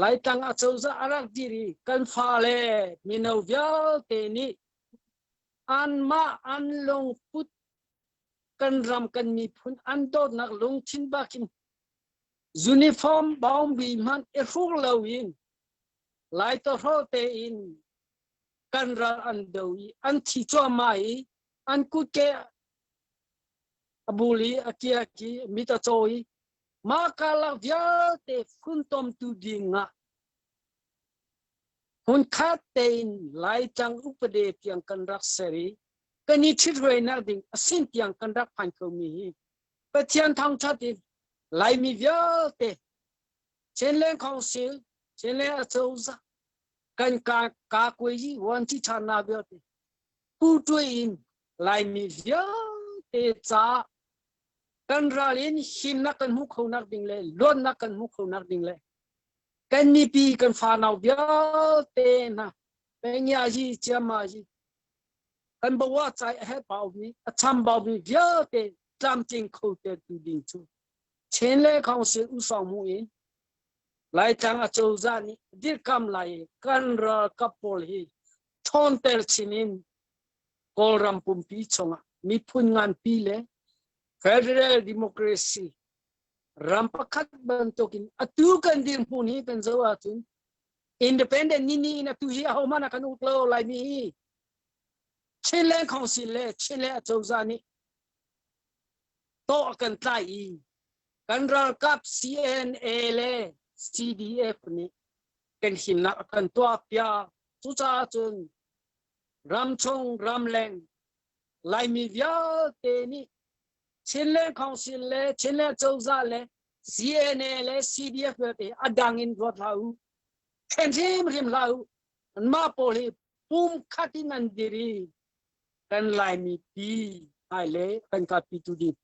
Laitlang acozah a rak dir i kan fale mino vialte nih anmah an lungput kan ram kan miphun an dawtnak lungthin bakin uniform bawngbi hmanh i hruk loin Lai tawhrawl tein kan ral an do i an thi cuahmah i an kutke a bul i a kiak i mit a caw i mah karlak vialte funtomtu ding ah hmunkhat tein Laitlang upade tiang kan rak ser i kan i ṭhithruainak ding a sin tiang kan rak phan khomi hi Pathian thangṭhat in Laimi vialte Chinland Council, Chinland Acozah, kan ka ka kuai vuanci ṭhannak vialte pu ṭuai in Laimi vialte ca kan ral in himnak kan hmuh khonak ding le luatnak kan hmuh khonak ding le kan mipi kan fanau vialte hna pengya yi chiama yi kan bawa chai a help pau mi a chambau mi vialte tlamtling kho te tu ding cu Chin le Council usong mu in. Laitlang acozah nih dirhkamh lai i kan ralkap pawl hi ṭhawnter chin in Kawlram pumpi chungah miphun nganpi le federal democracy ram pakhat bantukin atu kan dirhmun hi kan zoh ahcun independent ni ni in atu hi ahohmanh a kan uk lo Laimi hi Chinland Council le Chinland acozah nih tawh a kan tlai i kan ralkap CNA le CDF nih kan himnak a kan tuah piak. Cucaah cun ramchung ramleng Laimi vialte nih Chinland Council le Chinland cozah le CNA le CDF vialte a dang in ruat hlah u. Ṭhen hrimhrim hlah u. Anmah pawl hi pum khat in an dir i kan Laimi pi hmailei kan kalpi tu ding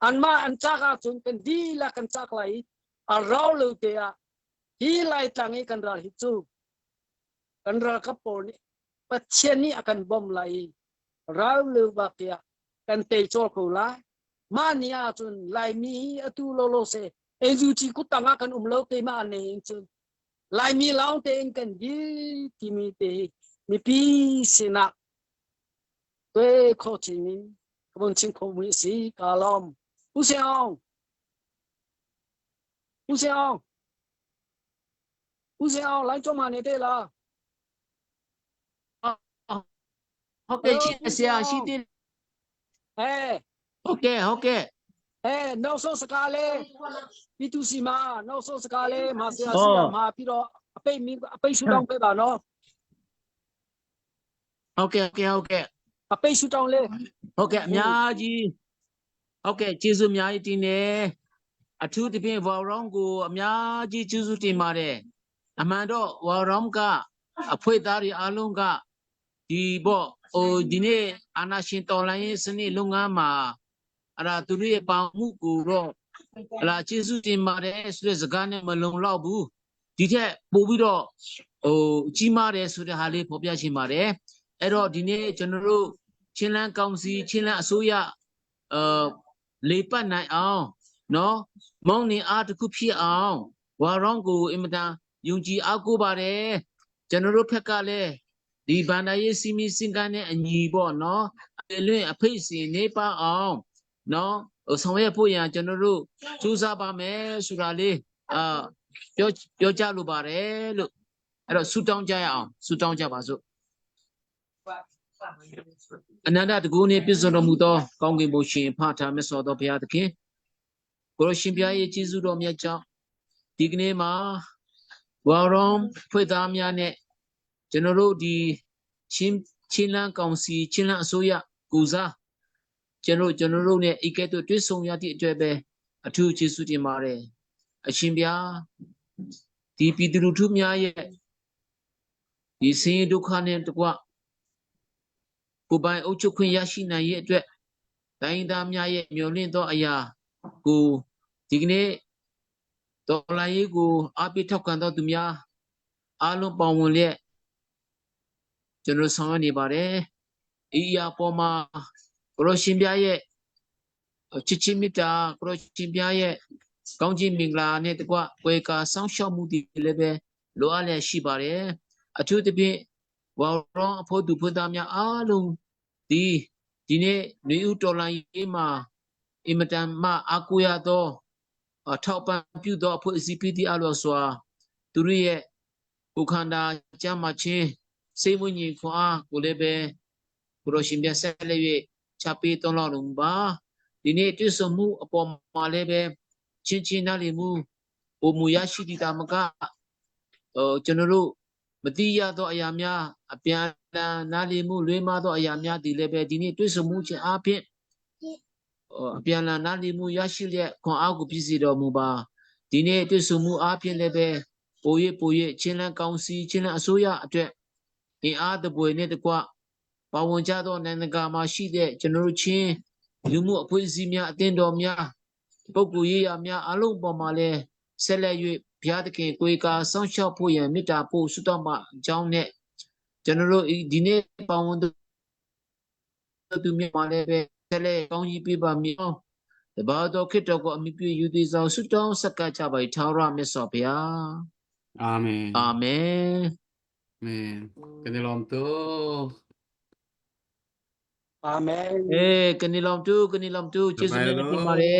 anmah an cak ahcun kan dihlak kan cak lai i a rau lo te ah hi Laitlang i kan ral hi cu kan ralkap pawl nih Pathian nih a kan bawmh lai i ral lo bak tiah kan tei cawl ko lai. Mah ni ahcun Laimi hi atu lawlaw se NUG kuttang ah kan um lo keimah ne in cun Laimi lawng tein kan dir timi te hi mipi sinah tuai kho chin in ka vun chim kho mi si ka lawm. U Siang U Siang U Siang lai chom ha ne te la. ဟုတ်ကဲ့ဆရာရှိသေး အဲ ဟုတ်ကဲ့ဟုတ်ကဲ့ အဲနောက်ဆုံးစကားလေး P2C မှာနောက်ဆုံးစကားလေးမှာဆရာဆရာမှာပြီးတော့အပိတ်မီအပိတ်ရှူတောင်းပေးပါနော် ဟုတ်ကဲ့ဟုတ်ကဲ့ဟုတ်ကဲ့ အပိတ်ရှူတောင်းလေး ဟုတ်ကဲ့အများကြီးဟုတ်ကဲ့ကျေးဇူးအများကြီးတင်တယ်အထူးသဖြင့်ဝါရောင်းကိုအများကြီးကျေးဇူးတင်ပါတယ်အမှန်တော့ဝါရောင်းကအဖွေသားတွေအားလုံးကဒီပေါ့ဟိုဒီနေ့အာနာရှင်တော်လိုင်းရေးစနစ်လုပ်ငန်းမှာအဲ့ဒါသူတို့ရဲ့ပေါင်မှုကိုတော့ဟလာကျေးဇူးတင်ပါတယ်ဆိုတဲ့စကားနဲ့မလုံလောက်ဘူးဒီထက်ပိုပြီးတော့ဟိုကြီးမားတယ်ဆိုတဲ့ဟာလေးဖော်ပြချင်ပါတယ်အဲ့တော့ဒီနေ့ကျွန်တော်တို့ချင်းလန်းကောင်စီချင်းလန်းအစိုးရအဲလေပတ်နိုင်အောင်နော်မောင်းနေအားတစ်ခုဖြစ်အောင်ဝါရောင်းကိုအင်မတန်ယုံကြည်အားကိုးပါတယ်ကျွန်တော်တို့ဖက်ကလည်းဒီဗန္ဒာရေးစီမီစင်ကန်းနဲ့အညီပေါ့နော်အလွင့်အဖိတ်စင်နေပါအောင်နော်ဟိုဆောင်ရွက်ဖို့ရန်ကျွန်တော်တို့စူးစမ်းပါမယ်ဆိုတာလေးအာပြောပြောကြလိုပါတယ်လို့အဲ့တော့ဆူတောင်းကြရအောင်ဆူတောင်းကြပါစို့အနန္တတကူနှင့်ပြည့်စုံတော်မူသောကောင်းကင်ဘုရှင်ဖထာမြတ်စွာသောဘုရားသခင်ကိုရရှင်ဘုရားရဲ့ကျေးဇူးတော်မြတ်ကြောင့်ဒီကနေ့မှာဝါရောင်ဖွဲ့သားများနဲ့ကျွန်တော်တို့ဒီချင်းချင်းလန်းကောင်စီချင်းလန်းအစိုးရကူစားကျွန်တော်ကျွန်တော်တို့နဲ့ဤကဲ့သို့တွေ့ဆုံရသည့်အတွက်ပဲအထူးကျေးဇူးတင်ပါတယ်အရှင်ဘုရားဒီပြည်သူလူထုများရဲ့ဒီဆင်းရဲဒုက္ခနဲ့တကွကိုယ်ပိုင်အုပ်ချုပ်ခွင့်ရရှိနိုင်ရဲ့အတွက်တိုင်းသားများရဲ့မျှော်လင့်သောအရာကိုဒီကနေ့တော်လှန်ရေးကိုအားပေးထောက်ခံသောသူများအားလုံးပါဝင်လျက်ကျွန်တော်ဆောင်ရွက်နေပါတယ်။ဤအရာပေါ်မှာကိုရောရှင်ပြရဲ့ချစ်ချင်းမေတ္တာကိုရောရှင်ပြရဲ့ကောင်းခြင်းမင်္ဂလာနဲ့တကွကွယ်ကာစောင့်ရှောက်မှုတွေလည်းပဲလိုအပ်လျက်ရှိပါတယ်။အထူးသဖြင့်ဝါရောင်းအဖို့သူဖွသားများအားလုံးဒီဒီနေ့နေဦးတော်လှန်ရေးမှာအင်မတန်မှအားကိုးရသောအထောက်ပံ့ပြုသောအဖွဲ့အစည်းဖြစ်သည့်အလောစွာသူတို့ရဲ့ကိုယ်ခန္ဓာကျန်းမာခြင်းစိတ်ဝိညာဉ်ခွန်အားကိုလည်းပဲကိုရောရှင်ပြဆက်လက်၍ချပေးတော်တော်မူပါဒီနေ့တွေ့ဆုံမှုအပေါ်မှာလည်းပဲချင်းချင်းနားလည်မှုပုံမူရရှိသည့်တာမကဟိုကျွန်တော်တို့မတိရသောအရာများအပြန်အလှန်နားလည်မှုလွဲမှားသောအရာများဒီလည်းပဲဒီနေ့တွေ့ဆုံမှုချင်းအားဖြင့်အပြန်အလှန်နားလည်မှုရရှိလျက်ခွန်အားကိုပြည့်စုံတော်မူပါဒီနေ့တွေ့ဆုံမှုအားဖြင့်လည်းပဲပို၍ပို၍ချင်းလန်းကောင်းစီချင်းလန်းအစိုးရအတွက်အင်အားတပွေနဲ့တကွပါဝင်ကြသောနိုင်ငံတကာမှာရှိတဲ့ကျွန်တော်တို့ချင်းလူမှုအဖွဲ့အစည်းများအသင်းတော်များပုဂ္ဂိုလ်ရေးရာများအလုံးပေါ်မှာလည်းဆက်လက်၍ဘုရားသခင်ကိုယ်ကာစောင့်ရှောက်ဖို့ရန်မေတ္တာပို့ဆုတောင်းပါအကြောင်းနဲ့ကျွန်တော်တို့ဒီနေ့ပါဝင်သူများမှာလည်းပဲဆက်လက်ကောင်းကြီးပေးပါမည်။တပါတော်ခရစ်တော်ကိုအမိပြုယူသည်ဆောင်ဆုတောင်းဆက်ကပ်ကြပါ၏ထာဝရမြတ်စွာဘုရား။ Amen. Amen. Amen. Kan i lawm tuk. Amen. Eh, kan i lawm tu, kan i lawm tu. Jesuh nih na ti mare.